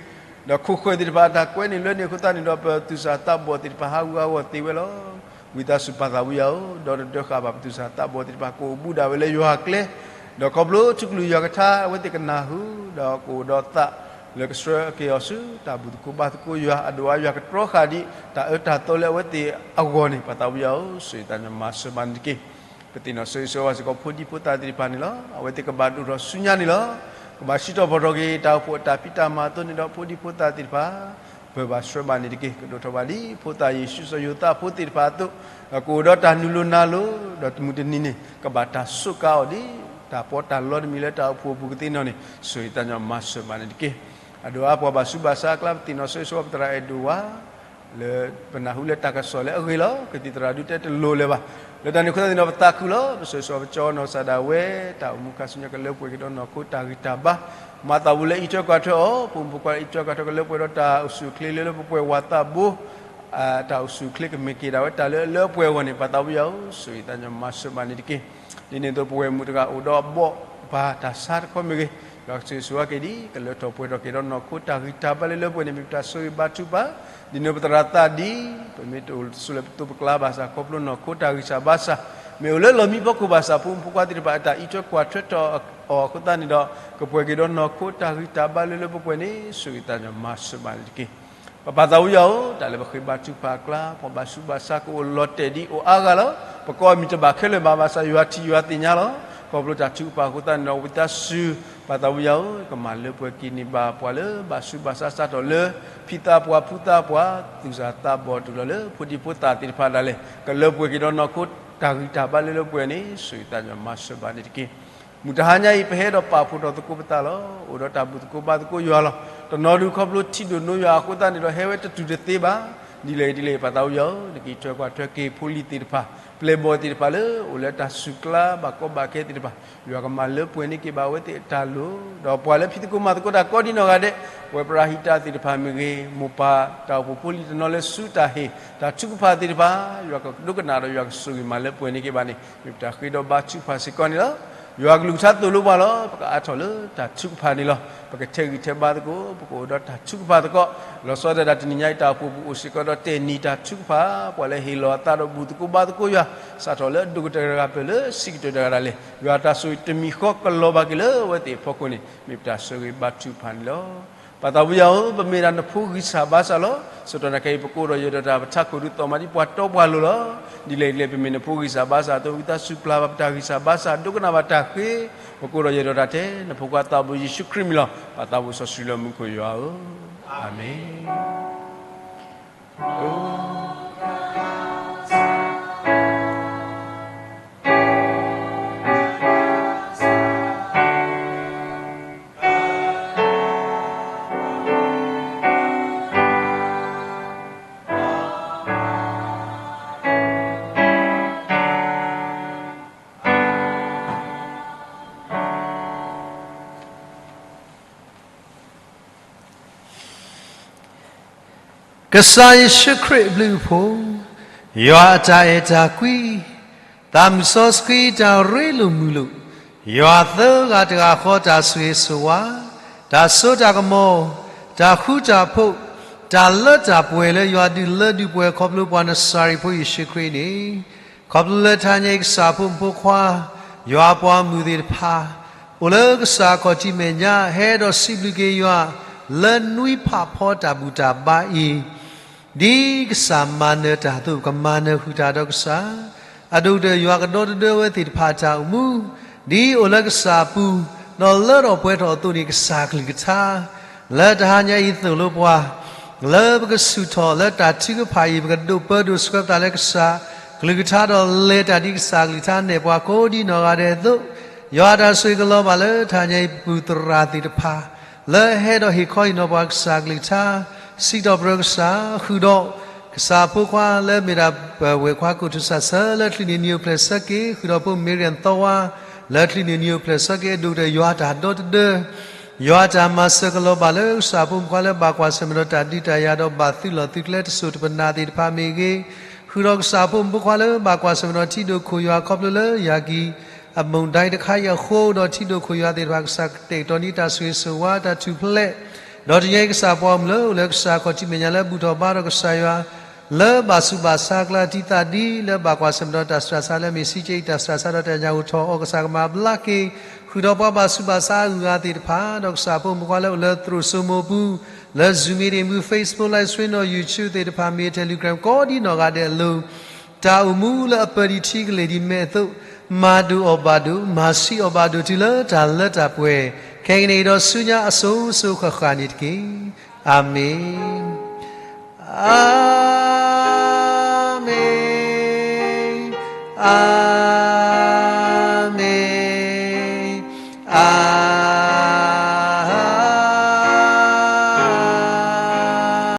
ဒီးခိၣ်ဃၢၤသ့ၣ်တဖၣ် အတၢ်ကွဲန့ၢ်လွဲန့ၢ်အဃိသတးန့ၣ်ဒီး ပသူၣ်စၢ်သးဘီၣ်သ့ၣ်တဖၣ် ဟးဂူာ်ဟးဂီၤသ့ဝဲလီၤ. ဝံသးစူၤပၢ်သးဝံယၤဧၢ, ဒီးတဒၢဃာ်ဘၣ်ပသူၣ်စၢ်သးဘီၣ်သ့ၣ်တဖၣ် ကအိၣ်ဘူးဒၣ်ဝဲလၢယွၤအကျဲ, ဒီးခီဖျိထူကလုၢ်ယွၤကထါ အဝဲသ့ၣ်ကနၢ်ဟူ, ဒီးကအိၣ်ဒီးသးလၢကဆှၢက့ၤအီၤဆူ တၢ်ဘူၣ်သကိးဘါသကိးယွၤ အဒိၣ်အါယွၤကတြီဃာ်ဒံး တၢ်အၢတၢ်သီလၢအဝဲသ့ၣ်အဂီၢ်န့ၣ် ပၢ်သးဝံယၤဧၢ, ဆိၣ်ဂ့ၤသးကညီၤမၤစၢၤဘၣ်န့ၣ်တက့ၢ်. ပသ့ၣ်နီၣ်ဆၢဂ့ၤဆၢဝါစ့ၢ်ကီး ဖိဒံဖိသၣ်သ့ၣ်တဖၣ်န့ၣ်လီၤ. အဝဲသ့ၣ်ကဘၣ်ဒိၣ်ထီၣ်ဆူညါန့ၣ်လီၤ. ကဘၣ်စံးထီၣ်ဖီၣ်ထီၣ်က့ၤ တၢ်အိၣ်ဖှိၣ်အတၢ်ဖံးတၢ်မၤအသိးန့ၣ်ဒီး ဖိဒံဖိသၣ်သ့ၣ်တဖၣ် ပၢၤဘၣ်ဆှၢဘၣ်န့ၣ်တက့ၢ်. ကဒိၣ်ထီၣ်ဘၣ်ဒ် ဖိသၣ်ယ့ၣ်ၡူးစီၤယိၤသးဖိသ့ၣ်တဖၣ်အသိး, ဒီးကအိၣ်ဒီးတၢ်နုာ်လီၤနၤလီၤ, ဒီးတမုၢ်တနံၤန့ၣ် ကဘၣ်တၢ်စူးကါအီၤဒ် တၢ်ပီးတၢ်လီတမံၤလၢတၢ်အိၣ်ဖှိၣ်အပူၤကသ့နီၣ်န့ၣ် ဆိၣ်ဂ့ၤသးကညီၤမၤစၢၤဘၣ်န့ၣ်တက့ၢ်. အဒိၣ်အါပှၤဘၣ်ဆူးဘၣ်ဆါအကျါ ပသ့ၣ်နီၣ်ဆၢဂ့ၤဆၢဝါပသရၣ်အဲၣ်ဒိးဝါ လၢပနၢ်ဟူလၢတၢ်ကစီၣ်လၢအဂ့ၤလီၤ. ကသံၣ်သရၣ်ဒုတဲတလိၤလၢၤဘၣ်. လၢတၢ်န့ၣ်အဃိသတးန့ၣ်ဒီး ပသးခုလီၤ. ပဆိၣ်ဂ့ၤဆိၣ်ဝါပကၠီနီၢ်ကစၢ်ဒၣ်ဝဲ တၢ်အိၣ်မူခါဆူညါကလၢပှဲၤက့ၤဒီးနီၢ်ခိတၢ်ဂံၢ်တၢ်ဘါ, မၤသးဝံၤလၢအံးထွဲကွၢ်ထွဲအီၤ, ဖိမုၣ်ဖိခွါအံးထွဲကွၢ်ထွဲကလၢပှဲၤဒီးတၢ်အိၣ်ဆူၣ်အိၣ်ချ့လၢလၢပှဲၤပှဲၤဝၤသးဘိ တၢ်အိၣ်ဆူၣ်အိၣ်ချ့ကမ့ၢ်က့ၤဒၣ်ဝဲတၢ်လၢအလၢပှဲၤအဂီၢ်န့ၣ် ပၢ်သးဝံယၤဧၢ, ဆိၣ်ဂ့ၤသးကညီၤမၤစၢၤဘၣ်န့ၣ်တက့ၢ်. ဒ်န့ၣ်အသိး ပဝဲၢ်မုၣ်တဂၤအိၣ်ဒီးအဘီၣ်ပၢ်တၢ်ဆါတခီမ့ၢ်ဂ့ၤ, ယွၤကဆိၣ်ဂ့ၤဆိၣ်ဝါက့ၤဒ် ကလၢထီၣ်ပှဲၤထီၣ်က့ၤဒီးနီၢ်ခိတၢ်ဂံၢ်တၢ်ဘါလၢလၢပှဲၤပှဲၤန့ၣ် မ့ၢ်ပတၢ်ဆိၣ်ဂ့ၤဘါထုကဖၣ်, ဒ်န့ၣ်ပသရၣ်သးဒ် ပမ့ၢ်တအိၣ်ဆူၣ်လၢပသိးပကျါဘၣ်ဆၣ် ခီဖျိနီၢ်ခိတၢ်ဂံၢ်စၢ်ဘါစၢ်, မ့ၢ်အိၣ်လၢလီၢ်မံဖီခိၣ်ဘၣ်ဆၣ် ဖိမုၣ်ဖိခွါသ့ၣ်တဖၣ်အတၢ်အံးထွဲကွၢ်ထွဲထီၣ်အီၤအဃိသတးန့ၣ်ဒီး ကပှဲၤက့ၤဒီးနီၢ်ခိတၢ်ဂံၢ်တၢ်ဘါလၢလၢပှဲၤပှဲၤန့ၣ် ဆိၣ်ဂ့ၤသးကညီၤမၤစၢၤဘၣ်န့ၣ်တက့ၢ်. ပပၢ်သးဝံယၤဧၢ, တၢ်လၢပဃ့ဘါထုကဖၣ်အကျါ ပှၤဘၣ်ဆူးဘၣ်ဆါကအိၣ်လီၤတဲာ်ဒ်အိၣ်အါဂၤလီၤ. ပကိးအမံၤတဘၣ်ခဲလၢာ်ဘၣ် ဘၣ်ဆၣ်ယွၤထံၣ်ယွၤသ့ၣ်ညါလီၤ. ခီဖျိတၢ်ထုကဖၣ်အဃိသတးန့ၣ်ဒီး ဝံသးစူၤ ပၢ်သးဝံယၤဧၢ, ကမၤလၢပှဲၤက့ၤန့ၢ်ဘၣ်ပှၤလၢဘၣ်ဆူးဘၣ်ဆါစးထီၣ်လၢ ဖံသးပှၢ်ဖုသးပှၢ် သူၣ်စၢ်သးဘီၣ်တုၤလီၤလၢ ဖိဒံဖိသၣ်သ့ၣ်တဖၣ်ဒၣ်လဲာ် ကလၢပှဲၤက့ၤဒီးနီၢ်ခိတၢ်ဂံၢ်တၢ်ဘါလၢလၢပှဲၤပှဲၤန့ၣ် ဆိၣ်ဂ့ၤသးကညီၤမၤစၢၤဘၣ်န့ၣ်တက့ၢ်. မုၢ်တဟါညါအံၤ ပဟဲဒီးပာ်ဖှိၣ်ထီၣ်သကိးပသးလီၤ. အိၣ်ဒီးတၢ်ဘူၣ်သကိးဘါသကိးယွၤလီၤ. တနီၤဒုးခီဖျိထံဒိၣ်နိယွၤအဃိသတးန့ၣ်ဒီး ဟဲဝဲတတုၤတသ့ဘၣ်. ဒ်လဲၣ်ဒ်လဲၣ် ပၢ်သးဝံယၤဧၢ, နကအံးထွဲကွၢ်ထွဲက့ၤဖိလံၤသ့ၣ်တဖၣ်, ပျဲၢ်ဘီၣ်သ့ၣ်တဖၣ်လၢ အိၣ်လၢတၢ်ဆူၣ်ကျါဘၣ်ကီဘၣ်ခဲသ့ၣ်တဖၣ်, ယွၤကမၤလၢပှဲၤန့ၢ်က့ၤဘၣ်အဝဲသ့ၣ်အတၢ်လိၣ်, ဒီးပှၤလၢဖံးသကိးမၤသကိးတၢ်ကိးဒံနီၢ်ဂၤဒဲး, ပှၤပရၤဟံးတၢ်သ့ၣ်တဖၣ်မ့ၢ်ဂ့ၤ, မိၢ်ပၢ်တၢ်အိၣ်ဖှိၣ်ဖိလံၤတနီၤလၢဆူတၢ်ဟ့ၣ် တၢ်ထုကဖၣ်သ့ၣ်တဖၣ်, ယွၤကဒိကနၣ်ဒီးယွၤကဆိၣ်ဂ့ၤမၤလၢပှဲၤန့ၢ်က့ၤဘၣ်န့ၣ် မ့ၢ်ပတၢ်ဃ့ဒီးဘါထုကဖၣ်စ့ၢ်ကီးန့ၣ်လီၤ. ယွၤအကလုၢ်ကထါသိၣ်လိပှၤလီၤ. ပကအါထီၣ်လၢတၢ်ထုကဖၣ်န့ၣ်လီၤ. ပကထဲးဂံၢ်ထဲးဘါသကိး, ပကအိၣ်ဒီးတၢ်ထုကဖၣ်သကိး, လီၤဆီဒၣ်တၢ်တနံၤညါအံၤ တၢ်အိၣ်ဖှိၣ်ပူၤအိၣ်စ့ၢ်ကီးဒီးတဲာ်နံၤတၢ်ထုကဖၣ်, ပှၤလၢဟ့ၣ်လီၤအသးဒီးဘူၣ်သကိးဘါသကိးယွၤ, စးထီၣ်လၢအဒိၣ်ကတၢၢ်တဂၤဖျၢၣ်လၢဆံးကတၢၢ်တဂၤဒၣ်လဲာ်, ယွၤတၢ်ဆိၣ်ဂ့ၤတမံၤဃီကလီၤဘၣ်က့ၤလၢအဝဲသ့ၣ်အဖီခိၣ်န့ၣ် မ့ၢ်ပတၢ်ဆိၣ်ဂ့ၤဘါထုကဖၣ်န့ၣ်လီၤ. ပၢ်သးဝံယၤဧၢ, ပမ့ၢ်ဒၣ်နဖိဂံၢ်စၢ်ဘါစၢ်လီၤ. ဆၢကတီၢ်နၢ်ကဲအံၤ ပကအိၣ်ဒီးယဲၢ်ဒီးတၢ် ပထးခိၣ်ဒုးသီၣ်မၤဒ်ပှၤတီပှၤလိၤလီၤ. ဒ်လဲၣ်ဒ်လဲၣ် ပမ့ၢ်နဖိဂံၢ်စၢ်ဘါစၢ်အသိး ဝံသးစူၤပျၢ်ဘၣ်ပတၢ်ဂံၢ်စၢ်ဘါစၢ်, ဒိကနၣ်ဘၣ်တၢ်ဃ့, ပကအိၣ်ဒီးယဲၢ်ဒီးတၢ်ထဲ နဖိခွါသးဘိယ့ၣ်ၡူးခရံာ်မံၤလီၤ. ပၢ်သးဘိစီဆှံလၢမူခိၣ်ယွၤဧၢ, အၤမ့ၣ်. ကစၢ်ယ့ၣ်ၡူးခရံာ်အဘျုးအဖှိၣ်, ယွၤအတၢ်အဲၣ်တၢ်ကွံ, သးမုၢ်စီဆှံတၢ်ရ့လိာ်မုာ်လိာ်, ယွၤသၢဂၤတဂၤဃီတၢ်ဆိၣ်ဂ့ၤဆိၣ်ဝါ, တၢ်စိတၢ်ကမီၤ, တၢ်ဃူတၢ်ဖိး, တၢ်လၢတၢ်ပှဲၤလၢယွၤဒုးလၢဒုးပှဲၤခီဖျိပှၤနစၤရ့းဖိယ့ၣ်ၡူးခရံာ်န့ၣ်, ခီဖျိလၢတဟါညါအံၤကစၢ်ဖိမုၣ်ဖိခွါ, ယွၤပှၤမုၣ်သ့ၣ်တဖၣ် အိၣ်လၢကစၢ်ခီၣ်ထံးမဲာ်ညါ ဟဲဒီးစံးဘျုးက့ၤယွၤ လၢနွံဖးဖီတၢ်ဘူၣ်တၢ်ဘါအံၤ, ဒ်ကစၢ်မၤနၢၤတၢ်အသိး ပကမၤနၢၤဃုာ်တၢ်ဒီးကစၢ်, အဒိၣ်ကတၢၢ်ယွၤကဒီသဒၢဝဲသ့ၣ်တဖၣ်အတၢ်အိၣ်မူ, ဒ်အအိၣ်လၢကစၢ်အပူၤ, ဒီးလၢထီၣ်ပှဲၤထီၣ်အသိးန့ၣ် ကစၢ်ကလုၢ်ကထါ လၢတဟါညါအံၤသိၣ်လိပှၤ လၢပကဆူၣ်ထီၣ်လၢတၢ်ထုကဖၣ်အံၤ ပကဒိးပၢဒိးဆှၢပသးလၢကစၢ်ကလုၢ်ကထါ ဒီးလဲၤတၢ်ဒ်ကစၢ်ကလုၢ်ကထါနဲၣ်ပှၤကိးဒ်နီၢ်ဂၤဒဲးအသိး, ယွၤတၢ်ဆိၣ်ဂ့ၤကလီၤဘၣ်လၢတဟါညါအံၤ ပပုၢ်သရၣ်သ့ၣ်တဖၣ် လၢဟဲဒီးဟ့ၣ်ခီဟ့ၣ်နီၤပှၤကစၢ်ကလုၢ်ကထါ, စံးထီၣ်ပတြၢၤကစၢ်, ဃုာ်ဒီးကစၢ်ဖိခွါလၢမ့ၢ်ဒၣ်ပဝဲၢ်ခွါကိးထူၣ်စၢ်ဆၢ လၢချုးန့ၣ်နံၤအိၣ်ဖျဲၣ်ဆၢက့ၤ, ဃုာ်ဒီးဖိမ့ရံယၣ်သီဝါ လၢချုးန့ၣ်နံၤအိၣ်ဖျဲၣ်ဆၢက့ၤ, အဒိၣ်ကတၢၢ်ယွၤတၢ်ဒီသဒၢ ယွၤတၢ်မၤစၢၤကလီၤဘၣ်လၢကစၢ်ဖိမုၣ်ဖိခွါလၢဘၣ်ကွၢ်ဆၢၣ်မဲာ်ဒီးတၢ်ဒုးတၢ်ယၤဒီးဘၣ်သုးလီၢ်သုးကျဲတစိၢ်တပနၢ်သ့ၣ်တဖၣ်မ့ၢ်ဂ့ၤ, ဃုာ်ဒီးကစၢ်ဖိမုၣ်ဖိခွါလၢဘၣ်ကွၢ်ဆၢၣ်မဲာ်ဒီးထံဒိၣ်ခိၣ်ယွၤခီဖျိလၢယၤကံၢ်အမူၣ်ဒဲတခါအံၤအဃိ, ဒီးထံဒိၣ်ခိၣ်ယွၤသ့ၣ်တဖၣ်ကစၢ်ကတဲာ်ကတီၤန့ၢ်တၢ်ဆိၣ်ဂ့ၤဆိၣ်ဝါတၢ်ထူၣ်ဖျဲး, ဒီးတနံၤအံၤကစၢ်ပှၤမုၢ်လၢအိၣ်လၢကစၢ်ခီၣ်ထံးမဲာ်ညါလၢဘူၣ်ထီၣ်ဘါထီၣ်ကစၢ်ယွၤ လၢဘၣ်ဆူးဘၣ်ဆါအကျါ ဒ်သိးဒ်လၢဘၣ်ကွၢ်ဆၢၣ်မဲာ်ဒီးတၢ်စှၤဆါလၢမ့ၢ်စံကဲအံၤတၢ်စှၤဆါဒီးတၢ်ညၣ်ဂိၢ်ထီၣ်အီၤ ကစၢ်ကမၤဘျါက့ၤ, ဃုာ်ဒီးပှၤဘၣ်ဆူးဘၣ်ဆါအဂုၤအဂၤသ့ၣ်တဖၣ် ဒီးကစၢ်ဖိမုၣ်ဖိခွါလၢအိၣ်လၢသရိာ်စိမိၤပူၤ, လၢ Zoom meeting ပူၤ Facebook live stream ဒီး YouTube သ့ၣ်တဖၣ် မ့ၢ် Telegram ကိးဒ်နီၢ်ဂၤဒဲးအလိၤ တၢ်အိၣ်မူလၢအပၢၢ်ဒံး ထံကလဲၢ်ဒံးမဲာ်အသိး, မၤဒိၣ်အီၣ်ဘၣ်ဒိၣ်, မၤဆံးအီၣ်ဘၣ်ဒိၣ်တုၤလၢတၢ်လၢတၢ်ပှဲၤ, ခဲကနံၣ်အံၤဒီးဆူညါအစိၤစိၤဃၣ်ဃၣ်န့ၣ်တက့ၢ်. အၤမ့ၣ်. အၤမ့ၣ်, အၤမ့ၣ်, အၤ